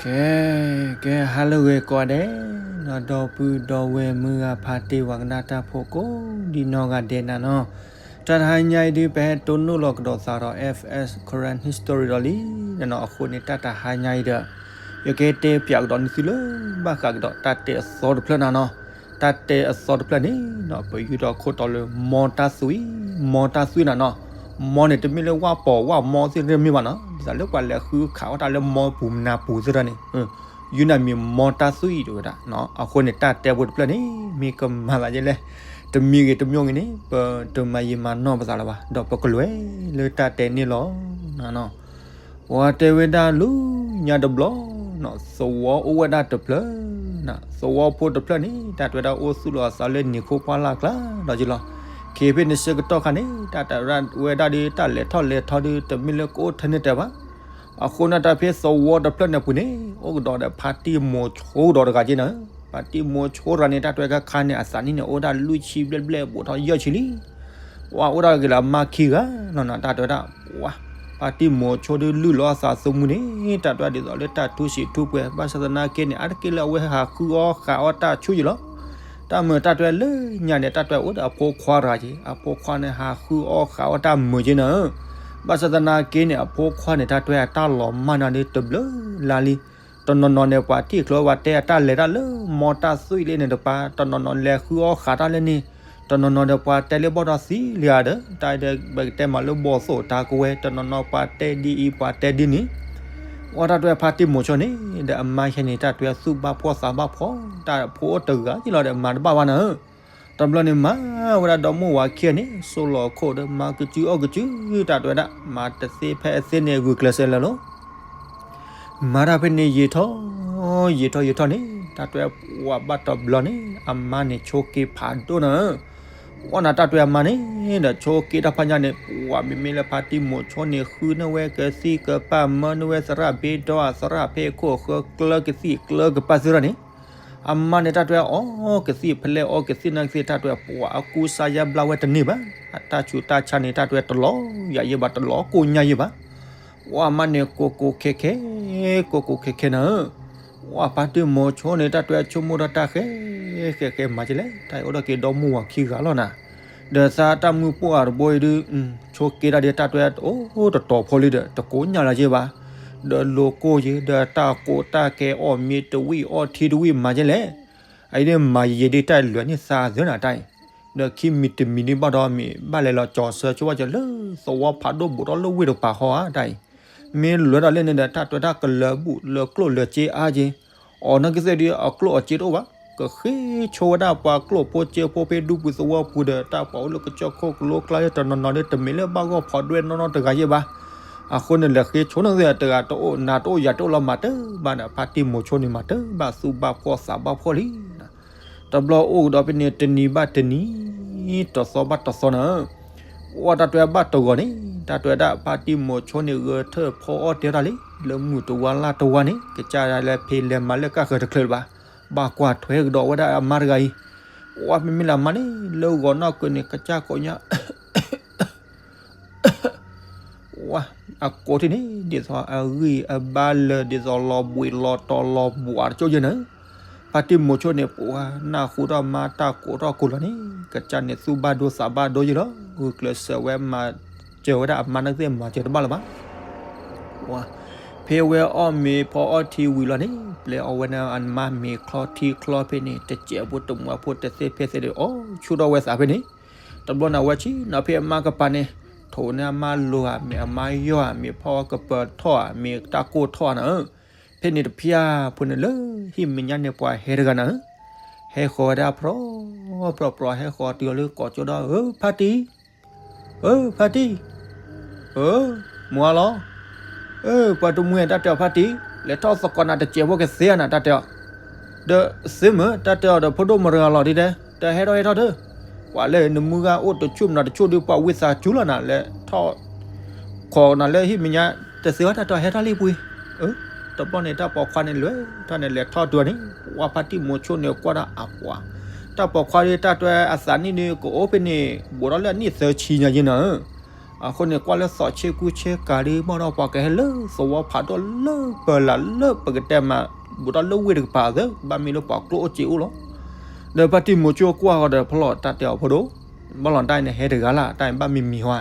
ကဲ ကဲ ဟါလၢအဂ့ၤကိးဂၤဒဲး ဒီပုၢ်ဒီဝဲၢ်မုၢ်ဂၤဖါတံၢ်ဝၤကနၣ်တၢ်ဖိကိးဒံနီၢ်ဂၤဒဲးနၤနီၤ, တၢ်တဟါညါအံၤဒုး ပဟဲတိၢ်နီၣ်လီၤကဒီးသးဒီး F S Karen History ဒီးလံနနီၤ, အဃိန့ၣ် တၢ်တဟါညါအံၤဒီး ယကတဲပၠးကဒီးန့ၢ်သုလၢ ဘၣ်ဃးကဒီးတၢ်တဲအသီတဖျၢၣ်နၤနီၤ, တၢ်တဲအသီတဖျၢၣ်န့ၣ်နီၤ ပယူၢ်ထီၣ်ခိၣ်တီလၢ မ်တၢ်သွံၣ်, မ်တၢ်သွံၣ်နၤနီၤ, မ်န့ၣ် တမ့ၢ်လၢဝၣ်ပီၤဝၣ်မီသ့ၣ်တမ့ၢ်ဘၣ်နီၤ, ဒ်သိးလၢပှၤလဲၤဃုခးအီၣ်တၢ်လၢမ်ပူၤမနၤပူၤသ့ၣ်တဖၣ်န့ၣ် ယူၢ်နၤမံၤမ်တၢ်သွံၣ်တဲဝဲဒၣ်, အဃိန့ၣ် တၢ်တဲဖိတဖျၢၣ်န့ၣ် မ့ၢ်ကမၤသးဒ်လဲၣ်, တမံၤဂ့ၤတမံၤဂ့ၤန့ၣ် ပတမၤယံာ်မၤနီၢ်ပသးလၢၤဘၣ်, ဒီးပကလဲၤလၢတၢ်တဲန့ၣ်လီၤနၤနီၤ. ပှၤတဲဝဲဒၣ်လၢညါတဘျီနီၤ, သဝီအိၣ်ဝဲဒၣ်တဖျၢၣ်နၤ, သဝီဖိတဖျၢၣ်န့ၣ် တၢ်တဲဝဲဒၣ်အိၣ်သူၣ်လီၤအသးလၢနံၤခိၣ်ဖီလာ်ကျါဒီးက့ၤလီၤ, ခဲဖဲန့ၣ်ဆၢကတီၢ်ခါန့ၣ် တၢ်တဲဝဲဒၣ်ဒီးတၢ်လဲၤထီၣ်လဲၤထီဒီး တမ့ၢ်လၢကအိၣ်ထဲန့ၣ်တဲဘၣ် အဃိန့ၣ်တၢ်ဖဲသဝီတဖျၢၣ်န့ၣ်ပူၤန့ၣ် အိၣ်ကဒီးဒီးဖါတံၢ်မိၤဆိဒီးတဂၤက့နၤ, ဖါတံၢ်မိၤဆိတဂၤန့ၣ် တၢ်တဲဝဲခါန့ၣ် အသးနံၣ်န့ၣ် အိၣ်ဝဲဒၣ်လွံၢ်ဆံဘျဲၣ်ဘျဲၣ် ဘူးထီၣ်ယဲၢ်ဆံလံ, ပှၤအိၣ်ဒၣ်က့ၤလၢအမါခံဂၤလီၤနၤ, တၢ်တဲဝဲဒၣ် ပှၤ ဖါတံၢ်မိၤဆိဒုးလုၢ်လီၤအသးသမူန့ၣ် တၢ်တဲဝဲဒၣ်ဒ်သိးလၢတၢ်ထူစံးထူပှဲၤ ဘၣ်ဆၣ်သနာ်က့န့ၣ် အါတက့ၢ်လၢအဝဲဟးဃုအီၣ်ဃးအီၣ်တၢ်ဆူၣ်ယံာ်လီၤ တၢ်မုာ်တၢ်တွဲလၢညါန့ၣ် တၢ်တွဲအိၣ်ဒီးအဖိခွါတဂၤက့, အဖိခွါန့ၣ် ဟးဃုအီၣ်ဃးအီၣ်တၢ်မုာ်က့နၤဧၢ, ဘၣ်ဆၣ်သနာ်က့န့ၣ် အဖိခွါန့ၣ် တၢ်တွဲအတၢ်လီၤမၢ်နၤဒ်တဘျုးလါလံ, တနီၤနီၤန့ၣ် ပှၤထံၣ်ချုးဝဲတဲအတၢ်လဲၤတၢ်လၢ မ်တၢ်သွံၣ်လံန့ၣ်တပၤ, တနီၤနီၤလဲၤဃုအီၣ်ဃးတၢ်လၢန့ၣ်, တနီၤနီၤဒီးပှၤတဲလၢဘီၣ်ဒီသံလံဧါဒီး တၢ်ဒီးပကတဲမးလၢဘီၣ်သိၣ်တၢ်ကဝဲ, တနီၤနီၤပှၤတဲဒ်အံၤ ပှၤတဲဒ်န့ၣ် ဝဲတၢ်တွဲဖါတံၢ်မိၤဆိန့ၣ် ဒီးအမါယဲန့ၣ် တၢ်တွဲသူၣ်ဘၣ်ဖှီၣ်သးဘၣ်ဖှီၣ်, တၢ်ဖိအိၣ်တဂၤက့လီၤဒီး မၤတဘၣ်ဘၣ်နၤဧၢ, တဘျီန့ၣ်မၤဝဲဒၣ်ဒီမါဝၤခံဂၤန့ၣ် စိလီၤခိၣ်ဒီး မၤကစုအီၣ်ကစု, တၢ်တွဲဒၣ် မၤတသ့ဖဲအသ့န့ၣ် ဂုာ်ကျဲးစၢးလၢာ်လီၤ မၤတၢ်ဖဲန့ၣ်ယံာ်ထီၣ်, ယံာ်ထီၣ်ယံာ်ထီၣ်န့ၣ် တၢ်တွဲပှၤဘၣ်တဘျီန့ၣ် အမါန့ၣ်ဆိးက့ဖးဒိၣ်နၤဧၢ, ဝဲနၤတၢ်တွဲအမါန့ၣ်ဒီး ဆိးက့တၢ်ဖးညါန့ၣ် ပှၤမ့မ့ၢ်လၢဖါတံၢ်မိၤဆိန့ၣ် ဃုန့ၢ်ဝဲကသံၣ်ကပၢ် မၢန့ၢ်ဝဲသရၣ်ဘ့ဒီအသရၣ်ဖဲခိၣ်ဃၢကျၢကသံၣ်ကျၢကပၢ်သ့ၣ်တဖၣ်န့ၣ် အမါန့ၣ်တၢ်တွဲအီကသံၣ်ဖျဲးအီကသံၣ်န့ၣ်ကသံၣ် တၢ်တွဲပှၤအကူစါယါဘျါဝဲတန့ၢ်ဘၣ်, အတၢ်ဆူးတၢ်ဆါန့ၣ် တၢ်တွဲတလီၤယၤယဲဘၣ် တလီၤကိၢ်ညါယဲဘၣ်, ဝဲအမါန့ၣ်ကိးကိးခဲခဲ, ကိးကိးခဲခဲနၤဧၢ, ဝဲဖါတံၢ်မိၤဆိန့ၣ် တၢ်တွဲဆိကမိၣ်ဒီးတၢ်ဃဲ ဃဲဃဲမၤကလဲၣ်, တၢ်အံၤအိၣ်ဒီးက့ၤဒီမါဝၤခံဂၤလီၤနၤ, ဒီးသးတၢ်မုၢ်ပှၢ်တဘိအံၤဒုး ဆိးက့တၢ်ဒ်တၢ်တွဲအိၣ်တတီၤဖိလံဒီး တကိးညါလၢၤက့ဘၣ်, ဒီးလိၤကိၢ်ယဲ ဒီးတၢ်ကိးတၢ်ကဲအီၣ်မ့ၤတဝံၣ်အီထံတဝံၣ်မၤကလဲၣ်, အအံၤဒ်မၤယံာ်ဒ်တၢ်လဲၤန့ၢ်သးသၢနၤတၢ်အံၤ, ဒီးခံမံၤတမံၤဒ်ဘၣ်ဒီးမ့ၢ်ဘၣ်လဲၤလီၤကၠီၤဆၢဆိဝဲကၠီၤလၢသဝီဖးဒိၣ်ဘူးထီၣ်လၢဝ့ၢ်တပၤဃီဧါတၢ်အံၤ, မ့ၢ်လဲၤဒီးလၢန့ၣ်ဒီး တၢ်တွဲတၢ်ကလၢၤဘူၣ်လၢကျိၣ်လၢစ့အါက့ အီၤနီၢ်ကသ့ၣ်ဒုး အကျိၣ်အစ့တအိၣ်ဘၣ်, ကဃ့ဆိဝဲဒၣ်ပှၤကျိၣ်ဖိစ့ဖိဖဲဒူပူၤသဝီပူၤဒီး တၢ်ပှၤအိၣ်လၢကစၢၢ်ခိၣ်ကလိကျါလၢတနီၤနီၤဒီး တမ့ၢ်လၢဘၣ်ဂီၢ်ဖီဒွဲၣ်နီၢ်နီၢ်တဂၤယဲဘၣ်, အဃိန့ၣ် လဲၤဃ့ဆိန့ၣ်ကသ့ၣ် တဂၤတအိၣ်နၤတအိၣ်ယၤတအိၣ်လီၤမၤတၢ်ဘၣ်ဒီး ဖါတံၢ်မိၤဆိန့ၣ်မၤတၢ်ဘၣ်သူၣ်ဘၣ်ဖှီၣ်သးဘၣ်ဖှီၣ်လံ တဘျီအိၣ်ကဒီးဖဲန့ၣ် တနံၤဘၣ်တနံၤ, တသီဘၣ်တသီနၤ, ဝဲတၢ်တွဲဘၣ်တဂီၤန့ၣ် တၢ်တွဲဒၣ်ဖါတံၢ်မိၤဆိန့ၣ် ဂဲၤထၢၣ်ဖီအီၣ်တဲတၢ်လံ, လၢမုၢ်တဝါလါတဝါန့ၣ် ကစၢ်လဲၤဖံးလဲၤမၤလၢကၢ်ဃၢၤတချုးလၢၤဘၣ်, ဘၣ်ကွၢ်ထွဲကဒီးဝဲဒၣ်အမါတဂၤအံၤ, ဝဲမ့မ့ၢ်လၢအမါန့ၣ် လၢဂီၤနီၢ်ကၢန့ၣ် ကစၢ်ကိးညါ ဝဲ အကိးထံၣ်န့ၣ် ဒ်သိးအဂံၢ်အဘါလၢာ် ဒ်သိးလီၤဘှံးလီၤတီၤလီၤဘှါတကၠိယဲၢ်န့ၣ်, ဖါတံၢ်မိၤဆိန့ၣ် ပှၤနၢ်ဟူထီၣ်မါတၢ်ကိးထီၣ်ကိးလီၤန့ၣ် ကစၢ်န့ၣ်သူၣ်ဘၣ်ဒိသးဘၣ်ဒိယဲၢ်လီၤ, ဂုာ်ကျဲးစၢးဝဲမၤစၢၤဝဲဒၣ်အမါန့ၣ်သ့ၣ်မၤစၢၤတဘၣ်လၢၤဘၣ် ဖဲဝဲအီၣ်မ့ၤဖီအီၣ်ထံဝံၤလီၤန့ၣ် ပျဲအီၤဝဲန့ၣ်အမါမ့ၤချီထံချီဖဲန့ၣ် တစဲးဖိတမှဲးဖိတသ့ဖဲသ့ဒီး အီၣ်ဆူၣ်ထီၣ်ဝဲသးဖဲန့ၣ်, တဘျီန့ၣ်အဝဲဆ့ၣ်နီၤဖဲအမါကပၤန့ၣ်, ထိးန့ၢ်အမါလိၤဧါ မ့ၢ်အမါယီၢ်ဧါ မ့ၢ်ဖီကပၢၤထီၣ်ဧါ မ့ၢ်တၢ်ကိၢ်ထီၣ်ဧါနၤဧၢ, ဖဲန့ၣ်တဖျၢၣ်ဖိန့ၣ်လၢဟံၣ်မဲာ်ညါန့ၣ်ပှၤဟဲတဂၤနၤဧၢ, ဟဲဃီၤဝဲဒၣ်ပြီပြီပြီ ဟဲဃီၤတုၤလၢကိးကၠိဒီး ဧၢ ဖါတံၢ် ဧၢ ဖါတံၢ်, ဧၢ မုၢ်အါလီၤ, ဧၢ ပှၤတမှံၤတၢ်တဲအီၤဖါတံၢ်, လဲၤထီၣ်သကိးနၤတစဲးဖိကသ့ဧါနၤ တၢ်တဲအီၤ, ဒီးသ့မ့ၢ် တၢ်တဲအီၤဒီးဖိဒိၣ်မုၣ်တဂၤလီၤဒ်တဲ, တၢ်ဟဲထီၣ်ဟဲထီၣ်ဒီး, ပှၤလၢနမုၢ်ဂၤအိၣ်တဆူၣ်မနုၤတဆူၣ်ဒီး ပှၤဝံသးစူၤလီၤနၤ လဲၤထီၣ် ခိးနၤလၢဟံၣ်မဲာ်ညါ, တသ့ဝဲတၢ်တဲအီၤဟဲထီၣ်လံပှ့ၤ, တဘျီန့ၣ် တၢ်ပိာ်ခွါန့ၣ်လဲၤထီၣ်န့ၣ် လဲၤထီၣ်တုၤန့ၣ် ဝဲဖါတံၢ်မိၤဆိန့ၣ်ကွၢ်ဒၣ်အပှၤ, တၢ်ပိာ်ခွါဒ်တၢ်တွဲအသးနံၣ်ဒုး ကအိၣ်ဖဲန့ၣ် ဘူးထီၣ်လၢအနံၣ်သၢဆံညါယဲၢ်နၤဧၢ, အဃိန့ၣ် ကွၢ်လၢသီၣ်ဆ့ကူဆ့ကၤဒုး ဘၣ်ဒီးပှၤကဟဲလၢသဝီဖးဒိၣ်လၢပၢၤလၢ်လၢပကတဲမး ဘူးထီၣ်လၢဝ့ၢ်တကပၤသၢ ဘၣ်မ့ၢ်လၢပှၤကျိၣ်အိၣ်စ့အိၣ်လီၤ. ဒီးဖါတံၢ်မိၤဆိကွၢ်ဃီဒီး ဖီလီၤတၢ်တဲအီၤဖိဒိၣ်, ဘၣ်လီၤတၢ်အံၤန့ၣ် ဟဲတဂၤလၢ် တၢ်အံၤဘၣ်မံၤမံၤဟါ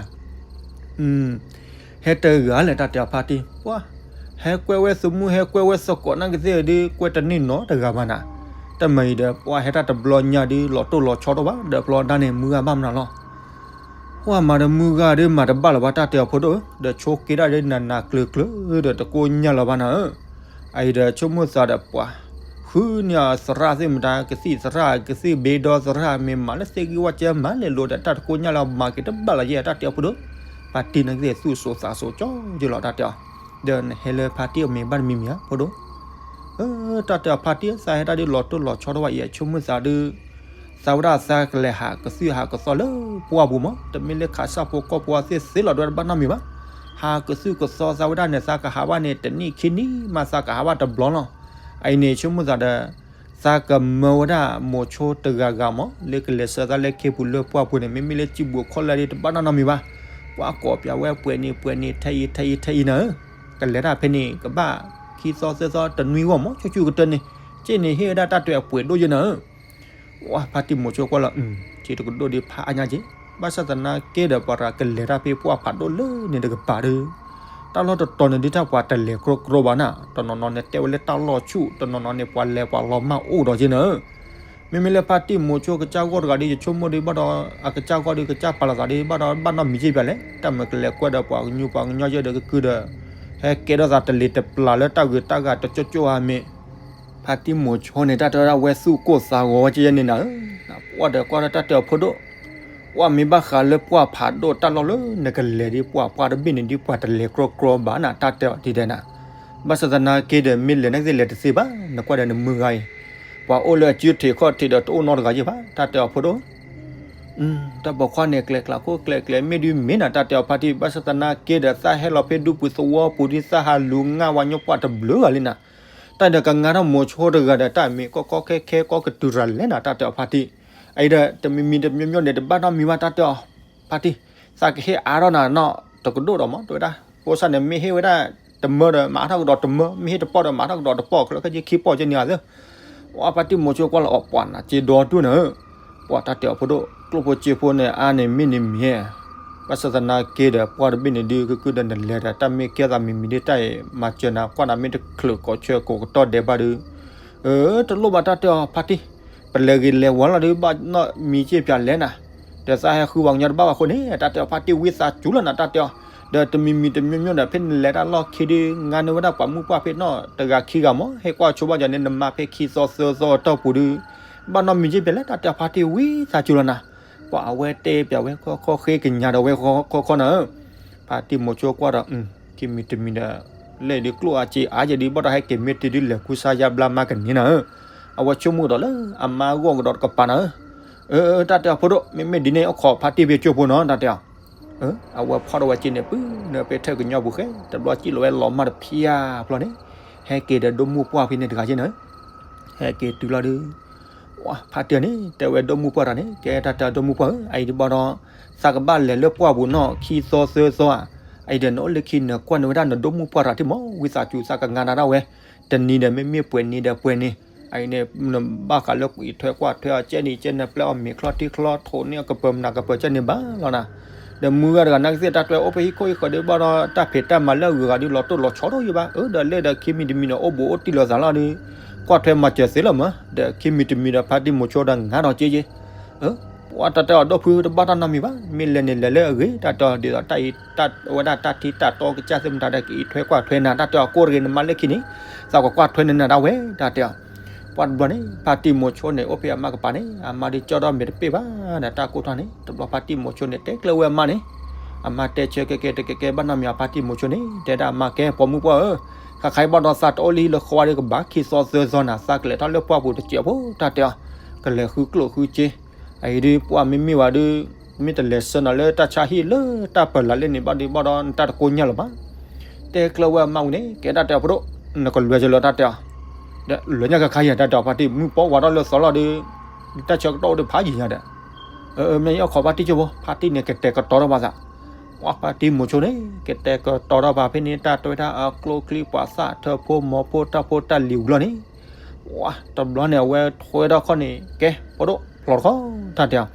ဟဲတဂၤလဲၣ် တၢ်တဲအီၤဖါတံၢ်, ပှၤ ဟဲကွဲဝဲသမူ ဟဲကွဲဝဲသကိးနာ်ကသ့ၣ်ဒုး ကွဲတန့ၢ်နီတဂၤဘၣ်နၤ. တၢ်မၤအံၤဒီး ပှၤဟဲတၢ်တဘျီညါဒုး လီၤတိၢ်လီၤဆီဒိၣ်ဘၣ် ဒီးဖျီဒၣ်န့ၣ် မုၢ်ဂၤဘၣ်မနုၤလီၤ. ပှၤမၤဒီးမုၢ်ဂၤဒုး မၤတဘၣ်လၢၤဘၣ် တၢ်တဲအီၤဖိဒိၣ်ဧၢ, ဒီးဆိက့ဒၣ်ဒုး နးနးကျၢၤကျၢၤဒီး တကိၢ်ညါလၢၤဘၣ်နၤဧၢ. အအံၤဒီး ဆိကမိၣ်သးဒီးပှၤ ဃုန့ၢ်အသရၣ်သ့ၣ်မတၤ ကသံၣ်သရၣ် ကသံၣ်ဘ့ဒီသရၣ် မ့ၢ်မၤလၢသ့ၣ်ဂံၢ်ဝၣ်ကဲမၤလဲၤလိာ်ဒီး တၢ်တကိၢ်ညါလၢၤ မၤက့ၤတဘၣ်လၢၤယဲ တၢ်တဲအီၤဖိဒိၣ်. ဖါတံၢ်နာ်ကသ့ၣ် သူၣ်စိသးစိကၠီယလီၤ တၢ်တဲအီၤ, ဒီးနဟဲလၢဖါတံၢ်အမံၤဘၣ်တမံၤမံၤဧါ ဖိဒိၣ်. တၢ်တဲအီၤဖါတံၢ် သးဟဲတၢ်ဒုး လီၤတိၢ်လီၤဆီဒိၣ်ဘၣ်အံၤ ဆိကမိၣ်သးဒုး သးဝဲဒၣ်သးကလဲၤဟးကသုၣ်ဟးကသီလၢပှၢ်ပူၤမး တမ့ၢ်လၢခးစၢ်ဖိကီၢ်ဖိအသ့ၣ်သ့လီၤ ဒွဲတဘၣ်နီတမံၤဘၣ်. ဟးကသုၣ်ကသီသးဝဲဒၣ်န့ၣ် သးကဟးဘၣ်န့ၣ် တနံၣ်ခံနံၣ်မး သးကဟးဘၣ်တဘျီလီၤ. အအံၤန့ၣ် ဆိကမိၣ်သးဒီး သးကမၢဝဲဒၣ်မိၤဆိတဂၤဂၤမး လၢကလဲၤဆှၢသးလၢခ့ပူၤလၢပှၢ်ပူၤန့ၣ် မ့မ့ၢ်လၢစံာ်ဘှံးခီၣ်လဲၢ်ဒ်တဘၣ်နီတမံၤဘၣ်. ပှၤကိးပၠးဝဲပှဲၤန့ၣ်ပှဲၤန့ၣ် ထဲအံၤထဲအံၤထဲအံၤနၤဧၢ, ကလဲၤတၢ်ဖဲန့ၣ် ကဘၣ်ခံသီသၢသီတနွံဂီၢ်မး ဆူၣ်ဆူၣ်ကတၢၢ်န့ၣ် က့န့ၣ်ဟ့ၣ်ဝဲဒၣ်တၢ်တွဲအပှဲၤဒိၣ်ယဲနၤဧၢ. ဝဲဖါတံၢ်မိၤဆိကွၢ်လီၤ က့တကဒိၣ်ဒ်ဖးအါညါက့, ဘၣ်ဆၣ်သနာ်က့ဒီး ပှၤတဂၤကလဲၤတၢ်ဖဲပှၢ်ဖးဒိၣ်လၢန့ၣ်တကပၤဒီး တၢ်လီၢ်တတီၤန့ၣ်ဒ်တၢ်ပှၤတလဲၤကြီကြီဘၣ်နၤ, တနီၤနီၤန့ၣ်တဲဝဲလၢတၢ်လီၢ်ဆူၣ် တနီၤနီၤန့ၣ် ပှၤလဲၤပှၤလီၤမၢ်အိၣ်ဒီးက့နၤဧၢ. မ့မ့ၢ်လၢဖါတံၢ်မိၤဆိကစၢ်ဂီၢ်တဂၤဒီး ယဆိကမိၣ်ဒီး ဘၣ်ဒီးအကစၢ်ဂီၢ်ဒီး ကစၢ်ပာ်လီၤသးဒီး ဘၣ်ဒီးဘၣ်နီတမံၤက့ပၠးလဲၣ်, တၢ်မၤကလဲၤကွၢ်ဒီးပှၤကညီပှၤကညီယဲဒီးကကုဒီး ဟဲကဲထီၣ်သးတလ့ၤတပျၢ်လၢတၢ်ဂုၤတၢ်ဂၤတကၠိကၠိဧါမ့ၢ် ဖါတံၢ်မိၤဆိန့ၣ် တၢ်တဲဝဲဒၣ်ဝဲသူၣ်ကိၢ်သးဂီၤဝဲကယဲန့ၣ်နၤဧၢ, ပှၢ်ဒီးကွၢ်ဒီးတၢ်တဲအီၤဖိဒိၣ်, ပှၢ်မ့ၢ်ဘၣ်ဃးလၢပှၢ်ဖးဒိၣ်တၢ်လီၢ်လၢနကလဲၤဒ်ပှၢ်ပှၢ်တဘ့ၣ်န့ၣ်ဒ်ပှၤတလဲၤကြီကြီဘၣ်နၤ တၢ်တဲအီၤဒ်ဒဲးနၤ, ဘၣ်ဆၣ်သနာ်က့ဒီး မ့ၢ်လဲၤနာ်က့လဲၤတသ့ဘၣ် နကွၢ်ဒီးနမုၢ်ဂၤအံၤ, ပှၤအိၣ်လၢအစုထံးခီၣ်ထံးဒီးတအိၣ်နီတဂၤယဲဘၣ် တၢ်တဲအီၤဖိဒိၣ် တၢ်ပိာ်ခွါန့ၣ် ကျဲၤကျးခိၣ်ကျဲၤကျဲၤမ့ၢ်ဒုးမ့ၢ်နၤ တၢ်တဲအီၤဖါတံၢ် ဘၣ်ဆၣ်သနာ်က့ဒီး သးဟဲလီၤဖဲဒူပူၤသဝီပူၤဒ် သးဟးလူၤငါဝဲညီပှၢ်တဘျုးဂၤလံနၤ, တၢ်ဒီးကငါထီၣ်မိၤဆိတဂၤဒီး တၢ်မ့ၢ်ကီကီခဲခဲကီကတုၤရၤလဲၣ်နၤ တၢ်တဲအီၤဖါတံၢ်, အအံၤဒီး တမံၤမံၤတမံၤမံၤန့ၣ် တဘၣ်နီတမံၤဘၣ် တၢ်တဲအီၤဖါတံၢ်, သးကဟ့ၣ်အါထီၣ်နၤနီၣ် တကဒိၣ်ဒီးမး တဲဝဲဒၣ်, ဖိသၣ်န့ၣ် မ့ၢ်ဟ့ၣ်ဝဲဒၣ်တမၢဒီး မၤထီၣ်ကဒီးတမၢ, မ့ၢ်ဟ့ၣ်တပီၢ်ဒီး မၤထီၣ်ကဒီးတပီၢ် ခဲလၢာ်ခဲဆ့ခံပီၢ်ကဲန့ၣ်ဧါသၢ ဝဲဖါတံၢ်မိၤဆိကွၢ်လီၤအီၤ ပှၤနးက့ဒီဒူၣ်နၤဧၢ, ပှၤတၢ်တဲအီၤဖိဒိၣ် ကျိၣ်ဖိစ့ဖိန့ၣ် အါန့ၣ်မ့ၢ်န့ၣ်မ့ၢ်, ဘၣ်ဆၣ်သနာ်က့ဒီး ပှၢ်တဘ့ၣ်န့ၣ်ဒုး ကကုဒီးနလဲၤဒီး တၢ်မ့ၢ်ကဲသးမံၤမံၤဒ်တၢ်အံၤ မၤစၢၤနၤ ကွၢ်နၤမ့ၢ်တချုးကိးဆၢကိးကတီၢ်ဒဲးဘၣ်ဒုး အၢ တလိၣ်ဘၣ်တၢ်တဲအီၤဖါတံၢ်, ပလဲၤဂ့ၤလဲၤဝါလီၤဒုး ဘၣ်နီတမံၤက့ပၠးလဲၣ်နၤ, ဒီးသးဟဲဃုပှၤကညီတဘၣ်ဘၣ်အဃိန့ၣ် တၢ်တဲအီၤဖါတံၢ်ဝံသးစူၤလီၤနၤ တၢ်တဲအီၤ, ဒီးတမံၤမံၤတမံၤမံၤဒီး ဖဲနလဲၤတၢ်လီၢ်ခံဒုး ငါန့ၢ်ဝဲဒၣ်ပှၤမုၣ်ပှၢ်ဖဲနီၣ် တဂၤခံဂၤမး ဟဲကွၢ်ဆိဘၣ်ယၤန့ၣ် နမါဖဲခံသီသၢသီအတီၢ်ပူၤဒုး ဘၣ်နီတမံၤက့ပၠးလဲၣ် တၢ်တဲအီၤဖါတံၢ်ဝံသးစူၤလီၤနၤ, ပှၤအဝဲတဲပၠးဝဲခီခီဃ့ကညးဒီးဝဲခီခီနၤဧၢ, ဖါတံၢ်မိၤဆိကွၢ်ဒီး ခံမံၤတမံၤဒီး လဲၣ်ဒုးကျိၣ်အါစ့အါယဲဒုး ဘၣ်ဒီးဟဲက့ၤမ့ၢ်တ့ၢ်ဒုး လဲၤကူစါယါဘျါမါကန့ၢ်နၤဧၢ, အဝဲဆိကမိၣ်ဒီးလၢအမါဂီၢ်ကဒီးတကပၤနၤဧၢ, အၢ တၢ်တဲအီၤဖိဒိၣ် မ့မ့ၢ်ဒ်န့ၣ် အိၣ်ခိးဖါတံၢ်ဖဲကၠိဖိနီၣ် တၢ်တဲအီၤ အဝဲဖီၣ်ထီၣ်ဝဲစ့န့ၣ် ပုၢ်နၢ်ဖဲထၢၣ်ကညီပူၤဃဲ တဘျီစံၣ်လီၤဝဲလီၤမၢ်တဖျၢၣ်ဖျီန့ၣ်, ဟဲက့ၤဒီးဒိၣ်မုၢ်ပှၢ်ဖဲန့ၣ်တဂၤက့နၤဧၢ, ဟဲက့ၤတုၤလီၤဒုး, ဖါတံၢ်န့ၣ် တဲဝဲဒိၣ်မုၢ်ပှၢ်တၢ်န့ၣ် ကဲတၢ်တဲဒိၣ်မုၢ်ပှၢ်ဧၢ အအံၤဒုးဘၣ်ဒီး သးကဘၣ်လဲၤလၢပှၢ်ပူၤနီၣ် ခံသီသၢသီဧါ, အအံၤဒီးနအိၣ်လၢခံနကွၢ်န့ၢ်ဝဲဒၣ်နဒိၣ်မုၢ်ပှၢ်တၢ်တံၢ်မး ဝံသးစူၤ သးကငါနၤဒၣ်ဝဲ, တနံၤဒီးမ့မ့ၢ်ပှဲၤနံၤဒီးပှဲၤနံၤ, အအံၤန့ၣ် နဘၣ်ဃးလၢကွံာ်ထွဲကွၢ်ထွဲအီၤကဲန့ၣ် ကဲနပျဲအီၤမ့ၤချီထံချီထိးန့ၢ်အကပၢၤမနၤကပၢၤကဲန့ၣ်ဘၣ်လီၤနၤ, ဒီးမုၢ်ဂၤတဂၤနာ်ကသ့ၣ်တၢ်တွဲအိၣ်ဖဲဟံၣ်ခိၣ်ဟံၣ်ဃၢၤဒုးဘၣ်ဒီး တၢ်ဖံးတၢ်မၤလၢအဂုၤအဂၤဒုး လီၤတိၢ်လီၤဆီဒိၣ်ယံၤဘၣ်, အၢ ဒီးလဲၣ်ဒီးခံမံၤတမံၤဒီး အိၣ်ဘူးအိၣ်တံၢ်လီၤသးလီၤဒုး ကွၢ်ထွဲမၤစၢၤသ့လီၤမး, ဒီးခံမံၤတမံၤဒီးဖါတံၢ်မိၤဆိဒီးငါဒီးက့ယ့ၢ် ပှၤတၢ်တဲအီၤဒိၣ်ဖုတဘၣ်တၢ်နီတမံၤဘၣ်, မ့ၢ်လဲၤန့ၣ်လဲၤလၢအဂ့ၤ တၢ်တဲအီၤဒ်သိးတၢ်အံၤ တၢ်ဝဲဒၣ်တၢ်ထံတၢ်တီကစၢ်သ့ၣ်မတၤဒီး ကအံးထွဲကွၢ်ထွဲနၤ တၢ်တဲအီၤကိၢ်တဂ့ၤ နမါလၢခံန့ၣ် သးကကွၢ်ထွဲန့ၢ်နၤဒၣ်ဝဲ တၢ်တဲအီၤ, ပှၤတဘျီန့ၣ် ဖါတံၢ်မိၤဆိန့ၣ် အိၣ်ဖဲအမါကပၤန့ၣ် အမါဒုးကၠီဒီးမ့ၤတပ့ၢ်ဘၣ်ဒီး တၢ်ကိၢ်ထီၣ်န့ၣ် တဘျီဖါတံၢ်မိၤဆိန့ၣ် တဲကျၢၤဝဲအမါန့ၣ်, အမါတဲဆၢကဲကဲတကဲကဲဘၣ်နီတမံၤ ဖါတံၢ်မိၤဆိန့ၣ် တဲဒၣ်အမါကဲ ပိာ်မုၣ်ပှၢ်ဧၢ, ခါခါအံၤဘၣ်ဒီးသးတအိၣ်လၢဟံၣ်လၢဃီဝဲဒီးကဘၣ် ခံသီသၢသီနၤ သးကလဲၤထီၣ်လၢပှၢ်ပူၤတစဲးဖိ တၢ်တဲအီၤ, ကလဲၤဃုကျိၣ်ဃုစ့ အအံၤဒုး ပှၢ်မ့မ့ၢ်ဝဲဒုး မ့ၢ်တလဲၤဆှၢနၤလၢတၢ်ဆါဟံၣ်လၢတၢ်ပၢၤလၢ်လၢန့ၣ်ဘၣ်ဒုးဘၣ်ဒီး နတၢ်တကိၢ်ညါလၢၤဘၣ်, တဲကျၢၤဝဲအမါဝံၤန့ၣ် ကဲတၢ်တဲအီၤဖိဒိၣ်, နကလွဲၤကလၢၤတၢ်တဲအီၤ, ဒီးလွဲၤညါခါခါယၤ တၢ်တဲအီၤဖါတံၢ် မုၢ်ပှၢ်ဝးထီၣ်လၢသီလီၤဒုး တၢ်ဆၢကတီၢ်အိၣ်ဒုးဖးယံာ်ညါဒီး, မ့ၢ်ယအိၣ်ခိးဖါတံၢ်ကၠိဖိ ဖါတံၢ်န့ၣ် ကတဲာ်ကတီၤထီၣ်ဘၣ်သး, တ ပှၤဖါတံၢ်မိၤဆိန့ၣ် ကတဲကတီၤထီၣ်ပာ်ဖဲန့ၣ် တၢ်တဲဝဲဒၣ်အကျိချံပှၤသၣ်ထၢဖိမိၢ်ဖိတၢ်ဖိတၢ်လံၤဝံၤလီၤန့ၣ်, ပှၤတဘျီန့ၣ် အဝဲထွဲထီၣ်ခီၣ်န့ၣ် ကဲ ဖိဒိၣ်ဖျိးတခီ တၢ်တဲအီၤ,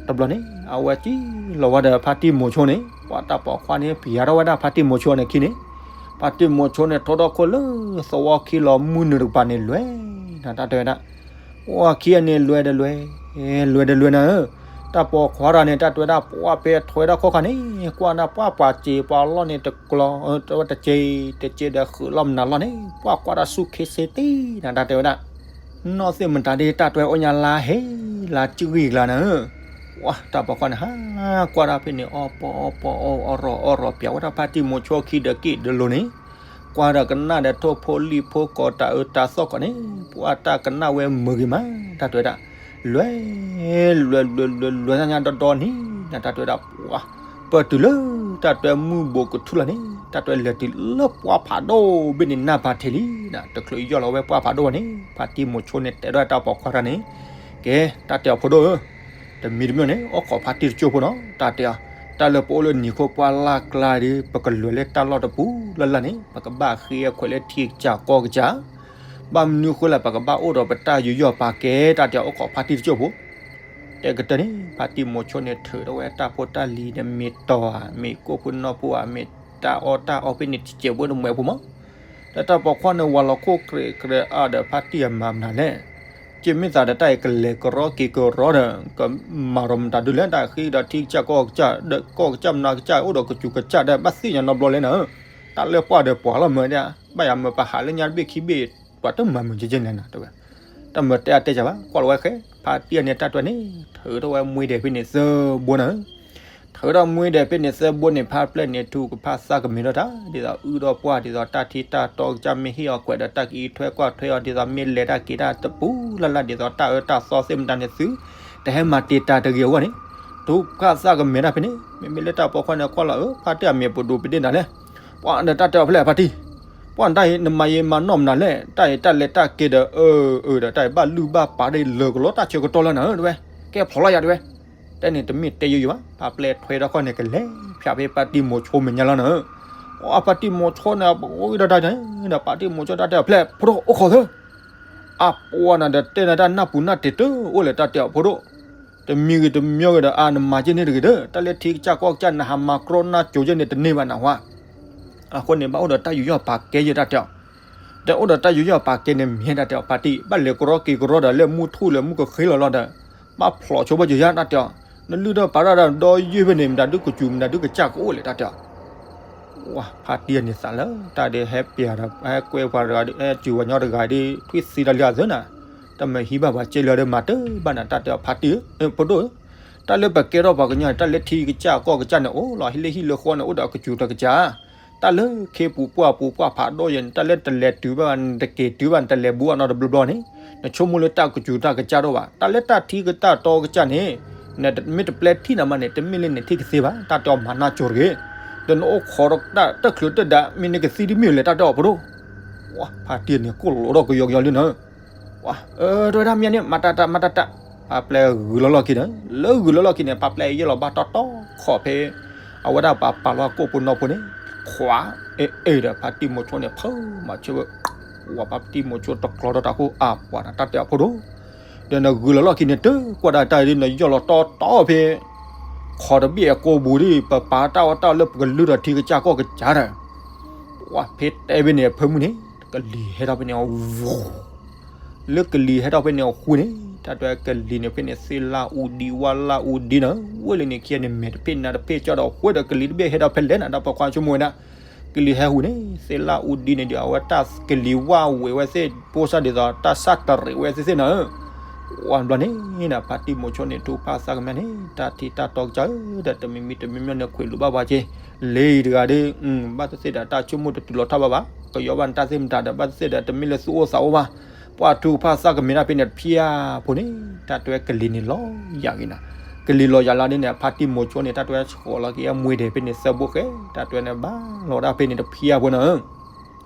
တဘျီန့ၣ် အဝဲစံၣ်လီၤဝဲဒီးဖါတံၢ်မိၤဆိန့ၣ် ပှၤတၢ်ပိာ်ခွါန့ၣ် ပျဲထီၣ်ဝဲဒၣ်ဖါတံၢ်မိၤဆိန့ၣ်ခံန့ၣ်, ဖါတံၢ်မိၤဆိန့ၣ် ထိထီၣ်ခိၣ်လၢသဝီခံလီၤမုၢ်နုာ်တကပၤန့ၣ်လွဲၢ်နၤ တၢ်တဲဝဲဒၣ် ပှၤခံဂၤန့ၣ်လွဲၢ်ဒီးလွဲၢ်, လွဲၢ်ဒီးလွဲၢ်နၤဧၢ, တၢ်ပိာ်ခွါတဂၤန့ၣ် တၢ်တဲဝဲဒၣ် ပှၤဖဲထွဲထီၣ်ခီၣ်ခါန့ၣ် ကွၢ်ဒၣ်ပှၤပှၤစ့ပှၤလီၢ်န့ၣ်တကျီ, တဝဲတစ့, တစ့ဒီးဃုာ်လီၤမနုၤလီၢ်န့ၣ် ပှၤကွၢ်တၢ်ဆူၣ်ခ့စ့တ့ၢ်နၤ တၢ်တဲဝဲဒၣ်, နီၢ်သ့ၣ်မတၤဒ် တၢ်တဲအီၣ်ညါလါဟ့ လါစံၣ်ဂံၢ်ကျါနၤဧၢ, ပှၤတၢ်ပိာ်ခွါန့ၣ် ဟးကွၢ်ဒၣ်ဖဲန့ၣ် အီၣ်ပီအီၣ်ပီအီၣ်အီၣ်ရီၣ်အီၣ်ရီၣ် ပျဲဝဲဒၣ်ဖါတံၢ်မိၤဆိခံဒီးက့ၣ်ဒီးလိၤန့ၣ် ကွၢ်ဒီးကနၣ်ဒီးထိၣ်ဖိလံၣ်ဖိကိးတၢ်အၢတၢ်သီၣ်ကိးန့ၣ် ပှၤတၢ်ကနၣ်ဝဲမုာ်ဂ့ၤမး တၢ်တဲဝဲဒၣ်, လွဲၢ်, လွဲၢ်လွဲၢ်လွဲၢ်လွဲၢ်ညါဒီဒီနံၤနၤ တၢ်တဲဝဲဒၣ် ပှၤ, ပၢၢ်တုၤလၢတၢ်တဲမုၢ်ဘိးကထူၣ်လီၤန့ၣ် တၢ်တဲလဲၤတုၤလၢပှၢ်ဖးဒိၣ်ဘ့ၣ်န့ၣ် နၢ်ပၢၢ်ထဲလံနၤ တချုးယီၢ်လီၤဝဲပှၢ်ဖးဒိၣ်ဘၣ်န့ၣ် ဖါတံၢ်မိၤဆိန့ၣ် တဲထီၣ်တၢ်ပိာ်ခွါတဂၤန့ၣ်, ကဲ တၢ်တဲအီၤဖိဒိၣ်ဧၢ တမံၤတမံၤန့ၣ် အိၣ်ခိးဖါတံၢ်တစိၢ်ဖိနီၤ တၢ်တဲအီၤ, တၢ်လၢပအိၣ်လၢနံၤခိၣ်ပှၢ်လၢ်ကျါဒီး ပကလဲၤလၢတၢ်လီၢ်တပူၤလၢ်လၢ်န့ၣ် ပကဘၣ်ဃ့ခွဲးလၢထံကစၢ်ကီၢ်ကစၢ်, ဘၣ်မနုၤဃိလဲၣ် ပကဘၣ်အိၣ်ဒီးပတၢ်ယူးယီၣ်ပာ်ကဲ တၢ်တဲအီၤ အိၣ်ခိးဖါတံၢ်တစိၢ်ဖိ တဲကတၢၢ်န့ၣ် ဖါတံၢ်မိၤဆိန့ၣ် ထုးထီၣ်ဝဲတၢ်ဖိတၢ်လံၤန့ၣ် မ့ၢ်တီၤဧါ မ့ၢ်ကိၣ်ဖိနီၣ်ဖိဧါ မ့ၢ်တၢ်အီၣ်တၢ်အီဖဲန့ၣ် တစဲးဖိတမှဲးဖိမး, ဒီးတၢ်ပိာ်ခွါန့ၣ် ဝၤလီၤခိၣ်ကြဲးကြဲးအါဒီးဖါတံၢ်အမၤမနုၤလဲၣ်, ကမ့ၢ်သးဒီးတၢ်အံၤကလဲၤကရီက့ၤကရီဒီး ကမၤဒီးမတၤဒုလဲၣ် တၢ်ဃ့ဒီးထံကစၢ်ကီၢ်ကစၢ် ဒီးကီၢ်ကစၢ်မနၤကစၢ် အိၣ်ဒီးကစူၤကစၢ်ဒီး ဘၣ်သ့ၣ်ညါနီတဘျီလဲၣ်နၤဧၢ, တၢ်လၢပှၢ်ဒီးပှၤလီၤမၢ်ဒၣ်, ဘၣ်ယၤမၢပဟးလၢညါတဘ့ၣ်ခံဘ့ၣ် ပှၤတမၤမုာ်ကဲကဲန့ၣ်နၤ တဲဝဲ, တၢ်မၢတဲအါတဲကၢ်ဘၣ် ကွၢ်လီၤဝဲဃဲ, ဖါတံၢ်န့ၣ်တၢ်တဲန့ၣ် ထုးထီၣ်ဝဲမှ့ဒဲးဖဲန့ၣ်သၢဘိနၤဧၢ ထုးထီၣ်မှ့ဒဲးဖဲန့ၣ်သၢဘိန့ၣ် ဖါပျဲၢ်န့ၣ် ထူကဖၣ်သၣ်ကမဲာ်ထီၣ်တၢ် ဒ်သိးအုၣ်ဒီးပှၢ် ဒ်သိးတၢ်ထံတၢ်တီကစၢ်မ့ၢ်ဟ့ၣ်အီၤကွဲးဒီး တၢ်ကအံးထွဲကွၢ်ထွဲအီၤ ဒ်သိးမ့ၢ်လဲၤတၢ်က့ၤတၢ်တပူၤလၢ်လၢ် ဒ်သိးတၢ်အၢတၢ်သီသ့ၣ်မတၤန့ၣ်သု တဟဲမၤတံာ်တာ်တဂ့ၤအဂီၢ်န့ၣ်, ထူကဖၣ်သၣ်ကမဲာ်တၢ်ဖဲန့ၣ် မ့မ့ၢ်လၢတၢ်ပိာ်ခွါန့ၣ်ကွၢ်လီၤဧၢ ဖါတံၢ်အမ့ၢ်ပဒိၣ်ပဒ့ၣ်နၤလဲၣ်, ပှၤဒီးတၢ်တဲအီၤဖဲလဲၣ်ဖါတံၢ်, ပှၤတၢ်အံၤ နမၤယံာ်မၤနီၢ်မနုၤလဲၣ်, တၢ်အံၤတၢ်လဲၤတၢ်က့ၤဒီး အၢ အၢ ဒီးတၢ်အံၤဘၣ်လုၢ်ဘၣ်ပာ်ဒီးလၢာ်ကလီတၢ်ဆၢကတီၢ်လၢနၤဧၢ တဲဝဲ, ကဲဖျိးလီၤယၤတဲဝဲ, တဲန့ၣ်တမ့ၢ်တဲယိယိဘၣ် ဖါပျဲၢ်ထွဲထီၣ်ခီၣ်န့ၣ် ကလဲၤဖၠးဖဲဖါတံၢ်မိၤဆိမဲာ်ညါလီၤနၤဧၢ, အဖါတံၢ်မိၤဆိန့ၣ် ပအိၣ်ဒီးတၢ်န့ၣ်ဒီး ဖါတံၢ်မိၤဆိတၢ်တဲအီၤဖဲလဲၣ် ဖိဒိၣ်အိၣ်ခိးသၢ အပှၤနၤဒီးတဲနၤတၢ်နၢ်ပူၤနၢ်တ့ၢ်တအိၣ်လဲၣ်တၢ်တဲအီၤဖိဒိၣ်, တမံၤဂ့ၤတမံၤဂ့ၤဒီး အါနမၤကဲန့ၣ်တဂ့ၤဒီး တၢ်လၢထံကစၢ်ကီၢ်ကစၢ်နဟးမၤကြီနၢ်ကၠိကဲန့ၣ်တန့ၢ်ဘၣ်နဟါ, အဃိန့ၣ် ဘၣ်အိၣ်ဒီးတၢ်ယူးယီၣ်ပာ်ကဲယဲတၢ်တဲအီၤ, ဒီးအိၣ်ဒီးတၢ်ယူးယီၣ်ပာ်ကဲန့ၣ်မ့ၢ်တၢ်တဲအီၤ ဖါတံၢ် ဘၣ်လဲၤကရီက့ၤကရီဒီး လၢမူထူၣ်လၢမူကဃ့လီၤလီၤဒီး ဘၣ်ဖျိးဆိဘၣ်ယိၤယါတၢ်တဲအီၤ, နလုၢ်ထီၣ်ပာ်ထီၣ်ဒီးဒီယုၢ်ဖဲန့ၣ် မတၤဒုကစူၤမတၤဒုကစၢ်ကအိၣ်လဲၣ်တၢ်တဲအီၤ ဝၤဖါတံၢ်န့ၣ်သးလၢ တၢ်ဒ်ဟဲပျးဒီး ဟဲကွဲပှၤတဂၤဒီး ဟဲစူၤပှၤညီတဂၤဒီး ထွံၣ်သံတၢ်လံအသၢနၤ, တၢ်မၤဟံးဘၣ်ပှၤကဲလၢာ်ဒီးမၤတဘၣ်နၤ တၢ်တဲအီၤဖါတံၢ်ဧၢ, ဖိဒိၣ်ဧၢ, တၢ်လၢပကဲထီၣ်ပှၤကညီန့ၣ် တၢ်လၢထံကစၢ်ကီၢ်ကစၢ်န့ၣ် အိၣ်လီၤဟံးလၢဟံၣ်လၢဃီန့ၣ် အိၣ်ဒီးအကစူၤတကစၢ်, တၢ်လၢခ့ပူၤပှၢ်ပူၤပှၢ်ဖးဒိၣ်ယဲန့ၣ် တၢ်လၢတလဲၤတုၤဘၣ် နတက့ၤတုၤဘၣ် နတလဲၤဘူးအနီတဘျီဘျီန့ၣ် နဆိကမိၣ်လၢတၢ်ကစူၤတၢ်ကစၢ်တအိၣ်ဘၣ်, တၢ်လၢတၢ်ထံကတၢ်တီကစၢ်န့ၣ် နမ့ၢ်တပျဲထံၣ်နၤမးန့ၣ် တမ့ၢ်လၢနထံၣ်ကသ့ဘၣ်, တၢ်တဲအီၤမၤနၢ်ကၠိတဂ့ၤ, ဒီးနအိၣ်ခိးတၢ်တချုးတဒါ မ့ၢ်နကသံဒ်မ့ၢ်လဲၣ်တၢ်တဲအီၤဖိဒိၣ်, ဝၤဖါတံၢ်န့ၣ် ကိၣ်လိာ်ထီၣ်ကယီကယီလံနၤ, ဝၤ တဲဝဲဒၣ်မ့ၢ်န့ၣ် မၤတၢ်တၢ်မၤတၢ်တၢ်, ဖါပျဲၢ်ဂုာ်လီၤလီၢ်ခံန့ၣ် လၢဂုာ်လီၤလီၢ်ခံန့ၣ် ဖါပျဲၢ်ယဲၢ်လီၤဘၣ်တီတီခီၣ်ဖဲ အဝဲဒၣ်ပှၤပာ်လီၤကိၣ်ဖိနီၣ်ဖိန့ၣ် ခွး အ့ၣ်အ့ၣ်ဒီးဖါတံၢ်မိၤဆိန့ၣ် ဖၢမၤဆၢဝဲ ဝၤဖါတံၢ်မိၤဆိတကျီၤဒီးတၢ်ခိၣ်အါပှၤနတၢ်တဲအီၤဖိဒိၣ်, ဒီးနဂုာ်လီၤလီၢ်ခံန့ၣ် တကွၢ်ဒၣ်တၢ်ဒ်နယီၢ်လီၤတီတီဖဲ ခီၣ်တဘ့ၣ်အကိာ်ပူၤဒ် ပပာ်တၢ်အီၣ်တၢ်အီလၢပကလုၢ်ဒီးထံကစၢ်ကီၢ်ကစၢ်ဒီး ဝၤဖဲတဲဖဲန့ၣ်အဖၢမုၢ်န့ၣ် ကလံၤဟဲထီၣ်ဖဲန့ၣ် ဝူၤ လၢကလံၤဟဲထီၣ်ဖဲန့ၣ်အဃိန့ၣ် တၢ်တဲကလံၤန့ၣ်ဖဲန့ၣ် သ့ၣ်လၣ်အူဒံ ဝၣ်လၣ်အူဒံနၤ, ဝဲလံန့ၣ်ခံဂၤန့ၣ် မဲာ်တဖ့ၣ်နါတဖ့ၣ်ကၠီဒီး ဃိဒီးကလံၤတဘ့ၣ်ဟဲထီၣ်ဖဲလဲၣ်နၤ ဒီးပိာ်ခွါဆိကမိၣ်ဝဲဒၣ် ကလံၤဟဲဟူးန့ၣ် သ့ၣ်လၣ်အူဒံန့ၣ်ဒီး အဝဲတၢ်ကလံၤဝၣ်ဝဲဝဲသ့ၣ် ဖိစၢ်ဒ်သိးတၢ်ဆၣ်တရံးဝဲသ့ၣ်သ့ၣ်နၤဧၢ, ဝဲဘျီန့ၣ် ဖါတံၢ်မိၤဆိန့ၣ် ထူကဖၣ်သၣ်ကမဲာ်န့ၣ် တၢ်ထံတၢ်တီကစၢ်ဧၢ ဒီးတမံၤမံၤတမံၤမံၤန့ၣ် ခွဲးလိာ်ဘၣ်ပှၤက့ၤ လ့ၤအံၤတဂၤဒီး ဘၣ်သ့ၣ်သ့ၣ်ဒီးတၢ်ဆိကမိၣ်တတုၤလီၤထီၣ်ဘၣ်ဘၣ် ကယီဘၣ်နတၢ်သ့ၣ်မတၤဒီး ဘၣ်သ့ၣ်သ့ၣ်ဒီးတမ့ၢ်လၢသူၣ်အိၣ်သးအိၣ်ဘၣ်, ပှၤထူကဖၣ်သၣ်ကမဲာ်တၢ်ဖဲန့ၣ်တဖျၢၣ်ဖိန့ၣ် တၢ်တဲကလံၤန့ၣ်လီၤယၤဂ့ၤနၤ, ကလံၤလီၤယၤလၢဒ်န့ၣ် ဖါတံၢ်မိၤဆိန့ၣ် တၢ်တဲဆှီလီၤက့ၤအမှ့ဒဲးဖဲန့ၣ်သၢဘိဃဲ တၢ်တဲန့ၣ်ဘၣ်လီၤဒၣ်ဖဲန့ၣ်တဖျၢၣ်ဖိနၤဧၢ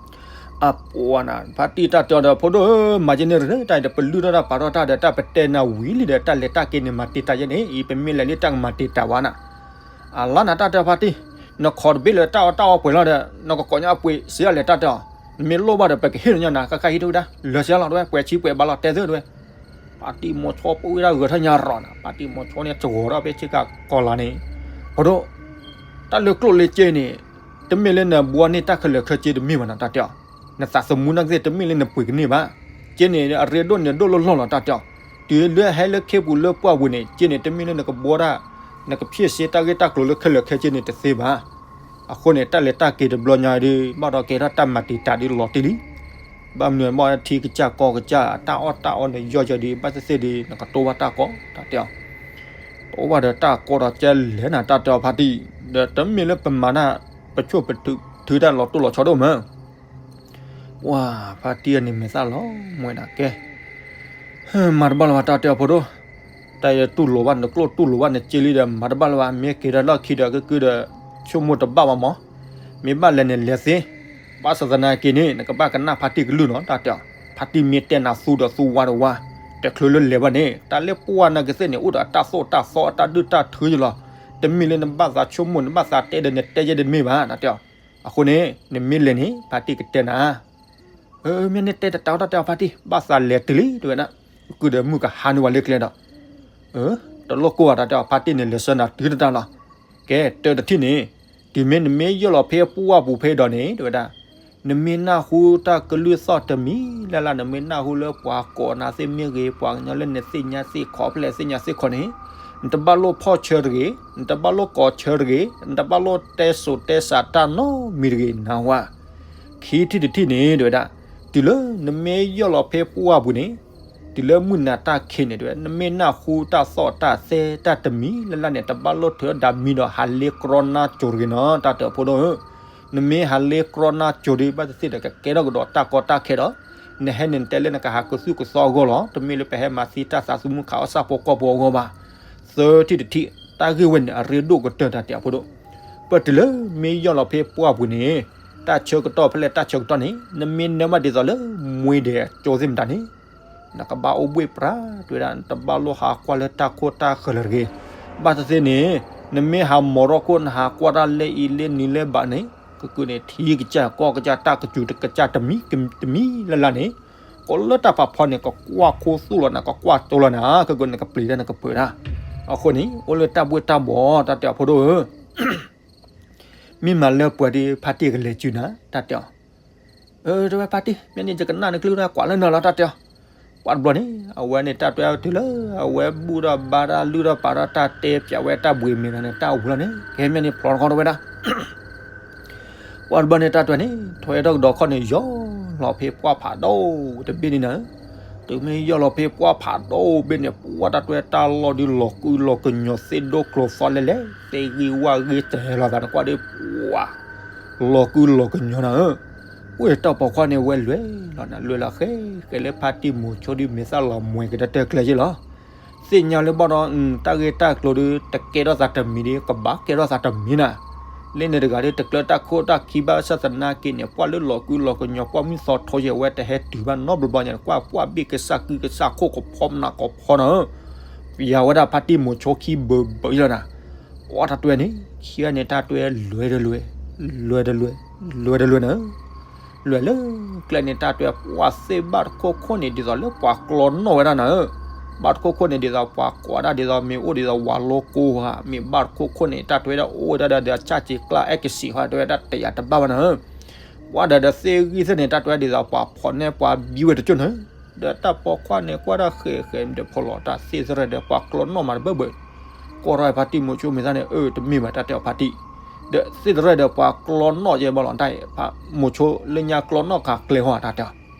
အပှၤနၤ ဖါတံၢ်တၢ်တဲအီၤဒီး ဖိဒိၣ်ဧၢ မၤကဲန့ၣ်တဂ့ၤ တၢ်အံၤဒီးပလုၢ်ထီၣ်တၢ်ပာ်ထီၣ်တၢ်ဒီး တၢ်ပတဲနၤဝံၤလံဒီး တၢ်လဲၤတၢ်က့ၤန့ၣ် မၤတံာ်တာ်ယဲန့ၣ် အံၤပမ့ၢ်လဲၤလံတၢ်ကမၤတံာ်တာ်ဝဲနၤ, အလါနၤတၢ်တဲဖါတံၢ်, နခိးတဘ့ၣ်လၢတၢ်အီၣ်တၢ်အီပှဲၤလီၤဒီး နကကိးညါအပှ့ၤစံးအလဲၤတၢ်တဲအီၤ, နမ့ၢ်လိၣ်ဘၣ်ဒီး ပကဟ့ၣ်နၤ နၤဃၣ်ဃၣ်ဟံးထီၣ်ဝဲဒၣ် လၢာ်စံးလီၤတဲဝဲ ပှဲၤဆံပှဲၤဘးလီၤတဲသၢတဲဝဲ. ဖါတံၢ်မိၤဆိပှ့ၤဝဲဒၣ်ဂဲၤထီၣ်ညါရီၤနၤ, ဖါတံၢ်မိၤဆိန့ၣ် စဂီၤထီၣ်ဖဲဆ့ကၤကီၤလၤန့ၣ်, ဖိဒိၣ်, တၢ်လၢကျိၣ်လၢစ့န့ၣ် တမ့ၢ်လၢနဘှီန့ၢ်တၢ်ခဲလၢာ်ခဲဆ့တမ့ၢ်ဘၣ်နီၤ တၢ်တဲအီၤ, နသးသမူနာ်က့သ့ၣ်တမ့ၢ်လၢနပှ့ၤကန့ၢ်ဘၣ်. စ့န့ၣ် အရ့ဒိၣ်န့ၣ်ဒိၣ်လီၢ်လီၢ်လီၤ တၢ်တဲအီၤ, တုၤလၢဟဲလၢခ့ပူၤလၢပှၢ်ပူၤန့ၣ် စ့န့ၣ် တမ့ၢ်လၢနကဘှီတၢ်, နကဖျ့ၣ်စ့တၢ်ဂ့ၢ်တၢ်ကျိၤလၢခဲလၢာ်ခဲဆ့န့ၣ်တသ့ဘၣ်. အဃိန့ၣ် တၢ်လဲၤတၢ်က့ၤတဘျီညါဒီး ဘၣ်ဒီးကဲထီၣ်တၢ်မၤတံာ်တာ်ဒ်လီၤတံၢ်လံ. ဘၣ်မနုၤဘၣ်ထံကစၢ်ကီၢ်ကစၢ် တၢ်အီၣ်တၢ်အီန့ၣ်ယီၢ်ယီၢ်ဒီး ဘၣ်သ့ၣ်သ့ၣ်ဒီး နကတိၢ်ဘၣ်တၢ်ကီ တၢ်တဲအီၤ, တိၢ်ဘၣ်ဒီးတၢ်ကီဒီးကဲလဲၣ်နၤ တၢ်တဲအီၤဖါတံၢ်, ဒီးတမ့ၢ်လၢပမၤတၢ် ပဆိၣ်ပထုးတၢ်လီၤတိၢ်လီၤဆီဒိၣ်မး. ပှၤဖါတံၢ်အန့ၣ်မဲာ်သၣ်လီၤမွဲဒၣ်ကဲ မၤတဘၣ်လၢၤဘၣ် တၢ်တဲအီၤဖိဒိၣ်, တၢ်တူၢ်လိာ်ဘၣ်နကျိၣ်တူၢ်လိာ်ဘၣ်နစ့လံဒီး မၤတဘၣ်လၢၤဘၣ် မ့ၢ်က့ၤဒီးလီၢ်ခံဒီး ကကုဒီး ဆိကမိၣ်တဘၣ်ဘၣ်မး, မ့ၢ်ဘၣ်လဲၤန့ၣ်လဲၤသ့, ဘၣ်ဆၣ်သနာ်က့န့ၣ် နကဘၣ်ကနၣ်ဖါတံၢ်ကလုၢ်နီၤ တၢ်တဲအီၤ, ဖါတံၢ်မ့ၢ်တဲနၤသူဒီးသူဝါဒီးဝါ, တချုးလၢလဲၤဘၣ်န့ၣ် တၢ်လၢပှၢ်နာ်က့သ့ၣ်န့ၣ် အိၣ်ဒီးအတၢ်သိၣ်တၢ်သီအတၢ်ဒုၣ်တၢ်ထုယလီၤ, တမ့ၢ်လၢနဘၣ်သးဆိကမိၣ် နဘၣ်သးတဲဒီးနတဲယဲတမ့ၢ်ဘၣ် တၢ်တဲအီၤ, အဃိန့ၣ် နမ့ၢ်လဲၤန့ၣ် ဖါတံၢ်ကတဲနၤ မ့ၢ်န့ၣ်တဲတတၢ်တၢ်တဲအီၤဖါတံၢ် ဘၣ်သးလဲၤတုၤလံ တဲဝဲဒၣ်, ကကုဒီးမုၢ်ကဟါန့ၢ်ဝဲလၢကျဲဒီး, တလိၣ်ကိၢ်ဘၣ် တၢ်တဲအီၤ ဖါတံၢ်န့ၣ် လဲၤဆှၢနၤတုၤတတၢ်လီၤ. ကဲတၢတထံၣ်န့ၣ်, တုၤမ့ၢ်နမ့ၢ်ယီၢ်လီၤဖဲပှၢ်ပူၤဖဲဒီးန့ၣ် တဲဝဲဒၣ်, နမ့ၢ်နၢ်ဟူတၢ်ကလုၢ်သီၣ်တမံၤလၢ်လၢ် နမ့ၢ်နၢ်ဟူလၢပှၤကိးနၤသ့ၣ်မ့ၢ်ဂ့ၤ ပှၤကညီလၢနသ့ၣ်ညါသ့ၣ်ခီဖျဲၣ်သ့ၣ်ညါသ့ၣ်ခီန့ၣ်, နတဘၣ်လိၣ်ဖီၣ်ဆၢတဂ့ၤ, နတဘၣ်လိၣ်ကိးဆၢတဂ့ၤ, နတဘၣ်လိၣ်တဲစိၤတဲစးတၢ်နီတမံၤတဂ့ၤ နၢ်ဟူဧါ. ခံထံၣ်တထံၣ်န့ၣ် တဲဝဲဒၣ်, တုၤလၢနမ့ၢ်ယီၢ်လီၤဖဲပှၢ်ပူၤန့ၣ်, တုၤလၢမုၢ်နၤတၢ်ခံးန့ၣ် တဲဝဲ နမ့ၢ်နၢ်ဟူတၢ်သီၣ်တၢ်သဲတၢ်တမံၤလၢ်လၢ်န့ၣ် တဘၣ်လိၣ်ထုးဒီးမံဒီးဟးလ့ကြီနါစိၤတဂ့ၤနီၤ တၢ်တဲအီၤဖိဒိၣ်ဧၢ. နမ့ၢ်ဟးလ့ကြီနါစိၤဒီး ဘၣ်သ့ၣ်သ့ၣ်ဒီးကကဲထီၣ်ကဒီးတၢ်ကီတၢ်ခဲဒီး, နဟဲန့ၣ်နတဲလၢနကဟးကသူၣ်ကသီအဂီၢ်လီၤ. တမ့ၢ်လၢပဟဲမၤသံတၢ်သးသမူခးအီၣ်ဆၣ်ဖိကီၢ်ဖိအဂီၢ်ဘၣ်. သၢထံၣ်တထံၣ်, တၢ်ဂ့ၢ်ဝဲန့ၣ် အရ့ဒိၣ်ကတၢၢ် တၢ်တဲအီၤဖိဒိၣ်. ပတုၤလၢမ့ၢ်ယီၢ်လီၤဖဲပှၢ်ပူၤန့ၣ်, တၢ်ဆၢကတီၢ်ဖဲလဲၣ်တၢ်ဆၢကတီၢ်န့ၣ် နမ့ၢ်နၢမးဒ်သိးလၢ မှ့ဒဲးကၠိသ့ၣ်မတၤန့ၣ်, နကဘၣ်အိၣ်ဘှ့ၣ်ပြး တဲဝဲဒၣ် နတဘၣ်လိၣ်ဟးကွၢ်လၢတၢ်ခိၣ်တၢ်ဃၢၤလၢၤတဂ့ၤ. ဘၣ်သ့ၣ်သ့ၣ်န့ၣ်, နမ့ၢ်ဟးမီၤထီၣ်ခိၣ် နဟးကွၢ်တၢ်လၢအံၤလၢနုၤလၢဘၣ်န့ၣ်, ကကုန့ၣ် ထံကစၢ်ကီၢ်ကစၢ်တၢ်ကစူၤတကစၢ်တမံၤတမံၤလၢ်လၢ်န့ၣ်, ကိးလၢတၢ်ဖးဖီန့ၣ် ကကွၢ်ခိသိၣ်လီၤနၤ ကကွၢ်တိၤလီၤနၤ ကကုန့ၣ်ကပျံၤတၢ်နကပၢၤတၢ်. အဃိန့ၣ် အိၣ်လၢတၢ်ဘှ့ၣ်တၢ်ဘှီၣ် တၢ်တဲအီၤဖိဒိၣ်ဧၢ မ့ၢ်မၤလၢပှဲၤဒီးဖါတံၢ်ကလဲၤစုနၤ တၢ်တဲအီၤ. တဲဝဲဖါတံၢ် မ့ၢ်န့ၣ်ယကနၣ်နကလုၢ်တၢ်ကွၢ်လၢနၤလီၤ တၢ်တဲအီၤ. ပှၤတဘျီန့ၣ် အဝဲန့ၣ်တၢ်တဲအီၤတုၤလၢ အဝဲဘူၣ်ထီၣ်ဘါတၢ်လုၢ်ထီၣ်ပာ်ထီၣ်တၢ်တဲပၠးဝဲတၢ်ဘှံးမ့ၢ်ဂ့ၤန့ၣ် တၢ်ဝံၤလီၤန့ၣ် ကဟဲမ့ၢ်န့ၣ်ဖျိထီၣ်တခီတဝဲဒၣ် ပှၤတဘျီန့ၣ်တၢ်တဲန့ၣ် ထွဲထီၣ်ကဒီးခီၣ်န့ၣ် ယီၢ်လီၤဖဲပှၢ်ဖးဒိၣ်တဘ့ၣ်န့ၣ်နၤ. တုၤမ့ၢ်ယီၢ်လီၤဖဲပှၢ်ဖးဒိၣ်ဘ့ၣ်န့ၣ် ပှၤတၢ်တဲတၢ်လီၢ်ဒုးလီၤကုလီၤကညီၤသ့ၣ်ဒိၣ်ကျိၤသီလဲၣ်လဲၣ် သ့ၣ်ဂံၢ်ဝၣ်ဂံၢ်တဟဲလီၤသးန့ၣ် ကွၢ်ဒီးပှၤ လီၤကုလီၤကညီၤနၤဧၢ. အိၣ်တၢ်ပိာ်ခွါန့ၣ်ဝဲလွဲၢ်လီၤနၤ လွဲၢ်လီၤဃဲ ဃဲလၢဖါတံၢ်မိၤဆိဒုးမဲာ်သၣ်လီၤမှဲၤကတၢၢ်တၢၢ်ကျဲယ့ၣ်လီၤ. သ့ၣ်ညါလၢဘၣ်ဒီး တၢ်ဂ့ၢ်တၢ်ကျိၤဒုး တကဲထီၣ်သးတမံၤဒီး ကဘၣ်ကဲထီၣ်သးတမံၤနၤ. လၢန့ၣ်တဂၤဒီး တကျၢတၢ်ခိၣ်တၢ်ခံဘၣ်ဆၣ်သနာ်က့န့ၣ် ပှၤလၢလီၤကုလီၤကညီၤ ပှၤမုၢ်သီထီယဲၢ်ဝဲတဟဲတုၤဘၣ်နီတဘျီဘျီညါန့ၣ် ကွၢ်ပှၢ်ဘ့ၣ်ကစၢ်ကုကစၢ်ခိၣ်ကဖီမနၤကဖီနၤဧၢ. ပျးဝဲဒၣ်ဖါတံၢ်မိၤဆိခံဘၢဘၢလီၤနၤ. ပှၤတၢ်တဲန့ၣ် ခံဂၤန့ၣ်တၢ်တဲလွဲၢ်တလွဲၢ် လွဲၢ်တလွဲၢ် လွဲၢ်တလွဲၢ်နၤဧၢ. လွဲၢ်လၢကျဲန့ၣ်တၢ်တဲပှၤသ့ၣ်ဘၣ်တခိၣ်ခိၣ်န့ၣ် ဒ်သိးလၢပှၤကျီနီၣ်ဝဲဒၣ်နၤဧၢ. ဘၣ်တခိၣ်ခိၣ်န့ၣ် ဒ်သိးပှၤကွၢ်ဒၣ်ဒ်သိးမ့ၢ်အိၣ်ဒ်သိးဝၤလိကိဧါ မ့ၢ်ဘၣ်တခိၣ်ခိၣ်န့ၣ် တၢ်တဲဝဲဒၣ်အိၣ်ဝဲဒၣ်ဒီးအစၢ်စံးကျၢ်အဲၣ်ကစံးဟီ တဲဝဲဒၣ်တယာ်တဘၣ်ဘၣ်နၤဧၢ. ပှၤဒီးဒီးသ့ၣ်ဂံၢ်သ့ၣ်န့ၣ် တၢ်တဲဝဲဒ်သိးပှၤဖီၣ်နဲၣ်ပှၤဘံဝဲတကၠိၢ်နၤဧၢ. ဒီးတၢ်ပိာ်ခွါန့ၣ် ကွၢ်ဒၣ်ဃဲးဃဲးဒီးဖိလီၤတၢ် သ့ၣ်သရဲၣ်ဒီးပှၤကျီနီၣ်မးတဘၢဘၢ ကိးထီၣ်ဖါတံၢ်မိၤဆိမဲာ်သၣ်န့ၣ် အၢ တမ့ၢ်ဘၣ်တၢ်တဲအီၤဖါတံၢ်, ဒီးသ့ၣ်သရဲၣ်ဒီးပှၤကျီနီၣ်ယဲဘၣ်လီၤတၢ် မိၤဆိလၢညါကျီနီၣ်ခးကျဲဟီၣ် တၢ်တဲအီၤ.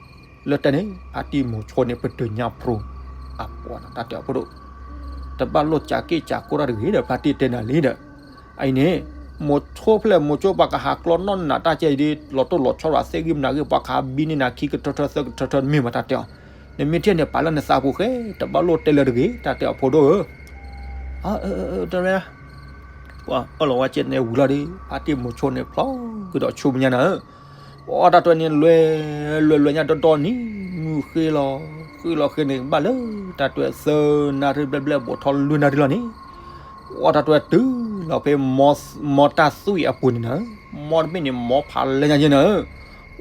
လၢတဲန့ၣ် ဖါတံၢ်မိၤဆိန့ၣ် ပတုၤညါဖျိ အပှၤတၢ်တဲအီၤဖိဒိၣ် တဘၣ်လိၣ်ကးက့ၢ်ကးကိၢ်တၢ်တဂ့ၤဒီး ဖါတံၢ်တဲနၤလံဒီး အအံၤန့ၣ် မိၤဆိဖဲလဲၣ်မိၤဆိပှၤကဟးကျီနီၣ်နၤတၢ်ကဲအံၤဒ် လီၤတိၢ်လီၤဆီဒီးသ့ၣ်ဂံၢ်မနၤဂ့ၢ် ပှၤကဟးဘံန့ၢ်နၤခံကထၢထၢသၢကထၢထၢတမ့ၢ်ဘၣ်တၢ်တဲအီၤ. နမ့ၢ်ထံၣ်န့ၣ် ပာ်လၢနသးပူၤဃဲ တဘၣ်လိၣ်တဲလၢၤတဂ့ၤ တၢ်တဲအီၤဖိဒိၣ်ဧၢ တဝဲ ပှၤအၢၣ်လီၤဝဲကဲန့ၣ်ဝံၤလီၤဒီး ဖါတံၢ်မိၤဆိန့ၣ်ဖျီကဒီးဆူမဲာ်ညါနၤဧၢ. ပှၤတၢ်တဲန့ၣ်လွဲၢ် လွဲၢ်လွဲၢ်ညါဒီဒီနံၤ မုၢ်ဃ့လီၤ ဃ့လီၤဃ့န့ၣ် ဘၣ်လၢတၢ်တဲသၢနၣ်ရံၣ်ဘျဲၣ်ဘျဲၣ် ဘူးထီၣ်လွံၢ်နၣ်ရံၣ်လီၤန့ၣ် ပှၤတၢ်တဝဲတုၤလီၤဖဲ မီတၢ်သွံၣ်အပူၤန့ၣ်နၤ, မီတဘ့ၣ်န့ၣ် မီဖးလဲၢ်ညါယဲနၤဧၢ,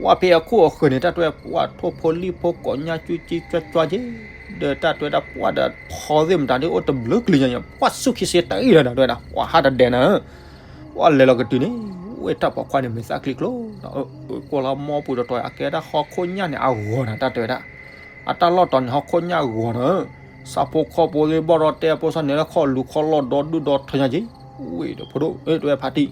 ပှၤဖဲအခိၣ်အဃၢၤန့ၣ် တၢ်တဝဲ ပှၤထိၣ်ဖိလံၣ်ဖိကိးညါ ကၠူကၠူကၠွကၠွက့, ဒီးတၢ်တဝဲဒၣ် ပှၤဒီးဖီသ့ၣ်မတၤဒ်အိၣ်တဘျုးကလံၤညါ, ပှၤဆူၣ်ခံဆ့တအံၤဒီး တဝဲဒၣ် ပှၤဟးတဒဲးနၤဧၢ, ပှၤလဲၤလီၤကတုၤန့ၣ် ဝဲတၢ်ပိာ်ခွါန့ၣ်မဲာ်သၣ်ချံကျိ ကွၢ်လီၤမီပူၤတတီၤ အကဲဒၣ်ဟီၣ်ခိၣ်ညၣ်န့ၣ်အဂီၤနၤ တၢ်တဝဲဒၣ်, အတၢ်လီၢ်တီၤန့ၣ် ဟီၣ်ခိၣ်ညၣ်ဂီၤနၤဧၢ, ဆၣ်ဖိကီၢ်ဖိသ့ၣ်ဘၣ်ဒီးတဲအဖိစၢ်န့ၣ်လၢ ခီၣ်လူၤခီၣ်လီၢ်ဒီဒူၣ်ဒီထၢညါက့, ဝ့ၢ်ဒီးဖိဒိၣ် တဝဲဖါတံၢ်,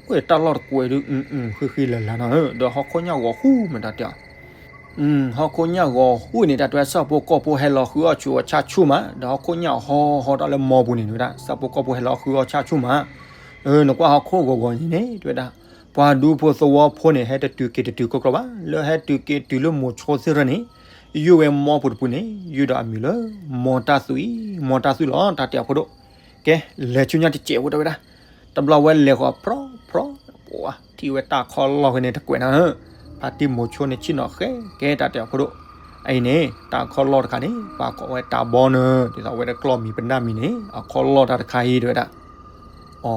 ဝ့ၢ်တၢ်လီၢ်တကွဲးဒုး ဃံဃံလၤလၤနၤဧၢ, ဒီးဟီၣ်ခိၣ်ညၣ်ဂီၤဃူမး တၢ်တဲအီၤ ဟီၣ်ခိၣ်ညၣ်ဂီၤဃူ န့ၣ် တၢ်တဝဲ ဆၣ်ဖိကီၢ်ဖိဟဲလီၤဃုအီၣ်ဆူအီၣ်ဆၣ်ဆူၣ်မး, ဒီးဟီၣ်ခိၣ်ညၣ်ဟီဟီတၢ်လၢမီပူၤန့ၣ် တဝဲဒၣ် ဆၣ်ဖိကီၢ်ဖိဟဲလီၤဃုအီၣ်ဆၣ်ဆူၣ်မး, နကွၢ်ဟီၣ်ခိၣ်ဂီၤဂီၤအံၤန့ၣ် တဝဲဒၣ် ပှၤဒူဖိသဝီဖိန့ၣ် ဟဲတတုၤက့ၤတတုၤကီကီဘၣ်, လၢဟဲတုၤက့ၤတုၤလၢမိၤဆိသ့ၣ်တဖၣ်န့ၣ် ယုၢ်ဝဲမီပူၤတပူၤန့ၣ် ယုၢ်ဒီးအမံၤလၢ မီတၢ်သွံၣ်, မီတၢ်သွံၣ်လီၤ တၢ်တဲအီၤဖိဒိၣ်, ကဲ လဲၤဆူညါတစဲးဖိ တဝဲဒၣ်, တဘျီဝဲလဲၤဃီၤဖြီဖြီ, ပှၤထံၣ်ဝဲတၢ်ခီၣ်လီၢ်ဖဲန့ၣ်တကွဲးနၤဧၢ, ဖါတံၢ်မိၤဆိန့ၣ်ဆ့ၣ်နီၤဃဲ ကဲ တၢ်တဲအီၤဖိဒိၣ်, အအံၤန့ၣ် တၢ်ခီၣ်လီၢ်တခါန့ၣ် ပှၤကိးဝဲတၢ်ဘီနၢၤ, ဒ်သိးဝဲတကျီၢ်မံၤပနၢ်မံၤန့ၣ် အခီၣ်လီၢ်တၢ်တခါအံၤ တဝဲဒၣ်, အ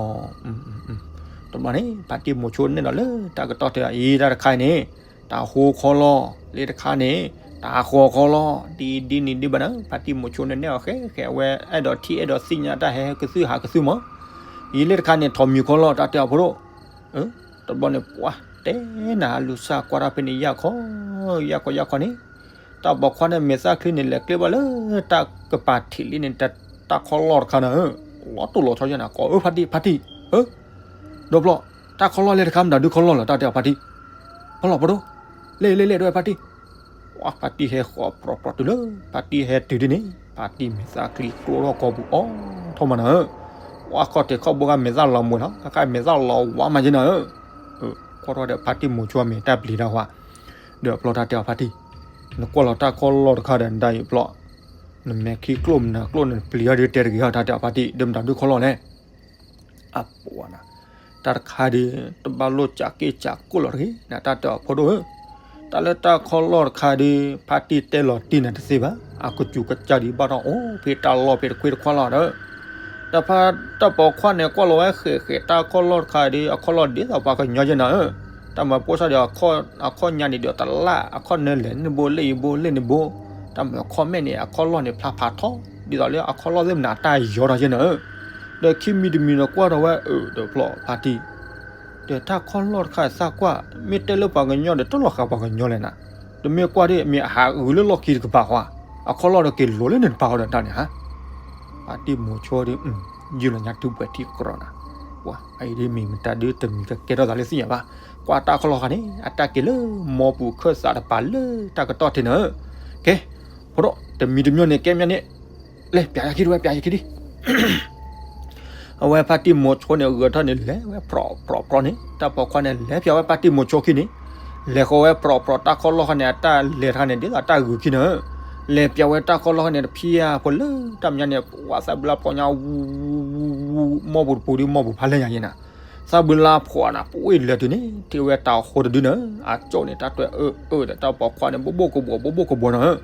တဘျီန့ၣ် ဖါတံၢ်မိၤဆိနဲၣ်ဒီးလၢတၢ်ကတီၢ်တခါအံၤ တၢ်တခါအံၤန့ၣ် တၢ်ဟိခီၣ်လီၢ်လၢတခါန့ၣ် တၢ်ဃီခီၣ်လီၢ် ဒ်ဒ်န့ၣ်ဒ်ဘၣ်နၤ, ဖါတံၢ်မိၤဆိန့ၣ်နဲၣ်အီၤဃဲဃဲ အဝဲအဲၣ်ဒိးထံၣ်အဲၣ်ဒိးသ့ၣ်ညါတၢ်ဟဲကသုၣ်ဟးကသုၣ်မး, အံၤလၢတခါန့ၣ် ထိးမံၤခီၣ်လီၢ် တၢ်တဲအီၤဖိဒိၣ်, တဘျီန့ၣ် ပှၤတဲနၤ လူၤစၢ်ကွၢ်တၢ်ဖဲန့ၣ် ယၢ်ခီ ယၢ်ခီ ယၢ်ခီန့ၣ် တၢ်ပိာ်ခွါန့ၣ်မဲာ်သၣ်ချံန့ၣ် လဲၤကျဲဘၣ်လၢတၢ်ကပၤထံးလံန့ၣ် တၢ်ခီၣ်လီၢ်တခါနၤဧၢ, လီၤတိၢ်လီၤဆီယဲနၤ ကိးအၢ ဖါတံၢ် ဖါတံၢ်ဧၢ, ဒီဖျီၣ် တၢ်ခီၣ်လီၢ်လၢတခါမတၤဒုခီၣ်လီၢ်လီၤ တၢ်တဲအီၤဖါတံၢ်, ဖီလီၤဖိဒိၣ်, လဲၤလဲၤလဲၤ တဝဲဖါတံၢ်, ပှၤဖါတံၢ်ဟဲဃီၤပြီပြီတုၤလၢ ဖါတံၢ်ဟဲတုၤဒ်န့ၣ် ဖါတံၢ်မဲာ်သၣ်ချံကျိထီၣ်ကိာ်ပူၤအီၤထီၣ်မးနၤဧၢ, ပှၤခီၣ်ထံးခီၣ်ဘိဂၤမဲာ်သၣ်လီၤမွဲလီၤ အခါမဲာ်သၣ်လီၤဝါမးယဲနၤဧၢ, ကွၢ်ထီၣ်ဒီးဖါတံၢ်မိၤဆိမဲာ်တၢ်ပျံၤတၢ်ဝါ, ဒီးဖျီၣ်တၢ်တဲအီၤဖါတံၢ်, နကွၢ်လီၤတၢ်ခီၣ်လီၢ်တခါဒီးဒ်အံၤဖျီၣ်, နမဲာ်ချံကျိမနၤကျိန့ၣ် နပျံၤအီၤဒ်တဲတဂ့ၤဟီ တၢ်တဲအီၤဖါတံၢ် ဒီးမတၤဒုခီၣ်လီၢ်လဲၣ် အပှၤနၤ, တၢ်တခါဒ် တဘၣ်လိၣ်စးက့ၢ်စးကိၣ်လီၤတဂ့ၤ နတၢ်တဲအီၤဖိဒိၣ်ဧၢ, တၢ်လၢတၢ်ခီၣ်လီၢ်တခါဒ် ဖါတံၢ်တဲလီၤတံၢ်နၤတသ့ဘၣ် အကစူၤကစၢ်ဒ်ဘၣ်ထီၣ်အိၣ်ဖဲတၢ်လီၢ်ဖဲတခွ့တခွါလီၤဒီး, ဒီးဖါတၢ်ပိာ်ခွါန့ၣ် ကွၢ်လီၤဝဲဃဲးဃဲး တၢ်ခီၣ်လီၢ်တခါဒ် အခီၣ်လီၢ်ဒ်သိးပှၤကညီယဲနၤဧၢ, တၢ်မၤပိၢ်ဆၣ်ဒီး အခီၣ်ညါန့ၣ်ဒီးတလၢ် အခီၣ်နၢလဲၣ်န့ၣ်ဘိ လၢအံၤဘိ လၢန့ၣ်ဘိ, တၢ်မၤခီၣ်မဲာ်န့ၣ် အခီၣ်လီၢ်န့ၣ် ဖျါဖးထီ ဒ်သိးလၢအခီၣ်လီၢ်သ့ၣ်မနၤတၢ်ယီၤထီၣ်ယဲနၤဧၢ, ဒီးခံမံၤတမံၤဒီးကွၢ်ထီၣ်ဝဲအၢ ဒီးဖျီၣ်ဖါတံၢ်, ဒီးတၢ်ခီၣ်လီၢ်တခါအံၤသးကွၢ် မ့ၢ်တဲလၢပှၤကညီဒီးတလီၤဃာ်ပှၤကညီလဲၣ်နၤ, တမ့ၢ်ကွၢ်ဒ်မ့ၢ်အဟးဂုာ်လၢလီၢ်ခံတကပၤဃီ, အခီၣ်လီၢ်ဒီးက့ၤလိၤလၢန့ၣ်တပၤဃီဒီးတၢ်န့ၣ်ဧါ ဖါတံၢ်မိၤဆိဒ် ယုၢ်လီၤညါတုၤပှဲၤထံကရီနၤ, ပှၤအံၤဒ်မ့ၢ်မတၤဒုတမံၤကကဲထီၣ်သးလၢသ့ၣ်ညါဘၣ်, ကွၢ်တၢ်ခီၣ်လီၢ်တခါန့ၣ် အတၢ်က့ၤလၢမီပူၤခၢၣ်သးတပၤလၢတၢ်ကတီၢ်ထံးနၤဧၢ, ကဲ, ဖိဒိၣ် တမံၤတမံၤန့ၣ် ကဲမ့ၢ်န့ၣ်, လဲၤပျးယခံဒ်ဝဲ ပျးယခံဒ် အဝဲဖါတံၢ်မိၤဆိန့ၣ် ဂဲၤထီၣ်န့ၣ် လဲၤဝဲဖြီးဖြီးဖြီးန့ၣ် တၢ်ပိာ်ခွါန့ၣ် လဲၤပျးဝဲဖါတံၢ်မိၤဆိခံန့ၣ်, လဲၤဃီၤဝဲဖြီးဖြီးတၢ်ခီၣ်လီၢ်ခါန့ၣ် အတၢ်လဲၤတခါန့ၣ် ဒ်သိးတၢ်ဂုာ်ခံနၤဧၢ, လဲၤပျးဝဲတၢ်ခီၣ်လီၢ်ခါန့ၣ် တဖျါဖိလၢတၢ်မဲာ်ညါန့ၣ် ပှၤသးဘျါဖီညါ ဝူဝူဝူ မီပူၤတပူၤဒ်မီပူၤဖးလဲၢ်ညါယဲနၤ, သးဘျါဖီနၤ ပှၤလဲၤတုၤန့ၣ် ထံၣ်ဝဲတၢ်ဟိတဒုနၤဧၢ, အကၠိၣ်န့ၣ် တၢ်တွဲအၢအၢဒီးတၢ်ပိာ်ခွါန့ၣ် ဘိၣ်ဘိၣ်ကဘီၤ ဘိၣ်ဘိၣ်ကဘီၤနၤဧၢ,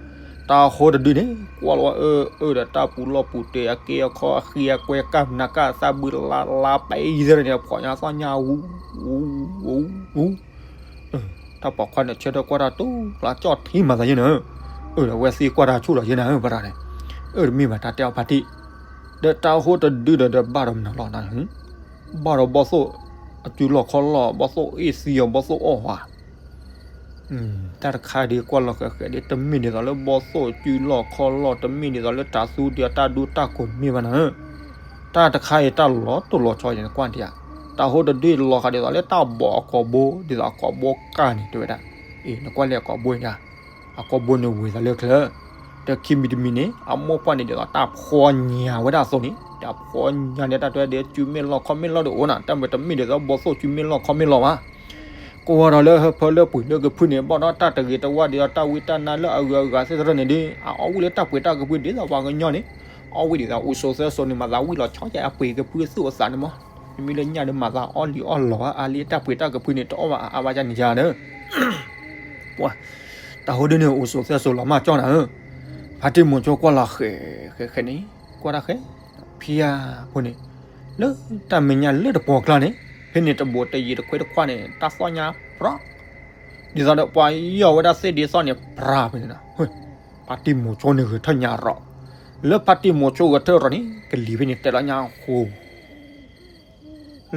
တၢ်ဟိတဒုန့ၣ် ကွၢ်လီၤဝဲအၢအၢဒီးတၢ်ပူၤလီၢ်ပူၤတဲာ် အက့အခီအဃံအကွဲကၢ်မနၤကၢ် သးဘျါလါပှဲၤယံၤသ့ၣ်န့ၣ် ဖီညါသီညါ ဝူ ဝူ ဝူ ဝူ တၢ်ပိာ်ခွါန့ၣ် ဆၢထၢၣ်ကွၢ်တၢ်တူၢ်လၢကၠီၣ်ထံမၤသးယဲနၤဧၢ, အၢ ဒီးဝဲသ့ၣ်ကွၢ်တၢ်ဆူၣ်လီၤယဲနၤဧၢ ပတၢ်န့ၣ်, အၢ တမ့ၢ်ဘၣ်တၢ်တဲအီၤဖါတံၢ်, ဒီးတၢ်ဟိတဒုဒီး ဒီးဘၣ်ဒီးမနုၤလီၤနၤ, ဘၣ်ဒီးဘီၣ်သိၣ်အစုလီၢ်ခီၣ်လီၢ် ဘီၣ်သိၣ်အ့ၣ်သံအီၤ ဘီၣ်သိၣ်အီၣ်ဟါ တၢ်တခါဒ်ကွၢ်လီၤဃဲးဃဲးဒ် တမ့ၢ်ဒ်သိးလၢဘီၣ်သိၣ်စုလီၢ်ခီၣ်လီၢ် တမ့ၢ်ဒ်သိးလၢတၢ်သူဒံးအတၢ်ဒူတၢ်ကိးမ့ၢ်ဘၣ်နၤဧၢ, တၢ်တခါအံၤတၢ်လီၤတိၢ်လီၤဆီယဲနကွၢ်ဒံးဧါ, တၢ်ဟိတဒုလီၤဃာ်ဒ်သိးလၢတၢ်ဘီးအကိာ်ဘိ ဒ်သိးအကိာ်ဘိကၢ်န့ၣ် တဲဝဲဒၣ်, အ့ နကွၢ်လၢအကိာ်ဘိန့ၣ်ဧါ, အကိာ်ဘိန့ၣ်ဝံၤသးလၢချၢ, ဒီးခံမံၤတမံၤန့ၣ် အမိၢ်ပှၢ်န့ၣ်ဒ်သိးတၢ်ဖှီညါဝဲဒၣ်အသိးန့ၣ် တၢ်ဖှီညါန့ၣ် တၢ်တဲဒ်စုမ့ၢ်လီၢ်ခီၣ်မ့ၢ်လီၢ်ဒီးအိၣ်နၤ တၢ်မ့ၢ်တမ့ၢ်ဒ်သိးဘီၣ်သိၣ်စုမ့ၢ်လီၢ်ခီၣ်မ့ၢ်လီၢ်ဘၣ် ကွၢ်ဒီးလၢဟၢဖၢလၢပှ့ၤလၢကဖုန့ၣ် ဘၣ်ဒီးတၢ်တဂ့ၤတဝါဒ်သိးတၢ်ဝံတၢ်နါလၢအဂုၤအဂၤသ့ၣ်တဖၣ်န့ၣ်ဒီး အအီၣ်ဝံၣ်လၢတၢ်ပှ့ၤတၢ်ကဖုဒ်သိးပှၤကညီန့ၣ်, အီၣ်ဝံၣ်ဒ်သိးအိၣ်စိးသဲစိးန့ၣ် မၤသးဝံၣ်လီၤဆီယဲအပှ့ၤကဖုသူၣ်အသးန့ၣ်မး, မ့မ့ၢ်လၢညၣ်ဒီးမၤသးအီၣ်လံာ်အီၣ်လီၤ အါလံတၢ်ပှ့ၤတၢ်ကဖုန့ၣ်တအီၣ်ဘၣ်အါဘၣ်ယါန့ၣ်ယါဒီး ပှၤ တၢ်ဟိဒုန့ၣ်အိၣ်စိးသဲစိးလီၤမၢ်ကၠီနၤဧၢ, ဖါတံၢ်မိၤဆိကွၢ်လီၤဃဲးဃဲးဃဲးန့ၣ် ကွၢ်တၢ်ဃဲး, ဖံယါဖိန့ၣ်, လၢတၢ်မဲာ်ညါလၢတပှီၢ်ကျါန့ၣ်, ဖဲန့ၣ်တဘူးတယံၤတခွ့တခွါန့ၣ် တၢ်သီၣ်ညါပြီ, ဒ်သိးဒီးပှၤယီၢ်ဝဲဒၣ်သ့ၣ်ဒ်သိးန့ၣ် ပြၤဖဲန့ၣ်ဒီး, ဖါတံၢ်မိၤဆိန့ၣ်ဂဲၤထၢၣ်ညါရီၤ, လၢဖါတံၢ်မိၤဆိဂဲၤထၢၣ်ရီၤန့ၣ် ကလံၤဖဲန့ၣ်တဲလီၤညါဃိ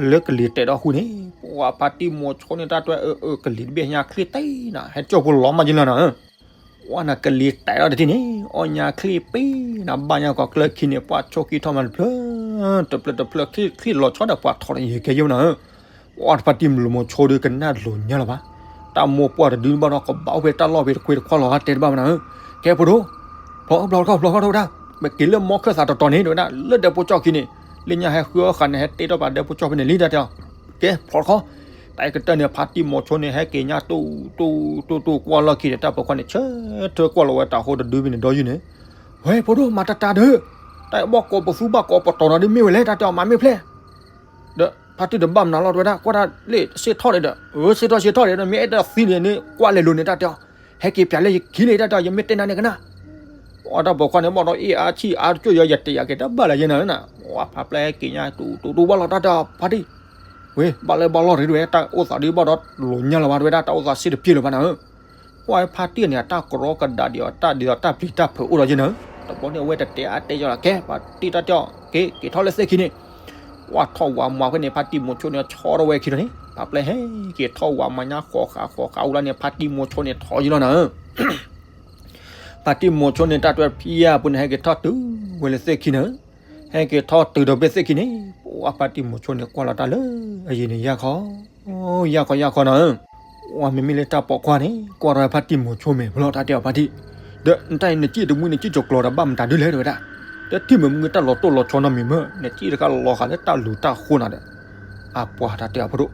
လၢကလံၤတဲဒီးဃိန့ၣ်, ပှၤဖါတံၢ်မိၤဆိန့ၣ်တၢ်တွဲအၢအၢကလံၤတဘ့ၣ်ညါချ့တ့ၢ်နၤ ဟဲကၠိဖိလီၤမးယလီၤနၤဧၢ, ပှၤနၤကလံၤတဲဒီးတထံၣ်န့ၣ် အီၣ်ညါချ့ပ့ၤနၤ ဘၣ်ညါကီးကျၢၢ်ခံန့ၣ် ပှၤဆိခံထီၣ်မးတဖျၢၣ်, တဖျၢၣ်တဖျၢၣ်ချ့ချ့လီၤဆီဒီးပှၤထီၣ်လီၤယဲၤကဲယိနၤဧၢ, ပှၤဖါတံၢ်မိၤဆိဒီးကနၣ်လိၤညါလီၤဘၣ်, တၢ်မိၢ်ပှၢ်တဒုဘၣ်ဒီးကဘၣ်အိၣ်ဖဲတၢ်လီၢ်ဖဲတခွ့တခွါလီၤ တဲတဘၣ်မးနၤဧၢ, ကဲဖိဒိၣ် ဖျီဖျီတခီဖျီတခီတဝဲဒၣ်, မ့ၢ်က့ၤလၢမီခၢၣ်သးတတီၤန့ၣ် တဝဲဒၣ် လၢဒဲဖိကၠီၣ်ခံန့ၣ်, လၢညါဟဲဃုအီၣ်ဃာ်န့ၣ် ဟဲတ့ထီၣ်ပှၤဒဲဖိကၠီၣ်ဖဲန့ၣ်လံတၢ်တဲအီၤ, ကဲဖျီတခီ, တၢ်အံၤကတၢၢ်န့ၣ် ဖါတံၢ်မိၤဆိန့ၣ် ဟဲက့ၤညါတူၢ်တူၢ်တူၢ်တူၢ်ကွၢ်လီၢ်ခံဒီး တၢ်ပိာ်ခွါန့ၣ် ဆၢထၢၣ်ကွၢ်လီၤဝဲတၢ်ဃိတဒုဖဲန့ၣ်ဒီးယုၢ်န့ၣ်, ဝဲဖိဒိၣ်မၤတၢ်တၢ်ဒီး, တၢ်အံၤဘီၣ်ကိးပသူဘၣ်ကိးပတီၢ်နီၤဒ်မ့ၢ်ဝဲလဲၣ် တၢ်တဲအီၤ မၤမ့ၢ်ဖျဲၣ် ဒီးဖါတံၢ်တဘၣ်မနုၤလီၤတဝဲဒၣ် ကွၢ်တၢ်လၢစ့ၣ်ထီၣ်န့ၣ်ဒီး, အၢ စ့ၣ်ထီၣ်စ့ၣ်ထီၣ်န့ၣ်ဒီး မ့ၢ်အဲၣ်ဒိးသံန့ၣ်န့ၣ် ကွၢ်လဲၤလိၤန့ၣ်တၢ်တဲအီၤ, ဟဲက့ၤပၠးလၢယခံလံတၢ်တဲအီၤ ယမ့ၢ်တဲနၤန့ၣ်ကနၣ်, အတၢ်ပိာ်ခွါန့ၣ် ဘၣ်ဒီးအ့ၣ်အါဆံၣ်အါတကၠိၢ်ယီၤ ယတဲယၤက့ၤတဘၣ်လၢယဲနၤဧၢနၤ, ဝဲဖးပျဲဟဲက့ၤညါတူၢ်တူၢ်တူၢ်ဘၣ်လီၤတၢ်တဲအီၤ ဖါတံၢ်, ဝဲဘၣ်လၢဘၣ်လီၢ်တဂ့ၤတဝဲ တၢ်အိၣ်သးဒ်ဘၣ်ဒီးလိၤညါလီၤဘၣ်တဝဲဒၣ် တၢ်အိၣ်သးစ့ၣ်တပျ့ၤလၢၤဘၣ်နၤဧၢ ကွၢ်ဝဲဖါတံၢ်န့ၣ် အတၢ်ကရီကဒးဒံးအီၤ တၢ်ဒ်သိးတၢ်ပျံၤတၢ်ဖုးအိၣ်ဒီးယဲနၤဧၢ, တဘျီန့ၣ်အဝဲတတဲအါတဲယီၤလီၤ ကဲ ဖါတံၢ်တၢ်တဲအီၤ က့ၤ က့ၤထီၣ်လၢသ့ၣ်ခံန့ၣ်, ဝဲထီၣ်ဝးမၤဖဲန့ၣ် ဖါတံၢ်မိၤဆိန့ၣ် ဆီထီၣ်ဝဲခံလီၤန့ၣ် ဖးပျဲဟဲက့ၤထီၣ်ဝးမၤညါဃိးဃာ်ဃိးဃာ်အိၣ်လီၤန့ၣ် ဖါတံၢ်မိၤဆိန့ၣ်ထီၣ်ယံၤလီၤနၤဧၢ ဖါတံၢ်မိၤဆိန့ၣ် တၢ်တွဲဖံယၢ်ပူၤန့ၣ် ဟဲက့ၤထီၣ်တုၤဝဲလၢသ့ၣ်ခံနၤဧၢ, ဟဲက့ၤထီၣ်တုၤဒီးဖဲသ့ၣ်ခံန့ၣ်, ပှၤဖါတံၢ်မိၤဆိန့ၣ် ကွၢ်လီၤတၢ်လၢအယံၤန့ၣ် ယၢ်ခီ, ယၢ်ခီယၢ်ခီနၤဧၢ, ပှၤမ့မ့ၢ်လၢတၢ်ပိာ်ခွါန့ၣ် ကွၢ်ထီၣ်ဖါတံၢ်မိၤဆိမဲာ်ဖဲလီၤ တၢ်တဲအီၤဖါတံၢ်, ဒီးနတၢ်အံၤနစံၣ်တမှံနစံၣ်ကၠီၤကျီၤဒီးဘၣ်မတၤဒုလဲၣ်တဝဲဒၣ်, ဒီးထံၣ်မုာ်မုာ်တၢ်လီၤတိၢ်လီၤဆီနီတမံၤမ့ၢ် နစံၣ်တခါလီၤဃာ်လၢတၢ်လူၤတၢ်ဃိနၤဒီး, အပှၤတၢ်တဲအီၤဖိဒိၣ်,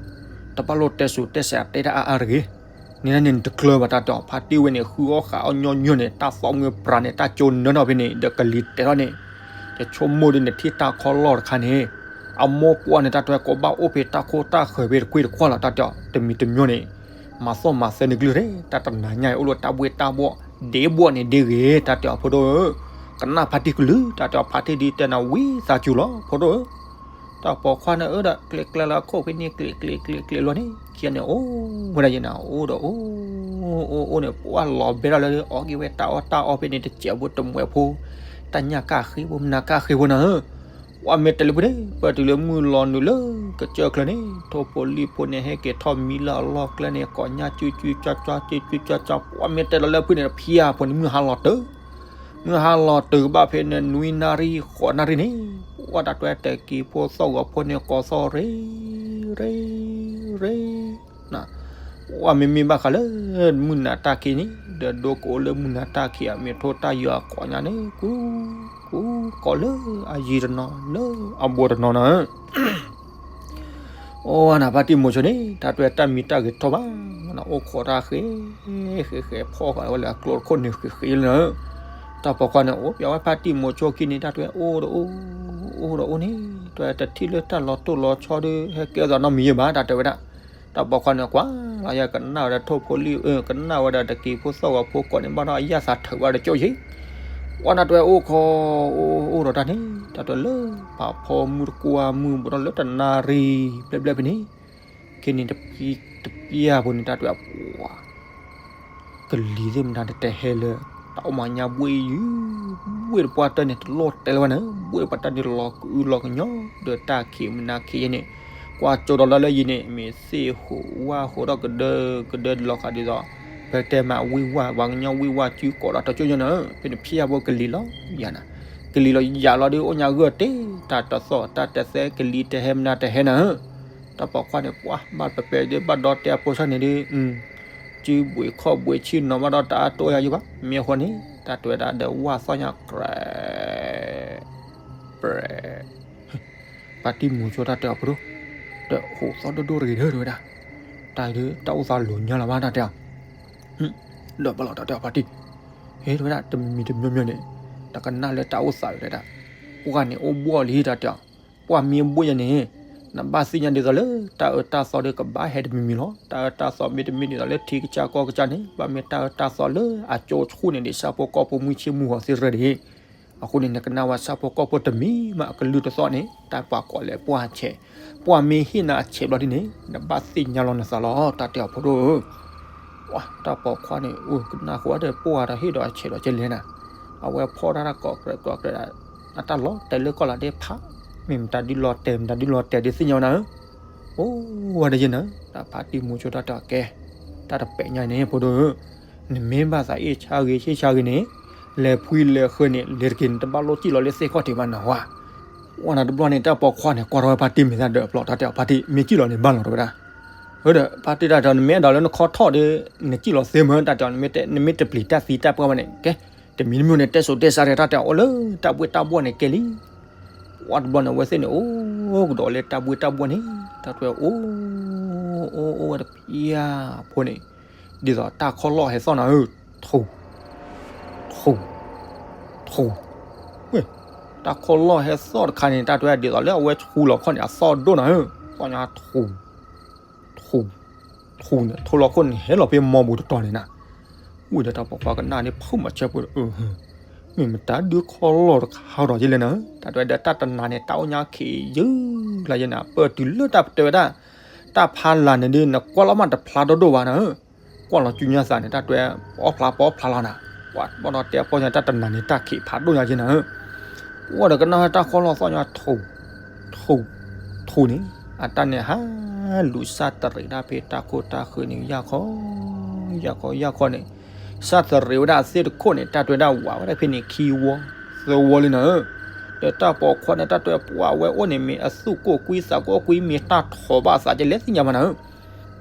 တဘၣ်လိၣ်တဲစိၤတဲစဲးတဲတၢ်အါအါတဂ့ၤ န့ၣ်န့ၣ်နတကျၢၤဘၣ်တၢ်တဲအီၤ ဖါတံၢ်ဝဲန့ၣ် ဃုအီၣ်ဃာ်အီၣ်ညီညီန့ၣ် တၢ်သီၣ်မုၢ်ပြးန့ၣ် တၢ်ကၠိနၢထီၣ်ဖဲန့ၣ် ဒီးကလံၤတဲထီၣ်န့ၣ်, ယဆိကမိၣ်ဒီးနထံၣ်တၢ်ခီလီၢ်တခါန့ၣ်, အမိၢ်ပှၢ်န့ၣ် တၢ်တဲကဘၣ်အိၣ်ဖဲတၢ်ခိတၢ်ဃၢၤဖဲတခွ့တခွါလီၤ တၢ်တဲအီၤ တမံၤတမံၤန့ၣ်, မၤသီၣ်မၤသဲန့ၣ်ကလုၢ်ရဲ တၢ်တနၤညါအံၤအိၣ်လၢတၢ်ဘှ့ၣ်တၢ်ဘှီၣ် ဒ့ဘှီၣ်န့ၣ်ဒ့ဂ့ၤ တၢ်တဲအီၤဖိဒိၣ်ဧၢ, ကနၣ်ဖါတံၢ်ကလုၢ် တၢ်တဲအီၤဖါတံၢ်ဒ်တဲနၤဝံသးစူၤလီၤ ဖိဒိၣ်ဧၢ တၢ်ပိာ်ခွါန့ၣ်အၢဒီး ကျဲကျဲလၢအခိၣ်ဖဲန့ၣ် ကျဲကျဲကျဲကျဲလီၤန့ၣ် ခံဂၤန့ၣ် အိၣ်ဝဲဒၣ်ယဲနၤ အိၣ်ဒီးအိၣ်, အိၣ်အိၣ်န့ၣ် ပှၢ်လီၤဘဲဒၣ်လၢ အီၣ်က့ၤဝဲတၢ်အီၣ်တၢ်အီဖဲန့ၣ် တစဲးဖိတမှဲးဖိ, တၢ်ညၣ်ကၣ်ဃ့ဖိ မနၤကၣ်ဃ့ဖိနၤဧၢ, ပှၢ်မ့ၢ်တဲလၢဖုဒ့ၣ် ပှၢ်တုၤလၢမုၢ်လီၤနုာ်လၢကစၢၢ်ချၢန့ၣ် ထိၣ်ဖိလံၣ်ဖိန့ၣ် ဟဲက့ၤထီၣ်မံလၢအလီၢ်ကျဲန့ၣ် ကိးညါကၠူကၠူကၠီကၠီ ကၠူကၠူကၠီကၠီ ပှၢ်မ့ၢ်တဲလီၤလၢဖုန့ၣ် ဖံယၢ်ဖိန့ၣ် မုၢ်ဟါလီၤတုၤ မုၢ်ဟါလီၤတုၤကဘၣ်ဖဲန့ၣ် နွံနၣ်ရံၣ်ဃိးနၣ်ရံၣ်န့ၣ်, ပှၢ်တၢ်တွဲတကံၤဖိသီၣ်ဂီၤဖိန့ၣ် ကိးသီၣ်ရ့ ရ့ ရ့, ပှၢ်မ့မ့ၢ်ဘၣ်ဃးလၢ မုၢ်နၤတၢ်ခံးန့ၣ် ဒီးဒိကအိၣ်လၢမုၢ်နၤတၢ်ခံး အမ့ၢ်ထိၣ်တၢ်ယွၤကိးညါန့ၣ် ကူ ကူ ကိးလၢအယံၤတနီၤ လၢအဘူးတနီၤနၤ အိၣ်နၤဖါတံၢ်မိၤဆိန့ၣ် တၢ်တွဲတၢ်မံတၢ်ဂ့ၤထီၣ်ဘၣ်, အိၣ်ခိးတၢ်ဃဲ ဃဲဃဲဖီၣ်ဃာ်ဝဲလၢအကျိတခိၣ်န့ၣ်ဃဲဃဲလၢ, တၢ်ပိာ်ခွါန့ၣ် အိၣ်ပျဲဝဲဖါတံၢ်မိၤဆိခံန့ၣ် တၢ်တွဲအိၣ်ဒီးအိၣ်, အိၣ်ဒီးအိၣ်န့ၣ် တၢ်တထံၣ်လၢတၢ်လီၤတိၢ်လီၤဆီဒီး ဟဲကဲအသးနီတမံၤယဲဘၣ် တၢ်တဲဝဲဒၣ်, တၢ်ပိာ်ခွါန့ၣ် ကွၢ်လီၤယဲကနၣ်ဝဲဒၣ်ထိၣ်ဖိလံၣ် ကနၣ်ဝဲဒၣ်တကံၤဖိသီၣ်ဂီၤဖိကိးန့ၣ် ဘၣ်ဒီးအယၢ်သးထၢၣ်ဘၣ်တကၠိၢ်ယဲ ပှၢ်တၢ်တွဲအိၣ်ခိး အိၣ်ဒီးတၢ်န့ၣ် တၢ်တွဲလၢပာ်ဖီမုၢ်တကွၢ်မုၢ်ဘူးဒီးလၢတနၣ်ရံၣ်ဘျဲၣ်ဘျဲၣ်ဖဲန့ၣ်, ခဲန့ၣ် တပျံၤတပျံၤဖိန့ၣ် တၢ်တွဲအပှၤ ကလံၤသ့ၣ်မတၤတဟဲလၢ တၢ်အိၣ်မၤညါဘှ့ၣ်ယုၢ်, ဘှ့ၣ်တပှၢ်တၢၢ်န့ၣ် တလိၣ်တဲလၢၤဘၣ်န့ၣ် ဘှ့ၣ်တပှၢ်တၢၢ်န့ၣ်လီၤကအုလီၤကညီ, ဒီးတၢ်ခံးမနၤခံးယဲန့ၣ်, ကွၢ်ကၠိဒီးလၢလၢယံၤန့ၣ် မ့ၢ်သ့ၣ်ဟူးဝၣ်ဟူးထီၣ်ကဒၢကဒၢလီၤဃာ်ဒ်သိး, ပတဲမးဝံၢ်ဝၣ် ပှၤကညီဝံၢ်ဝၣ်စုကိးဒီးတကၠိၢ်ညါန့ၣ်, ဖဲန့ၣ်ဖံယၢ်ဖိကလံၤလီၤယၤနၤ, ကလံၤလီၤယၤလီၤဒီးအိၣ်ညါဂၢၢ်တ့ၢ် တၢ်တသီၣ်တၢ်တသဲကလံၤတဟဲမနၤတဟဲနၤဧၢ တၢ်ပိာ်ခွါန့ၣ် ပှၢ်ဘၣ်ပပဲဒ်ဘၣ်ဒီတဲအဖိဆၢန့ၣ်ဒီး, စုဘှံးခီၣ်ဘှံးဆံၣ်နီၤဘၣ်ဒီးတအါတိၢ်ယၤယံၤဘၣ်, မ့ၢ်အဃိန့ၣ် တၢ်တွဲဒၣ်ဒီးဝၣ်သီၣ်ညါကြဲး, ကြဲး, ဖါတံၢ်မိၤဆိတၢ်တဲအီၤဖိဒိၣ်, ဒီးဟူးသီၣ်ဒိၣ်ဒိၣ်တဂ့ၤဒီးတဲဝဲဒၣ်, တၢ်အံၤဒုးတၢ်အိၣ်သးလိၤညါလၢၤဘၣ်တၢ်တဲအီၤ ဒီးဘၣ်လီၤတၢ်တဲအီၤဖါတံၢ်, ဟ့ၣ်တဲဝဲဒၣ် တမံၤမံၤတမံၤမံၤန့ၣ်, တကနၣ်လၢတၢ်အိၣ်သးဝဲဒၣ်, ပှၢ်န့ၣ်အိၣ်ဘှီၣ်လံတၢ်တဲအီၤ, ပှၢ်မ့ၢ်ဘှီၣ်ယဲန့ၣ်, နဘၣ်သ့ၣ်ညါဒ်သိးလၢ တၢ်အၢတၢ်သီဒီးကဘၣ်ဟဲတမံၤမံၤလီၤ, တၢ်အၢတၢ်သီမ့တမ့ၢ်ဒ်သိးလၢထံကစၢ်ကီၢ်ကစၢ်န့ၣ် ဘၣ်မ့ၢ်တၢ်အၢတၢ်သီလၢအကၠိဆူၣ်န့ၣ်ဒံး ဆၣ်ဖိကီၢ်ဖိမုၢ်ဆ့ၣ်မုၢ်ဂီၤသ့ၣ်ရၢဒံး အဃိန့ၣ် နကနၣ်ဝဲဆၣ်ဖိကီၢ်ဖိတမံၤမးအကလုၢ်တသီၣ်န့ၣ် တၢ်ပှၤကိးလဲၤပှၢ်ဆဲး, ပှၢ်မ့ၢ်ဟ့ၣ်နၤအဆဲးဘျီဒ်န့ၣ် နဘၣ်သ့ၣ်ညါလီၤနသးလီၤ တၢ်တဲအီၤဖိဒိၣ်ဧၢ. တၢ်ပိာ်ခွါန့ၣ် အိၣ်ကနၣ်ဃိဒီးပှၢ်ဒီးဟ့ၣ်ဒီးအဆဲးဒီးကလဲၤနၤ, အဝဲဖီၣ်တၢ်တၢ်ကိးကြဲးကိးကြဲး အတၢ်လီၤတဲာ်လၢကီၢ်လီၤဒဲဖး, မ့ၢ်မတၤဒုလီၤတဲာ် မတၤဒုလီၤတဲာ်ဒ်သ့ၣ်ညါဝဲနၤဧၢ. အိၣ်ဝဲတယဲၢ်နၤ, တၢ်ဖါတံၢ်မူၤဆိတၢ်တဲအီၤကဲ, တၢ်တပဲာ်ညါန့ၣ် ဖိဒိၣ်ဧၢ, နမ့ၢ်ဘၣ်သးအ့ၣ်ဆါဂ့ၤဆ့ၣ်ဆါဂ့ၤန့ၣ်, လဲၤဖှံလဲၤဃၢၤန့ၣ် လဲၤတက့ၢ် နတဘၣ်လိၣ်စံၣ်လီၤလၢသ့ၣ်ခီၣ်ထံးဘၣ်နဟါ. ဝဲနၤတဘျီန့ၣ် တၢ်ပိာ်ခွါန့ၣ် ကွၢ်ထီၣ်ဝဲဖါတံၢ်မဲာ်သၣ်ဒၢးအဖျိး တၢ်တဲအီၤဖါတံၢ် မ့ၢ်စံၣ်လီၤန့ၣ်ဘၣ်လီၤတဲဝဲဒၣ်. အၢဒီး ဖါတံၢ်တၢ်တဲအီၤ နမ့ၢ်အဲၣ်ဒိးလၢနခီထီၣ်ဒီး နစံၣ်လီၤသ့မၢ တၢ်တဲအီၤ နမ့ၢ်တပျံၤတၢ်သံတၢ်ပှၢ်ဘၣ်န့ၣ် ကဲ, တမံၤတမံၤန့ၣ် တဲစိၤတဲစးဒီး တၢ်တဲအီၤ အိၣ်လၢတၢ်ဘှ့ၣ်တၢ်ဘှီၣ်န့ၣ်ကဲလံ. ဝဲတဘျီန့ၣ် အဝဲသ့ၣ်န့ၣ် အိၣ်ကဒီးလၢတၢ်ဘှ့ၣ်တၢ်ဘှီၣ်န့ၣ် တၢ်တဲအီၤ အိၣ် အိၣ် အိၣ်ဝဲတဖျၢၣ်ဖိန့ၣ်, ဒ်သိးတၢ်ခီၣ်လီၢ်ဟဲသီၣ်နၤဧၢ, ထူ, ထူ, ထူ, ဝဲ, တၢ်ခီၣ်လီၢ်ဟဲသီၣ်တခါန့ၣ် တၢ်တဲဝဲဒ်သိးလၢအဝဲထူလီၤခီၣ်န့ၣ် အသီၣ်ဒိၣ်နၤဧၢ, သီၣ်ညါထူ ထူ, ထူန့ၣ် ထူလီၤခိၣ်န့ၣ် ဟဲလီၤဖဲမီပူၤတတီၤန့ၣ်နၤ, ဝံၤဒီးတၢ်ပိာ်ခွါကနၣ်န့ၣ် ဖုးမၤဆၢဖိဒီး မ့ၢ်မတၤဒုခီၣ်လီၢ်တခါဒီးယလဲၣ်နၤ, တၢ်တဲဝဲဒီးတၢ်တနၤန့ၣ် တၢ်အိၣ်ညါခံးယုၢ်လၢယနၤ ပၢၢ်တုၤလၢတၢ်ပတဲဝဲဒၣ်, တၢ်ဖးလၢ်န့ၣ်ဒီး နကွၢ်လီၤမးတဖျါဒိၣ်ဒိၣ်ဘၣ်နၤဧၢ, ကွၢ်လီၤစုညါသးန့ၣ် တၢ်တဲဝဲ ပအီၣ်ဖျါပအီၣ်ဖျါလီၤနၤ, ပှၤဘၣ်ဒီးတဲအပီၢ်ညါ တၢ်တနၤန့ၣ်တၢ်ခံးဖးဒိၣ်ညါက့နၤဧၢ. အိၣ်ဒီးကနၣ်ဝဲတၢ်ခီၣ်လီၢ်သီၣ်ညါထူ, ထူ, ထူန့ၣ်, အတၢ်န့ၣ်ဟးလူၤစၢ်တရံးဒၣ်ဖဲတၢ်ခိၣ်တၢ်ဃၢၤန့ၣ် ယၢ်ခီ, ယၢ်ခီ ယၢ်ခီန့ၣ်, စၢ်တရံးဝဲဒၣ်အသ့ၣ်တခိၣ်န့ၣ် တၢ်တဲဝဲဒၣ်ဝးဝဲဒၣ်ဖဲန့ၣ်ခံဝီ, သၢဝီလံနၤဧၢ. ဒီးတၢ်ပိာ်ခွါန့ၣ် တၢ်တဲပှၤဝဲအိၣ်န့ၣ် မ့ၢ်အသူၣ်ကိၢ်ကွံသးကိၢ်ကွံ မ့ၢ်တၢ်ထီၣ်ဘၣ်သးကလဲၤသ့ၣ်ညါဘၣ်နၤဧၢ.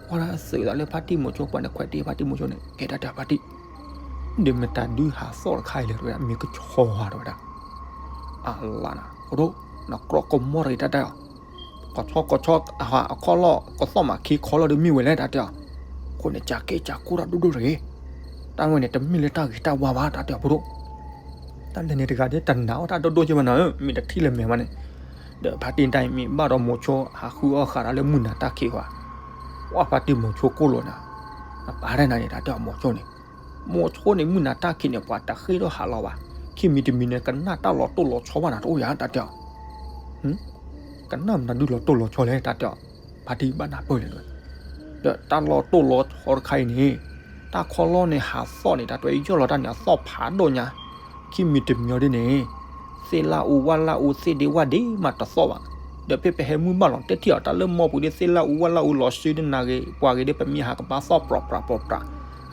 ကွၢ်ဒၣ်သုးသးလၢဖါတံၢ်မိၤဆိပှၤန့ၣ် ခွဲးတ့ၢ်ဖါတံၢ်မိၤဆိန့ၣ် ကဲတၢ်တဲဖါတံၢ် ဒီးမတၤဒုဟးသီၣ်တခါအံၤလဲၣ် တဲဝဲဒၣ် မ့ၢ်ကဆီဧါ တဲဝဲဒၣ်. အလါနၤ ဖိဒိၣ်, နကြီကမီၢ်တဂ့ၤ တၢ်တဲအီၤ, ကဆီကဆီ အခီၣ်လီၢ်ကသီၣ်မးခံခီလီၢ်ဒီးမ့ၢ်ဝဲလဲၣ် တၢ်တဲအီၤ. အဃိန့ၣ် ကးက့ၢ်ကးကိၢ်တၢ်ဒိၣ်ဒိၣ်တဂ့ၤ, တၢ်ဝဲန့ၣ် တမ့ၢ်လၢတၢ်ဂ့ၤတၢ်ဝါဘၣ် တၢ်တဲအီၤ ဖိဒိၣ်. တၢ်လဲၤန့ၣ်တဂၤဒ်တနာ်အီၣ်တၢ်ဒိၣ်ဒိၣ်က့ဘၣ်နၤဧၢ, မ့ၢ်တထံၣ်လၢမဲာ်မးန့ၣ်, ဒီးဖါတံၢ်တၢ်အံၤမ့ၢ်ဘၣ်ဒီးမိၤဆိဟးဃုအီၣ်ဃာ်တၢ်လၢမုၢ်နၤတၢ်ခံးဃီ, ကွၢ်ဖါတံၢ်မိၤဆိကိၢ်လိာ်နၤ, နပာ်တၢ်နၤန့ၣ် တၢ်တဲအီၤမိၤဆိန့ၣ်, မိၤဆိန့ၣ် မုၢ်နၤတၢ်ခံးန့ၣ် ပှၤတဃ့ၢ်ထီၣ်ဟးလီၤဘၣ်, ခံမံၤတမံၤန့ၣ် ကနၣ်တၢ်လီၤတိၢ်လီၤဆီဘၣ်နၤတအိၣ်ယၤ တၢ်တဲအီၤ. ကနၣ်မနုၤဒုလီၤတိၢ်လီၤဆီလဲၣ် တၢ်တဲအီၤ, ဖါတံၢ်ဘၣ်နၢ်ပၢၢ်လဲၣ် တဲဝဲ. ဒီးတၢ်လီၤတိၢ်လီၤဆီတခါအံၤန့ၣ်, တၢ်ခီလီၢ်န့ၣ်ဟးသီၣ်န့ၣ် တၢ်တဲဝဲယီၢ်လီၤတၢ်န့ၣ် အသီၣ်ဖးဒိၣ်ညါ, ခံမံၤတမံၤအီၤဒ်န့ၣ်, သ့ၣ်လၣ်အူဝၣ်လၣ်အူသ့ၣ်ဒ့ဝၣ်ဒ့မးတသီၣ်ဘၣ်. ဒီးဖဲပဟဲမုၢ်ဘၣ်လီၤတဲာ်ထံၣ်အီၤ တၢ်လၢမီပူၤဒ်သ့ၣ်လၣ်အူဝၣ်လၣ်အူလီၤစုဒ်နၤဂ့ၤ ပှၤဂ့ၤဒ်ပမ့ၢ်ဟးကဘၣ်သီၣ်ပြီးပြးပြီးပြး,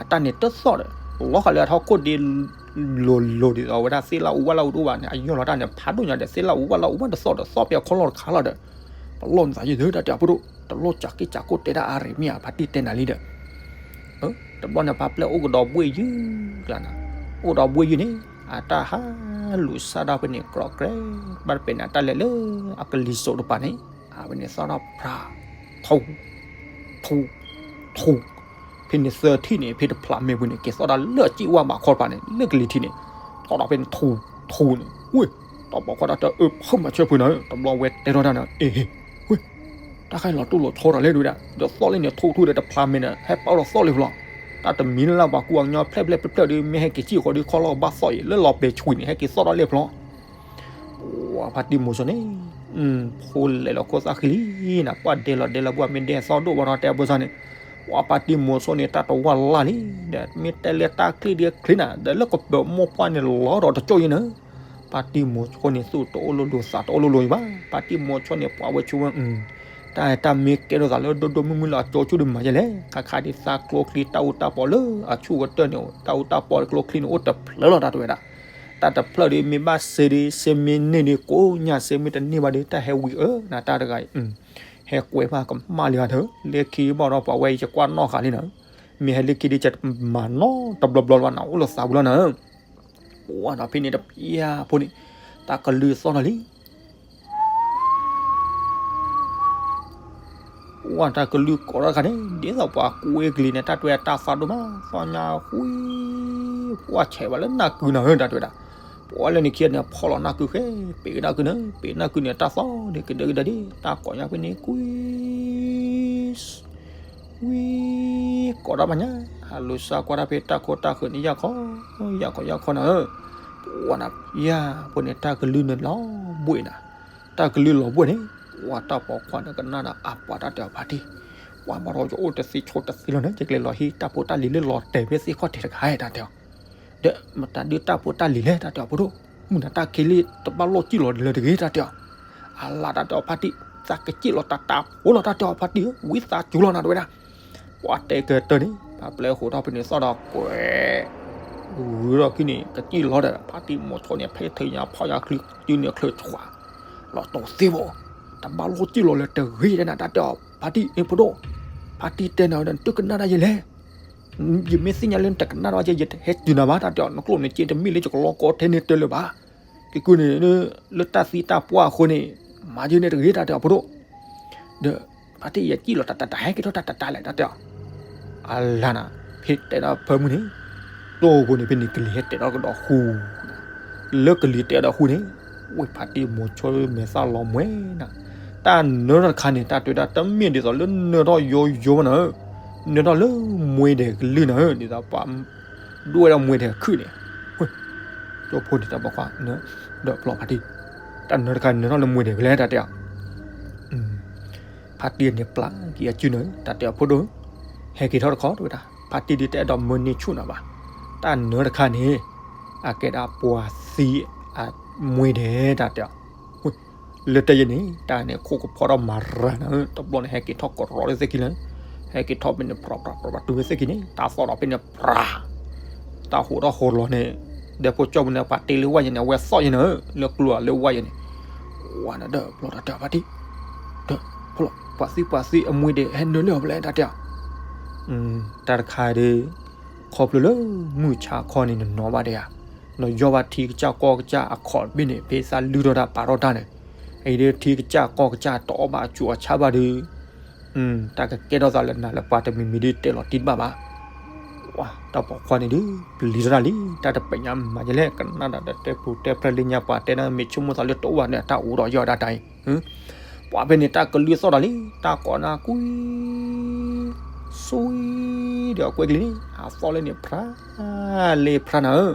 အတၢ်န့ၣ်တသီၣ်ဒီး လီၤဃာ်လၢအထီၣ်ခိၣ်ဒ့ လိၤလိၤဒ်သိးဝဲဒၣ်သ့ၣ်လၣ်အူဝၣ်လၣ်အူတအိၣ်ဘၣ်န့ၣ် အယီၢ်လီၤတၢ်န့ၣ် ဖးဒိၣ်ညါဒီး သ့ၣ်လၣ်အူဝၣ်လၣ်အူမးတသီၣ်ဒီး သီၣ်ဖဲအခီလီၢ်တခါလီၤဒီး, ပလီၢ်နသးယဲၢ်သၢ တၢ်တဲအီၤဖိဒိၣ်, တလိၣ်ကးက့ၢ်ကးကိၢ်တဲဒၣ်အါရံၤမ့ၢ်ဧါ ဖါတံၢ်တဲနၤလံဒီး, တဘျီန့ၣ် ပှၤပျဲၢ်အိၣ်ကဒီးဘှ့ၣ်ယုၢ်လီၤနၤ, အိၣ်ဒီးဘှ့ၣ်ယုၢ်န့ၣ်, အတၢ်ဟးလူၤစၢ်ဒၣ်ဖဲန့ၣ် ကြီကြဲး, ဘၣ်တပဲာ်န့ၣ် အတၢ်လဲၤလၢအကလံၤစိးတပၤန့ၣ်, အဝဲန့ၣ်သီၣ်ထီၣ်ဖြး, ထူ, ထူ, ထူ, ဖဲန့ၣ်သၢထံၣ်န့ၣ် ဖဲတဖျးမဲာ်ပူၤန့ၣ် က့ၤသီၣ်ဒၣ်လၢအစ့ၣ်ဝါဘးခီတပၤန့ၣ် လၢကလံၤထံးန့ၣ်, သီၣ်ဒီးဖဲန့ၣ်ထူ, ထူန့ၣ်, ဝ့ၢ်, တၢ်ပိာ်ခွါတၢ်တဲအၢ ဖုးမၤဆၢဖုးနၤဧၢ, တဘျီဝဲတဲထီၣ်တၢ်န့ၣ် အ့ၣ်, ဝ့ၢ် တၢ်ခါအံၤလီၤတိၢ်လီၤဆီတၢ်လဲၣ် တဲဝဲဒၣ်, ဒီးသီၣ်လၢန့ၣ် ထူထူဒီးတဖျးမဲာ်န့ၣ် ဟဲပာ်ဒီးသီၣ်လံဖျီ, တၢ်တမံၤလၢ်လၢ် ပှၤကူအကညီဖျဲၣ်ဖျဲၣ်ဖျၢၣ်ဖျၢၣ်ဒီး မ့ၢ်ဟဲက့ၤစံၣ်ဃီဒီး ခီလီၢ်ကဘၣ်သီၣ်အံၤ လၢလီၤပဲာ်ဆွံန့ၣ် ဟဲက့ၤသီၣ်ထီၣ်လံဖျီ, ပှၤဖါတံၢ်မိၤဆိန့ၣ်, ဖိလဲၣ်လီၤခိၣ်သၣ်ဃံလံနၤ, ပှၤဒဲလီၤဒဲလီၤ ပှၤမ့ၢ်ဒဲသီၣ်ဒိၣ်ဘၣ်ဒီး တဲဖိစၢ်န့ၣ်, ပှၤဖါတံၢ်မိၤဆိန့ၣ် တၢ်တဝၢ်လၢ်လံ, ဒီးမ့ၢ်တဲလၢတၢ်ချံၣ်ဒ်ချံၣ်နၤ ဒီးလၢကပၢၤမိၢ်ပှၢ်န့ၣ်လီၤဒီးတကၠိၢ်ယဲၢ်နၤ, ဖါတံၢ်မိၤဆိန့ၣ် သူၣ်တအိၣ်လိၤလိၤ သးတအိၣ်လိၤလိၤအံၤဘၣ်, ဖါတံၢ်မိၤဆိန့ၣ် ပှၤဝဲဆိဝဲ တၢ်တၢ်မ့ၢ်ကဲထီၣ်သးလၢဒိၣ်ဒိၣ်မုၢ်မုၢ်လၢအကၠိဆူၣ်ဒီးမၤယဲၢ်လဲၣ်, ခါခါဒ်သးကျိချံ တၢ်အူတၢ်ပီးလၢအဆူၣ်ကတၢၢ်န့ၣ် တၢ်အူတၢ်ပီးကျိချံန့ၣ် အိၣ်တဖျၢၣ်လီၤ တၢ်တဲဝဲဒၣ်, တၢ်တဖျၢၣ်ဒီးမ့ၢ်ဘၣ်စ့ဒီး စ့မ့ၢ်န့ၢ်ဒီးကိးညါ စ့မ့ၢ်တန့ၢ်ဘၣ်ဒီး တၢ်ဟဲဝံၤအၢ နၤတၢ်တဂၤအံၤ, ဟဲကွဲးဘၣ်ကမၣ်လံဂၤထၢၣ်, လၢခံဘၣ်ဒီးပှၤဝဲအံၤ ယကွၢ်နီၣ်ဃာ်လံနၤ, မ့ၢ်ဟဲလၢခံဒီး ယမၤနီတဘျီဘျီလၢၤဘၣ်နၤ အိၣ်လၢသးပူၤလီၤနၤ ပှၤဒီးဖဲန့ၣ်တပျၢ်ဖိန့ၣ်, တၢ်ကလုၢ်သီၣ်ထီၣ်လံ, ပှၤတၢ်ကလုၢ်ကိးထီၣ်တခါန့ၣ် ဒ်သိးပှၤကွဲကလံၤန့ၣ် တၢ်တဲတၢ်သီၣ်ဒိၣ်မး သီၣ်ညါဃု, ပှၤဆဲးဘၣ်လၢနၢ်ကုန့ၣ် တၢ်တဲဝဲဒၣ်, ပှၤလၢန့ၣ်ခံန့ၣ် ဖီၣ်လီၤနၢ်ကုဃဲ, ပ့ၤနၢ်ကုန့ၣ် ပ့ၤနၢ်ကုန့ၣ် တၢ်သီၣ်ဒ်ကဒၢကဒၢဒ် တၢ်ကိးညါဖဲန့ၣ်ကွံ ဝံၤ, ကိးတၢ်ဘၣ်ညါ, ဟးလူၤစၢ်ကွၢ်တၢ်ဖဲတၢ်ခိၣ်တၢ်ဃၢၤန့ၣ် ယၢ်ခီ, ယၢ်ခီ ယၢ်ခီနၤဧၢ, ပှၤနၤ ယၤဖိန့ၣ် တၢ်ကလုၢ်န့ၣ်လီၤဘှံးနၤ, တၢ်ကလုၢ်လီၤဘှံးန့ၣ်, ပှၤတၢ်ပိာ်ခွါန့ၣ်ကနၣ်ဒီးအါပှၤတၢ်တဲအီၤဖါတံၢ်, ပှၤဘၣ်ဒီးယအိၣ်တသ့ဆိတသ့လီၤန့ၣ် ယကလဲၤလီၤဟံးတၢ်ဖိတၢ်လံၤလၢလီၤတဲာ်ဖဲသ့ၣ်ခီၣ်ထံးတခါတၢ်တဲအီၤ, ဒီးမတၤဒုးတၢ်ဖိတၢ်လံၤလဲၣ်တၢ်တဲအီၤဖိဒိၣ်, မုၢ်နၤတၢ်ခံလံ တဘၣ်လိၣ်စံၣ်လီၤလၢၤတဂ့ၤတၢ်တဲအီၤ, အလါတၢ်တဲအီၤဖါတံၢ်, သးကစံၣ်လီၤတၢ်တၢ်ဖိလီၤတၢ်တဲအီၤဖါတံၢ်ဧၢ, ဝံသးစူၤလီၤနၤတဝဲဒၣ် ပှၤတဲကတၢၢ်န့ၣ် ပှၤပျဲဃိးထီၣ်ဖဲန့ၣ်သီၣ်ဒီးကွဲး, ဂုၤထီၣ်ခံန့ၣ် ကစံၣ်လီၤဒီး ဖါတံၢ်မိၤဆိန့ၣ် ဖဲထုးညါဖီၣ်ညါချုးစုန့ၣ်ချုးဆှး, လီၤတိၤသ့ဘၣ်, တဘၣ်လိၣ်စံၣ်လီၤလၢၤတဂ့ၤတဲနၤတၢ်တဲအီၤ, ဖါတံၢ်ဖိဒိၣ်, ဖါတံၢ်တဲနၤဒီး နတကနၣ်ဒၣ်ယဲလဲၣ် ယမ့ၢ်သ့ၣ်ညါလၢနတကနၣ်ဒီးယဲ ယတဟဲတုၤနၤဘၣ်တၢ်တဲအီၤ, နကျိၣ်နစ့တမ့ၢ်လၢယကလီကီထဲန့ၣ်တလၢၤဘၣ်, က့ၤကုန့ၣ် လၢတၢ်သံတၢ်ပှၢ်အဃိန့ၣ်, မၤယဲန့ၣ်တဂ့ၤတၢ်တဲအီၤဖိဒိၣ်, ဒီးဖါတံၢ်ယစံၣ်လီၤတၢ်တၢ်တၢ်ဟဲက့ၤထီၣ်တၢ်တၢ်တၢ်လဲၣ်တၢ်တဲအီၤ, အလါနၤ, ဖဲတဲဒီးဖၢမုၢ်န့ၣ်, တိၢ်ဖိန့ၣ် ဖဲန့ၣ်ကလံၤဟဲတဲထီၣ်ကဒီးဃူ လၢကလံၤတဲဒီးဃူန့ၣ်, ဝဲဖါတံၢ်မိၤဆိမဲာ်သၣ်လီၤမှဲနၤ, တၢ်နၢထီၣ်တခါန့ၣ် တၢ်တဲဝဲဒၣ်တမ့ၢ်ဒ်သိးလၢနၢထီၣ်ယိယိဘၣ်နၤဧၢ, နၢထီၣ်လၢမှဲဒဲးကလုၢ်နၤဧၢ, ဒ်သိးပှၤဒိၣ်ဝဲဒၣ်မှဲဒဲးခုၣ်န့ၣ်, ကၠိဖိန့ၣ်တၢ်ပိာ်ခွါ, ဒီးဖျီဖါတံၢ်, တၢ်နၢတခါန့ၣ် နၢထီၣ်လၢမှဲဒဲးကလဲၣ်တၢ်တဲအီၤ ဖါတံၢ်န့ၣ်ပျၢ်က့ၤအစုန့ၣ် တၢ်တဲအီၤဖိဒိၣ်ဧၢ, ဟဲက့ၤထီၣ်တခီတဝဲဒၣ်, ဖါတံၢ်ဒုးတအဲၣ်ဒိးမၢန့ၢ်ဆူၣ်နၤဘၣ်, တၢ်နၢတခါန့ၣ်, အကဲဒၣ်ပှၤသံအမှဲဒဲးတၢ်တဲအီၤ, လၢတၢ်ယဲန့ၣ် တၢ်န့ၣ်ခိၣ်ကဖီထီၣ်မၤရၤနၤဧၢ, တဘျီန့ၣ် ဟဲက့ၤထီၣ်ကရီလၢသ့ၣ်ခံလၢ, ဟဲက့ၤထီၣ်ဖဲန့ၣ် ပြီပြီပြီတုၤလၢသ့ၣ်ခံန့ၣ် တၢ်သီၣ်ဒီးဖဲန့ၣ်ပြၤ တၢ်ဟူးထီၣ်ဟူးလီၤန့ၣ်, ဒီးဖိကၠီၣ်ပူၤန့ၣ် ပှၤတ့လၢဝၣ်ယဲန့ၣ် အဝဲသီၣ်ယဲန့ၣ်ဧၢ, လၢကျိၤလၢဝၣ်ယဲန့ၣ်, ဝါနဒီးဖျီတၢ်တဲအီၤဖါတံၢ်, ဒီးဖျီ ပှၤသံပှၤသံအမှဲဒဲး ဟဲနၢလၢအီၤဖဲလဲၣ်တၢ်တဲအီၤ, တၢ်တခါဒီး, ခီဖျိလၢမုၢ်ဆါခီန့ၣ် နနီၢ်ဘၣ်ဒံးဧါ, နယီၢ်ဘၣ်ထံကစၢ်ကီၢ်ကစၢ်အခီၣ်တဘ့ၣ်န့ၣ် ဖဲသးလုၢ်ထီၣ်တၢ်ပာ်ထီၣ်တၢ်န့ၣ်, အအံၤဒီးထံကစၢ်ကီၢ်ကစၢ်တအီၣ်ဘၣ်အဆူးအဆါဘၣ်ဒီး တၢ်ကကဲထီၣ်သးလၢနၤလၢပှၤတမံၤမံၤဒ်တဲလီၤတံၢ်တဘၣ်ဘၣ်. တၢ်ပိာ်ခွါန့ၣ်ဒုး ပျံၤထီၣ်တၢ်လံ တၢ်တပညါမၤယဲလဲၣ် ကနၣ်ဒီးတဲပူၤတဲဖျဲးလၢညါပှၤတဲန့ၣ် မ့ၢ်ဆိကမိၣ်သးလၢတအိၣ်ဘၣ်န့ၣ် တၢ်အိၣ်ဒီးယီၢ်ဒၣ်တၢ်အံၤ, ပှၤဖဲန့ၣ်တၢ်ကလုၢ်သီၣ်ဒီးလံ တၢ်ကိးနၢ်ကွံ ဆွံဒီးကွဲကလံၤန့ၣ် အသီၣ်လၢန့ၣ် ဖြါလ့ဖြါနၤဧၢ,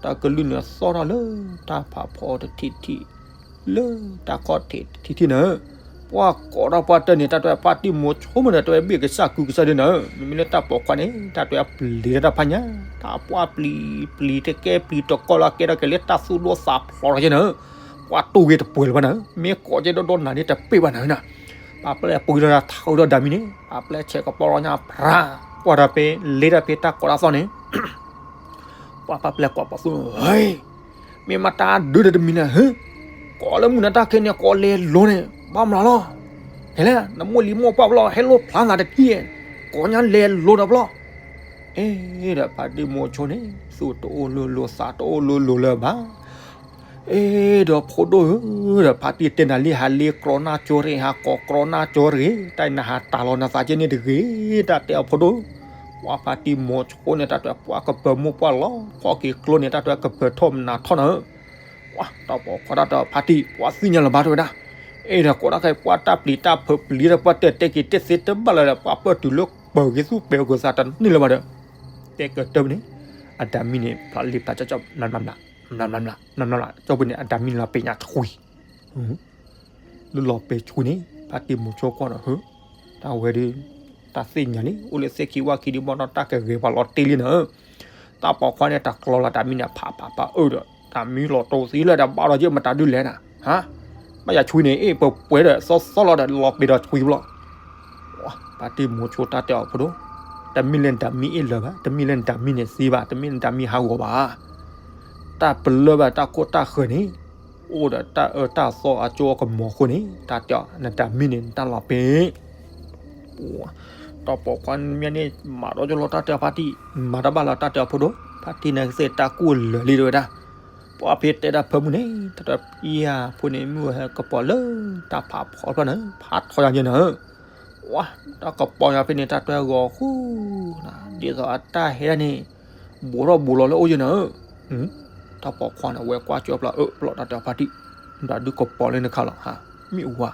တၢ်ကလုၢ်န့ၣ်သီၣ်ထီၣ်လၢတၢ်ဖးဖီတထံၣ်ထံၣ် လၢတၢ်ခီၣ်ထံးတထံၣ်ထံၣ်နၤဧၢ, ပှၤကိးထီၣ်ပှၤတၢၢ်န့ၣ် တၢ်တဲဖါတံၢ်မိၤဆိမုၢ်ဒီး တဲဝဲဘ့ၣ်ကစၢ်ကုကစၢ်ဒ်နၤဧၢ, မ့မ့ၢ်လၢတၢ်ပိာ်ခွါန့ၣ် တၢ်တဲပျံၤတၢ်တၢ်ဖးညါ, တၢ်ပှၢ်ပျံၤပျံၤတကဲပျံၤတကီလၢအကဲထီၣ်က့ၤလၢတၢ်သူၣ်ဒိၣ်သးဖျိးထီၣ်က့ၤနၤဧၢ, ပှၤတူၢ်ဂ့ၤတပှဲၤလၢၤဘၣ်နၤဧၢ, မ့ၢ်ကိးကဲဒီဒီနၤန့ၣ်တပ့ၢ်ဘၣ်နၤဧၢနၤ, ပာ်ပျဲၢ်ပှံၤထီၣ်တၢ်ထီဒီးဒၤမံန့ၣ် ပာ်ပျဲၢ်ဆဲးကပီၤလီၤညါဖြါ, ကွၢ်တၢ်ဖဲ လဲၤတၢ်ဖဲတၢ်ကိးတၢ်သီၣ်န့ၣ် ပှၤပာ်ပျဲၢ်ကွၢ်ပှၤသူၣ်, မ့ၢ်မတၤဒုးဒီးတမံၤလဲၣ်, ကိးလၢမုၢ်နၤတၢ်ခဲန့ၣ် ကိးလဲၤလိၤန့ၣ် ဘၣ်မနုၤလီၤ, ဟဲလဲၣ် နမိၢ်လံၤမိၢ်ပှၢ်ဘျီ ဟဲလိာ်ဖျါသးတကံၢ်, ကိးညါလဲၤလိၤဒီးဘျီ, အဲ ဒီးဖါတံၢ်မိၤဆိန့ၣ် သူၣ်တအိၣ်လိၤလိၤသးတအိၣ်လိၤလိၤလၢၤဘၣ် အဲ ဒီးဖိဒိၣ်ဧၢ, ဒီးဖါတံၢ်တဲနၤလံ ဟးလ့ကြီနၢ်ကၠိတဂ့ၤ, ဟးကိးကြီနၢ်ကၠိတဂ့ၤ, တၢ်အံၤနဟးတၢ်လီၤနသးကဲန့ၣ်တဂ့ၤ, တၢ်တဲအီၤဖိဒိၣ်, ပှၤဖါတံၢ်မိၤဆိန့ၣ် တၢ်တဲပှၤကပၢၤမိၢ်ပှၢ်လီၤ, ဖီၣ်က့ၤကျိန့ၣ် တၢ်တဲကပၢၤထီၣ်မနၤထီၣ်နၤဧၢ, ပှၤတၢ်ပိာ်ခွါတၢ်တဲဖါတံၢ် ပှၤသ့ၣ်ညါလၢၤဘၣ်တဲဝဲဒၣ်, အဲ ဒီးကိးတၢ်ခဲအံၤ ပှၤတၢ်ပျံၤတၢ်ဖုးပျံၤဒီးပှၤတၢၢ်တဲက့ၤတဲသ့တဘၣ်လၢၤဒီး ပှၤပၢၢ်တုၤလၢပၢၤကစၢ်တန့ၢ်လၢၤဘၣ်ဒီး တဲကတၢၢ်န့ၣ်, အဒၤမံန့ၣ် ဖျါလ့ဖျါကၠီကၠီ မျးမျးမျး, မျးမျးမျး, ကၠီပူၤန့ၣ် အဒၤမံန့ၣ်လီၤပဲာ်ညါဆွံ, လၢလီၤပဲာ်ဆွံန့ၣ် ဖါတံၢ်မိၤဆိကွၢ်ဒီးဧၢ, တၢ်ဝဲဒုး, တၢ်သ့ၣ်ညါလံ အိၣ်လၢသ့ၣ်ခံဝၣ်ခံဒုးဘၣ်ဒီးတၢ်ကဂဲၤပှၤလီၤတ့ၢ်လံနၤဧၢ, တၢ်ပိာ်ခွါန့ၣ် တၢ်ကျီလီၤတၢ်မံန့ၣ် ဖးဖးဖးအၢဒီး တၢ်မံလီၤတိၤသံလၢဒီးဘၣ်ဒီးယမတၤဒုးလဲၣ်နၤ, ဟါ, ဘၣ်ယၤဆွံန့ၣ် အ့ၣ်ပှဲၤပှဲၤဒီးသီသီလီၤဒီးလီၤပဲာ်ဒီးဆွံဘျီ ပှၤတံၢ်မိၤဆိတၢ်တဲအီၤဖိဒိၣ်, တမ့ၢ်လၢနတၢ်မံအ့ၣ်လၢၤဘၣ်, တမ့ၢ်လၢနတၢ်မံန့ၣ်သံဘၣ်, တမ့ၢ်လၢနတၢ်မံဟးဂီၤဘၣ်, တၢ်ပလၢၢ်ဘၣ်တၢ်ခိၣ်တၢ်ဃၢၤန့ၣ်, အိၣ်ဒီးတၢ်အၢတၢ်သီအကၠိအကမီၤအဃိန့ၣ် တၢ်တဲအီၤ နတၢ်မံန့ၣ် နတၢ်လီၤပဲာ် တၢ်ပိာ်ခွါမ့ၢ်န့ၣ် မၤဒီးကၠိလီၤတၢ်တဲအီၤဖါတံၢ်, မၤတၢ်ဘၣ်လီၤတၢ်တဲအီၤဖိဒိၣ်, ဖါတံၢ်န့ၣ်ကသ့ၣ်တၢ်ကူၣ်လၢာ်လံတဲဝဲဒၣ်, ပှၤဖဲတဲဒၣ်ဖၢမုၢ်န့ၣ် တၢ်တဲအံၤဖိန့ၣ် မ့ၢ်ဝဲဟဲကပီၤလၢ တၢ်ဖးဖီဖျီန့ၣ် ဖးထီယၤန့ၣ်နၤဧၢ, ဝါ, တၢ်ကပီၤယၤဖဲန့ၣ် တၢ်တဲဂီၤဃူ, ဒ်သိးအတၢ်ဟဲဒၣ်န့ၣ် ဘူးထီၣ်ဘူးလီၤလၢအိၣ်ယဲၢ်နၤဧၢ, တၢ်ပိာ်ခွါန့ၣ် ဝဲကွၢ်ကၠိပျီအၢပျီတၢ်တဲအီၤဖါတံၢ်, တၢ်ဒုးကပီၤလၢနခါလီၤဟါ, မ့ၢ်ဝါ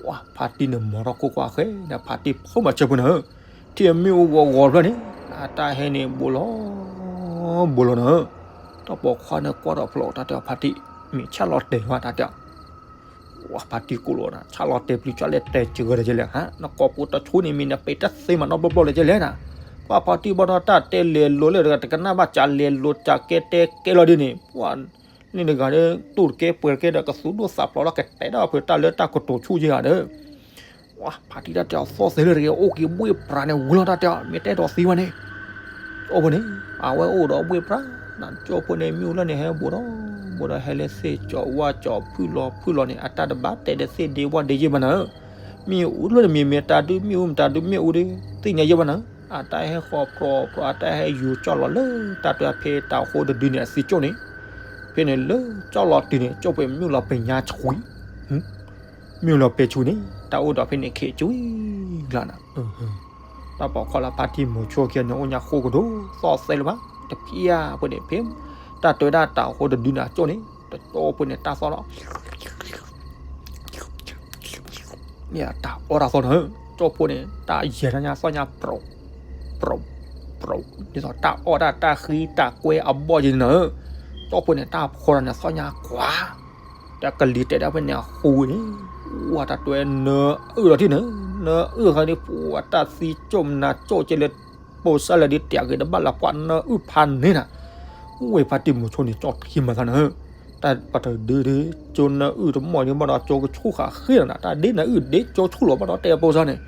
ပှၤဖါတံၢ်န့ၣ် မၤထီၣ်ခိၣ်ကွၢ်ဃဲဒီး ဖါတံၢ်ဖိမၤဆၢဖိနၤဧၢ, ထံၣ်အမ့ၣ်အူဂီၤဂီၤတဖျၢၣ်န့ၣ် အတၢ်ဟဲန့ၣ် ဘူးလီၤဘူးလီၤနၤဧၢ, တၢ်ပိာ်ခွါန့ၣ်ကွၢ်ထီၣ်ဖျိးတၢ်တဲအီၤ ဖါတံၢ်, မ့ၢ်ဆၣ်လီၤတဲာ်ဝဲတၢ်တဲအီၤ, ဝဲဖါတံၢ်ကိးလိာ်နၤ ဆၣ်လီၤတဲာ်ပျံၤ ဆၣ်လဲၤတဲာ်စှၤဒီးယဲလဲၣ်, နကိာ်ပူၤတဆူန့ၣ် မ့ၢ်နပဲာ်တၢ်သ့မးနီတဘျီဘျီလၢယဲလဲၣ်နၤ, ပှၤဖါတံၢ်ဘၣ်ဒီးတၢ်တဲလဲၤလိၤလၢတကနၣ်ဘၣ် ကလဲၤလိၤကကဲတဲကဲလီၤဒ်န့ၣ် ပှၤ န့ၣ်တဂၤဒီး တူၢ်တကဲပှဲၤတကဲဒီး ကသူဒိၣ်သးဖျိးလီၤ ကတဲဒၣ်ဖုးတၢ်လၢတၢ်ကတိၤဆူၣ်ယဲဧါဒီး ဝဲဖါတံၢ်တၢ်တဲအီၤသီၣ်သဲလၢတဂ့ၤ အိၣ်က့ၤဘှ့ၣ်ပြးန့ၣ်ဝံၤလီၤတၢ်တဲအီၤ မ့ၢ်တဲဒီးသံဝဲန့ၣ်, ကၠိဖိန့ၣ် အဝဲအိၣ်ဒီးဘှ့ၣ်ပြး, ကၠိဖိန့ၣ် မ့ၣ်အူလၢန့ၣ်ဟဲဘူးဒီး ဘူးဒီးဟဲလၢသ့ၣ်ကၠီဝၣ်ကၠီဖုၣ်လီၤဖုၣ်လီၤန့ၣ် အတၢ်တဘၣ်တဲဒီးသ့ၣ်ဒ့ဝၣ်ဒ့ယဲၢ်ဘၣ်နၤဧၢ, မ့ၣ်အူလၢတမံၤမ့ၢ်တၢ်ဒုး မ့ၣ်အူမ့ၢ်တၢ်ဒုး မ့ၣ်အူဒီး သ့ၣ်ညါယဲၢ်ဘၣ်နၤဧၢ, အတၢ်ဟဲဃီၤပြီၤပြီၤ အတၢ်ဟဲယူၤကၠီၣ်လီၤလၢတၢ်တွဲဖဲတၢ်အိၣ်ဃိတဒုန့ၣ် အသံကၠိၣ်န့ၣ်, ဖဲန့ၣ်လၢကၠီၣ်လီၤတုၤန့ၣ် ကၠိၣ်ဖိမ့ၣ်အူလီၤပညါဆှံ မ့ၢ်လီၤပဲာ်ဆူန့ၣ် တၢ်အိၣ်ဒီးဖဲန့ၣ်ခ့ကွံာ်လီၤနၤ, တၢ်ပိာ်ခွါလၢဖါတံၢ်မိၤဆိခံဂၤန့ၣ် အိၣ်ညါဃိကဒိၣ်သီၣ်သဲလၢၤဘၣ်, တဖျၢၣ်ဖိန့ၣ် ဖဲ တၢ်တဲဝဲဒၣ်တၢ်အိၣ်ဃိတဒုန့ၣ် အကၠိၣ်န့ၣ် တကၠိၣ်ဖိန့ၣ် တၢ်သီၣ်လီၤ မ့ၢ်တၢ်အီၣ်တၢ်သီၣ်နၤဧၢ, ကၠိၣ်ဖိန့ၣ် တၢ်ယဲၤတၢ်ညါသီၣ်ညါပြီၤ ပြီၤ ပြီၤ ဒ်သိးတၢ်အီၣ်တၢ်တၢ်ဃံတၢ်ကွဲအဘီၣ်ယဲၢ်နၤဧၢ, ကၠိၣ်ဖိန့ၣ် တၢ်ဖီတၢ်န့ၣ်သီၣ်ညါကွၢ် တၢ်ကလံၤတဲာ်ဒၣ်ဖဲန့ၣ်အဃိန့ၣ်, ဝဲတၢ်တွဲနၢအုၣ်လီၤထံၣ်န့ၣ်, နၢအုၣ်ခါန့ၣ် ပှၤတၢ်သံကၠိၣ်မနၤကၠိၣ်ကဲလၢ ပိာ်စၢ်လၢဒ်တဲာ်ဂ့ၤတဘၣ်လၢပှၤနၢအုၣ်ဖးန့ၣ်နၤ, ဝဲဖါတံၢ်မိၤဆိန့ၣ် ကၠီၣ်ထံမၤသးနၤဧၢ, တၢ်ပှၤတဒုဒု ကၠိနၢအုၣ်တမီၢ်န့ၣ်ဘၣ်ဒီးကၠိကဆူၣ်ဃာ်ဃ့လီၤနၤ, တၢ်ဒ့နၢအုၣ်ဒ့ကၠိဆူၣ်လီၤဘၣ်ဒီးတဲပိာ်စၢ်န့ၣ်,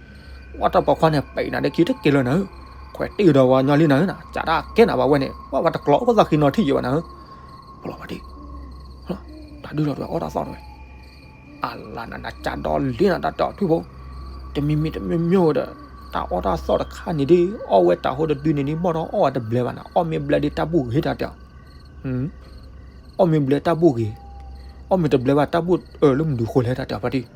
ဝဲတၢ်ပိာ်ခွါန့ၣ် ပဲာ်နၤဒ်ခံတက့ၢ်လၢနၤဧၢ, ခွဲးတ့ၢ်ဒီးဝဲညီလံနၤဧၢနၤ, ကးဒၣ်ကဲနၤဘၣ်ဝဲန့ၣ် ဝဲဝဲတကျီၤအိၣ်သးဃံနီၤထံၣ်ယဲၢ်ဘၣ်နၤဧၢ, ပလီၤဝဲဒၣ် တၢ်ဒုးလီၤတဝဲအီၣ်တၢ်သီၣ်တဝဲ အလါနၤနကးဒီးလံနၤတၢ်တဲအီၤထူၣ်ဖိ, တမံၤမံၤတမံၤမံၤဒီး တၢ်အီၣ်တၢ်သီၣ်တခါန့ၣ်ဒ် အီၣ်ဝဲတၢ်ဟိတဒုန့ၣ်ဒ်ဘၣ်ဒီးအီၣ်ဝဲတဘျဲဘၣ်နၤ, အီၣ်မ့ၢ်ဘျဲဒ်တၢ်ဘူၣ်ဂ့ၤတၢ်တဲအီၤ, အီၣ်မ့ၢ်ဘျဲတၢ်ဘူၣ်ဂ့ၤ, အီၣ်မ့ၢ်တဘျဲဘၣ်တၢ်ဘူၣ်အၢလၢမနုၤဃိလဲၣ်တၢ်တဲအီၤဖါတံၢ်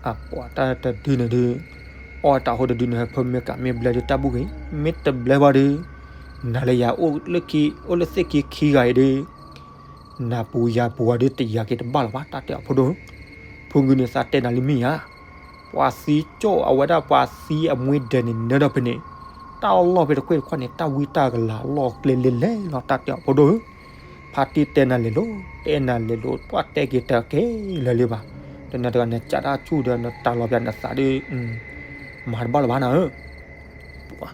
အပှၤတၢ်တဒုန့ၣ်ဒ် အီၣ်တၢ်ဟိတဒုန့ၣ် ဖဲမ့ၢ်ကးမ့ၢ်ဘျဲဒ်တၢ်ဘူၣ်ဂ့ၤ, မ့ၢ်တဘျဲဘၣ်ဒီး နၤလၢယၤအိၣ်လၢခံ အိၣ်လၢသ့ၣ်ခံခံဂၤအံၤဒီး နၤပူၤယၤပူၤအီၤဒ်တယာ်က့ၤတဘၣ်လၢၤဘၣ် တၢ်တဲအီၤဖိဒိၣ်ဧၢ, ဖိဂုၢ်န့ၣ်သးတဲနၤလံမ့ၢ်ဧါ, ပှၤသံကၠိၣ်အဝဲဒၣ်ပှၤသံအမွ့ဒဲးန့ၣ်နၢဒီးဖဲန့ၣ်, တၢ်အီၣ်လီၢ်ဖဲတခွဲၣ်တခွဲၣ်န့ၣ် တၢ်ဝံတၢ်ကလၤလီၢ်ကျဲလဲၤလဲၤလီၤ တၢ်တဲအီၤဖိဒိၣ်ဧၢ, ဖါတံၢ်တဲနၤလဲၤလိၤ တဲနၤလဲၤလိၤ ပှၤတဲက့ၤတကဲလၢၤလံဘၣ်, ဒီးနတဂၤနကးတၢ်ဆူၣ်ဒီးနတၢ်လီၤပျၢၤနသးဒီး မၤတဘၣ်လၢၤဘၣ်နၤဧၢ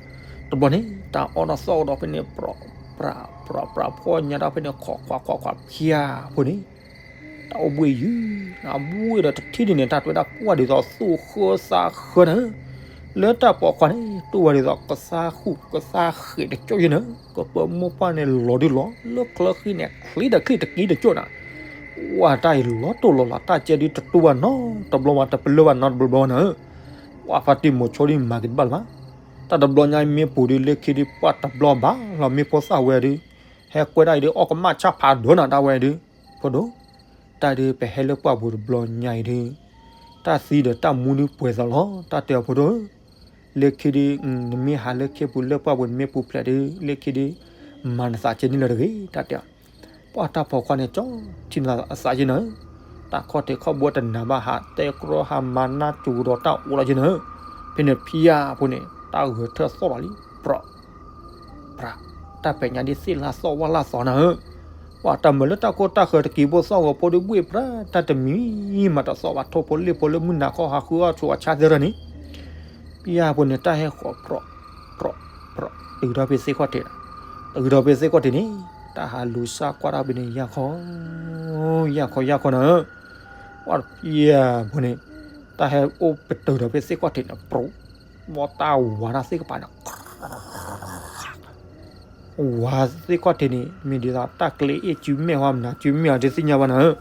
တဘျီန့ၣ် တၢ်အီၣ်တၢ်သီၣ်ကဒီးဖဲန့ၣ် ပြး ပြး ပြး ပြး ဖှီၣ်ညါတၢ်ဖဲန့ၣ် ခိးခွါခွါခွါဖၠါဖိန့ၣ်, တၢ်အိၣ်ဘှ့ၣ်ယုၢ် အဘှ့ၣ်ဒီးတထံၣ်ဒ်န့ၣ် တၢ်တဲဝဲဒၣ်ပှၢ်ဒ်သိးသူၣ်ဃၢသးဃၢနၤဧၢ, လၢတၢ်ပိာ်ခွါန့ၣ် တူၢ်ဝဲဒ်သိးကသါဃူကသါဃဲးတကၠိၣ်ယဲၢ်နၤဧၢ, ကပၢမိၢ်ပှၢ်န့ၣ်လီၤဒုလီၤ လၢချၢဃံန့ၣ် ချံတချံတကံတကၠိၣ်နၤ, ဝဲတၢ်အံၤလီၤတိၢ်လီၤလး တၢ်ကဲဒုတတူၢ်ဘၣ်နီတဘျီဘၣ် တပလၢၢ်ဘၣ်နီတဘျီဘျီနၤဧၢ ပှၤဖါတံၢ်မိၤဆိဒ်မၤက့ၤတဘၣ်လၢၤဘၣ်, တၢ်တဘျီညါအံၤမ့ၢ်ပူၤဒုလၢခံဒုပှၢ်တဘျီဘၣ်လီၤ မ့ၢ်ဖိသၣ်ဝဲဒု ဟဲကွဲဒၣ်အံၤဒု အီၣ်ကမၣ်ဆၣ်ဖးဒိၣ်နၤတၢ်ဝဲဒု, ဖိဒိၣ်, တၢ်ဒုပဟဲလၢပှၢ်ပူၤတဘျီညါအံၤဒု, တၢ်သံဒီးတၢ်မူဒုပှဲၤသးလီၤ တၢ်တဲအီၤဖိဒိၣ်ဧၢ, လၢခံဒု နမ့ၢ်ဟးလၢခ့ပူၤလၢပှၢ်ပူၤနမ့ၢ်ပူၤဖျဲးဒု လၢခံဒု မၤနသးကဲန့ၣ်လၢၤတဂ့ၤ တၢ်တဲအီၤ ပှၢ်တၢ်ပိာ်ခွါန့ၣ် ကၠီထံနသးယဲၢ်နၤဧၢ, တၢ်ခီၣ်ထံးခီၣ်ဘိတနာ်ဘၣ် ဟးတဲကြီဟးမၤနၢ်စူၤကဒီးတၢ်အိၣ်လီၤယဲၢ်နၤဧၢ, ဖဲန့ၣ်ဖၠါဖိန့ၣ် တၢ်ဂဲၤထၢၣ်သီၣ်လီၤလံ ပြး ပြး တၢ်ပဲာ်ညါဒ်သ့ၣ်လၢသီၣ်ဝၣ်လၢသီနၤဧၢ, ပှၤတၢ်မၤလၢတၢ်ခိတၢ်ဃၢၤတကံၤဖိသီၣ်ဂီၤဖိဒုဘှ့ၣ်ပြး တၢ်တမံၤမၤတသီၣ်ဘၣ် ထိၣ်ဖိလ့ၣ်ဖိလၢမုၢ်နၤခီဟးဃုအီၣ်ဆိးအဆါသ့ၣ်ရၢန့ၣ် ဖၠါဖိန့ၣ် တၢ်ဟဲဃီၤပြး ပြး ပြး တုၤထီၣ်ဖဲသ့ၣ်ခီၣ်ထံး, တုၤထီၣ်ဖဲသ့ၣ်ခီၣ်ထံးန့ၣ် တၢ်ဟးလူၤစၢ်ကွၢ်တၢ်ဖဲန့ၣ် ယၢ်ခီ ယၢ်ခီ ယၢ်ခီနၤဧၢ, ပှၢ်ဖၠါဖိန့ၣ် တၢ်ဟဲအိၣ်ပတုၤထီၣ်ဖဲသ့ၣ်ခီၣ်ထံးန့ၣ် ပြး ဘီတၢ်ဝးတၢ်သ့ၣ်ကပၤန့ၣ် ဝးသ့ၣ်ခီၣ်ထံးန့ၣ် မ့ၢ်ဒ်သိးတၢ်ကျဲအ့ၣ်စုမဲာ်ဟီမနၤစုမဲာ်အီၤတသ့ၣ်ညါဘၣ်နၤဧၢ,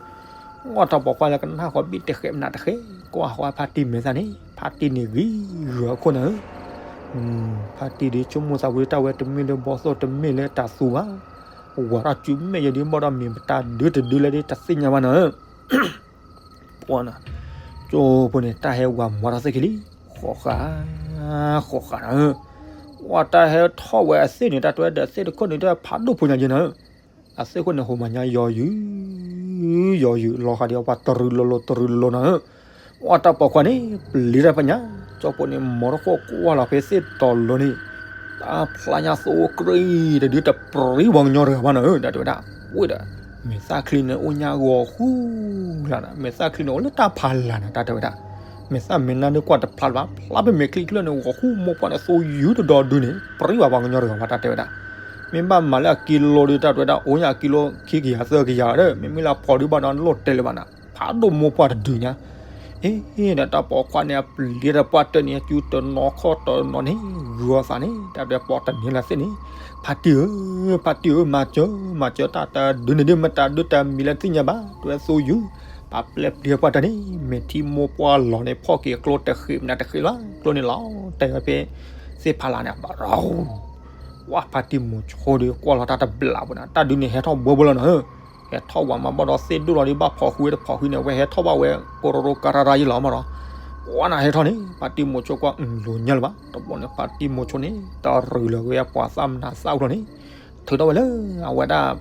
အီၣ်တၢ်ပိာ်ခွါလၢကနၣ်ဃီဘ့ၣ်တဃဲးမနၤတဃဲး ကွၢ်ဃီဖါတံၢ်မဲာ်သၣ်န့ၣ် ဖါတံၢ်န့ၣ်ဂံၢ်ဂုာ်အခိၣ်နၤဧၢ, ဖါတံၢ်ဒ်ဆိကမိၣ်သးဝဲတၢ်ဝဲတမ့ၢ်လၢဘီသိၣ်တမ့ၢ်လၢတၢ်သူဘၣ်, ဝးတၢ်စုမဲာ်ယဲၢ်ဒ်ဘၣ်ဒီးမ့ၢ်ပတၢ်ဒုတဒုလၢဒ်တသ့ၣ်ညါဘၣ်နၤဧၢ ပှၢ်နၤ, ကၠိဖိန့ၣ် တၢ်ဟဲဝးမၤတၢ်သ့ၣ်ခံလံ, ဃိးဃာ်, ဃိးဃာ်နၤဧၢ, ပှၢ်တၢ်ဟဲထီၣ်ဝဲအသ့ၣ်န့ၣ် တၢ်တဲဝဲဒီးသ့ၣ်တခိၣ်န့ၣ် တၢ်ဖးဒိၣ်ဖိညါယဲၢ်နၤဧၢ, အသ့ၣ်ခိၣ်န့ၣ် ဟိးမၤညါယီၤယုာ်, ယီၤယုာ် လီၤဃာ်ဒ်အီၤပှၤတရူးလိၤလိၤ တရူးလိၤလိၤနၤဧၢ, ပှၢ်တၢ်ပိာ်ခွါန့ၣ် ပျံၤတၢ်ပညါ, ကၠိဖိန့ၣ် မၤတခိၣ်ကွၢ်လီၤဖဲသ့ၣ်တီၤလိၤန့ၣ်, တၢ်ဖျါညါသိကရံၣ်တဒုတပြံဝဲကညီတဂၤဘၣ်နၤဧၢ, တၢ်တဲဝဲဒၣ် အိၣ်ဒီး မဲာ်သၣ်ချံန့ၣ်အိၣ်ညါဂီၤဃူလၢ်နီၤ, မဲာ်သၣ်ချံန့ၣ်အိၣ်လၢတၢ်ဖးလၢ်နီၤ တၢ်တဲဝဲဒၣ်. မဲာ်သၣ်မဲာ်နါဒုးကွၢ်တဖျါလၢၤဘၣ်, ဖျါဖဲမဲာ်ချံချၢန့ၣ် ဂီၤဃူမိၢ်ပှၢ်န့ၣ်သိယုၢ်တဒီဒုန့ၣ် ပြံဘၣ်ပှၤကညီတဂၤဘၣ် တၢ်တဲဝဲဒၣ်. မ့ၢ်ဘၣ်မၤလၢအကံလိဒုး တၢ်တဲဝဲဒၣ် အိၣ်ညါအကံလိခံကယၤသၢကယၤဒီး မ့မ့ၢ်လၢအဖီဒုးဘၣ်ဒီးလိၣ်တဲလၢၤဘၣ်နီၤ, ဖးဒိၣ်မိၢ်ပှၢ်တဒုညါ အ့ ဒီးတၢ်ပိာ်ခွါန့ၣ် အပျံၤတပှၢ်တၢၢ်န့ၣ် အစုတနီၤခီၣ်တနီၤန့ၣ် ဂုာ်အီၤသးန့ၣ် တၢ်တဲပိာ်တန့ၢ်လၢၤသ့ၣ်န့ၣ်, ဖါတံၢ်ဧၢ, ဖါတံၢ်ဧၢ, မၤစၢၤ, မၤစၢၤတၢ်တဒုန့ၣ်ဒုး မတၤဒုးတမံၤလၢသ့ၣ်ညါဘၣ် တဝဲသိယုၢ်, ပာ်ပျဲပျံၤပှၢ်တၢၢ်န့ၣ် မဲာ်ထံမိၢ်ပှၢ်လီၤန့ၣ် ဖီၣ်က့ၤကျိတဃ့ၣ်မနုၤတဃ့ၣ်လီၤ, ကျိန့ၣ်လီၤတဲာ်ဝဲဖဲ သ့ၣ်ဖးလၢ်န့ၣ် ဘၣ်ရီ ဝဲဖါတံၢ်မိၤဆိဒီး ကွၢ်လီၤတၢ်တဘျးဖိန့ၣ် တၢ်ဒုးန့ၣ်ဟဲထီၣ်ဘှဲဘှဲလီၤနီၤဧၢ, ဟဲထီၣ်ဝဲမၤဘၣ်ဒီးသ့ၣ်ဒိၣ်လီၤဒီး ဘၣ်ဖီၣ်ဃုဝဲတဖီၣ်ဃုန့ၣ် ဝဲဟဲထီၣ်ဘၣ်ဝဲကရူကရရယံလီၤမးဒီး ကွၢ်နၤဟဲထီၣ်န့ၣ် ဖါတံၢ်မိၤဆိကွၢ် လိၤညါလၢၤဘၣ်, တဘျီန့ၣ် ဖါတံၢ်မိၤဆိန့ၣ် တရူးလၢၤဝဲပှၤသၣ်မနုၤသၣ်အိၣ်လီၤန့ၣ် ထုးထီၣ်ဝဲလၢ အဝဲဒၣ်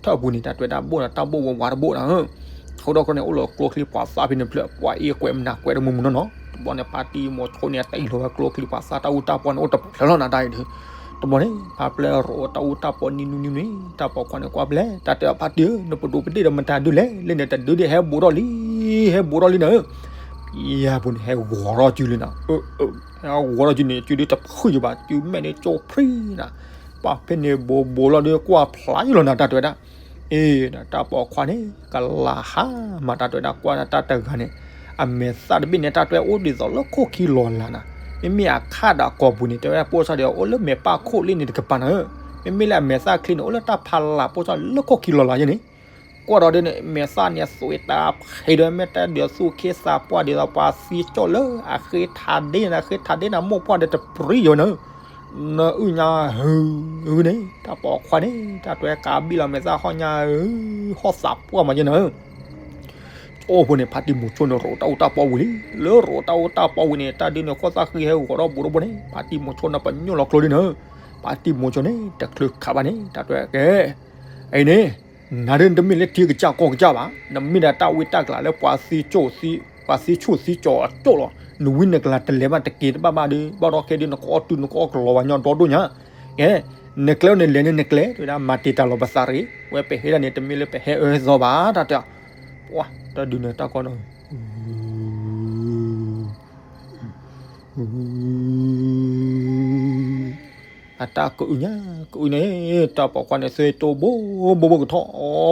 ထၢၣ်ပူၤန့ၣ် တၢ်တဲဝဲဒၣ်ဘိၣ်ဒီးတၢ်ဘိၣ်ဝဲဝးတဘိၣ်နီၤဧၢ, ထုးထီၣ်ခီန့ၣ် အိၣ်လၢကျိချံပှၤသၣ်ဖဲန့ၣ်ဖျၢၣ် ပှၤအ့ၣ်ကွဲးမနၤကွဲးတမုာ်မုာ်နီၢ်နီၢ်, တဘျီန့ၣ် ဖါတံၢ်မိၤဆိန့ၣ် တ့ၢ်လီၤဝဲကျိချံပှၤသၣ်တၢ်အူတၢ်ပီန့ၣ် အိၣ်တဖျၢၣ်လီၤနၤတၢ်အံၤဒီး တဘျီန့ၣ် ဖါပျဲရိးတၢ်အူတၢ်ပီနံၤနံၤနံၤန့ၣ် တၢ်ပိာ်ခွါန့ၣ်ကွၢ်ဖဲလဲၣ် တၢ်တဲဖါတံၢ်ဧၢ နပဒိးပဒ့ၣ်ဒီးမတၤဒုးလဲၣ်, လၢန့ၣ်တဒုဒ့ၣ် ဟဲဘူးထီၣ်လံ, ဟဲဘူးထီၣ်လံနၤဧၢ, ယၤပူၤန့ၣ် ဟဲဂီၤထီၣ်စုလံနီၤ, ဟဲဂီၤထီၣ်စုန့ၣ် စုဒုတဖုယဘၣ် စုမဲာ်န့ၣ်ကၠိဖှံနၤ, ပှၤဖဲန့ၣ်ဘူးဘူးလီၤဒီး ကွၢ်ဖျါယလီၤနၤတၢ်တဲဝဲဒၣ်, အ့ ဒီးတၢ်ပိာ်ခွါန့ၣ် ကလၤဟါမး တၢ်တဲဝဲဒၣ် ကွၢ်တၢ်တဂၤန့ၣ် အမဲာ်သၣ်တဘ့ၣ်န့ၣ် တၢ်တဲအိၣ်ဒ်သိးလၢခိၣ်ခံလီၤလးနၤ, မ့မ့ၢ်အခါဒီးကိာ်ပူၤန့ၣ် တဲဝဲဒၣ်ပိၢ်စၢ်ဒီး အိၣ်လၢမဲာ်ပၢ်ခိၣ်လံန့ၣ်တကပၤနၤဧၢ, မ့မ့ၢ်လၢအမဲာ်သၣ်ချံန့ၣ် အိၣ်လၢတၢ်ဖးလၢ်ပိၢ်စၢ်လၢခိၣ်ခံလီၤလးယဲန့ၣ်, ကွၢ်ဒီးဒ်န့ၣ် မဲာ်သၣ်န့ၣ် သွံးတၢ်ဖံးဒီး မ့ၢ်တၢ်ဒုးသူၣ်ခ့သးပှၢ်ဒ်သိးပှၤသံကၠိၣ်လၢအဃ့ထးဒ့နၤ ဃ့ထးဒ့နၤ မိၢ်ပှၢ်ဒီးတပြံယိာ်နၤဧၢ, နအုၣ်ညါဟုန့ၣ် တၢ်ပိာ်ခွါန့ၣ် တၢ်တဲကးဘံၣ်လီၤမဲာ်သၣ်ဟီၣ်ညါဧၢ, ဟီၣ်သးပှၢ်မးယဲနၤဧၢ, ကၠိဖိန့ၣ် ဖါတံၢ်မိၤဆိန့ၣ် ရိးတၢ်အူတၢ်ပီဝံၤလံ, လၢရိးတၢ်အူတၢ်ပီဝံၤန့ၣ် တၢ်ဒုးန့ၣ် ခိၣ်သၣ်ဃံဟဲဂီၤထီၣ်ဘူးထီၣ်ဘိန့ၣ် ဖါတံၢ်မိၤဆိန့ၣ် ပညိၣ်လီၤကျိဒ်နၤဧၢ, ဖါတံၢ်မိၤဆိန့ၣ် တချုးခးဘၣ်န့ၣ် တၢ်တဲကဲ အံၤန့ၣ် နၤဒ်နတမ့ၢ်လၢထံကစၢ်ကီၢ်ကစၢ်ဘၣ်, နမ့ၢ်ဒၣ်တၢ်ဝံတၢ်ကျးလၢပှၤသံကၠိၣ်, ပှၤသံဆူၣ်သံကၠီၤအကၠိၣ်လီၤ, နဝံနကျါတလဲၤဘၣ်တက့ၤတဘၣ်ဘၣ်ဒီး ဘၣ်ဒီးခဲဒုးနကအီၣ်တုၤနကအီၣ်ကလီၤဝဲညီဒီဒိၣ်ညါ, ကဲ နကျဲန့ၣ်လဲၤန့ၣ်နကျဲ တဲဝဲဒၣ် မၤတ့ၢ်တၢ်လီၤပသးရ့ၣ်, ဝဲပဟဲဒၣ်န့ၣ် တမ့ၢ်လၢပဟဲအၢသီဘၣ် တၢ်တဲ, ပှၤတၢ်ဒုးန့ၣ်တၢ်ကီန့ၣ် အတၢ်ကအုၣ်ညါကအုၣ်န့ၣ် တၢ်ပိာ်ခွါန့ၣ် သ့တိၢ်ဘိဘိဘိကထီၣ်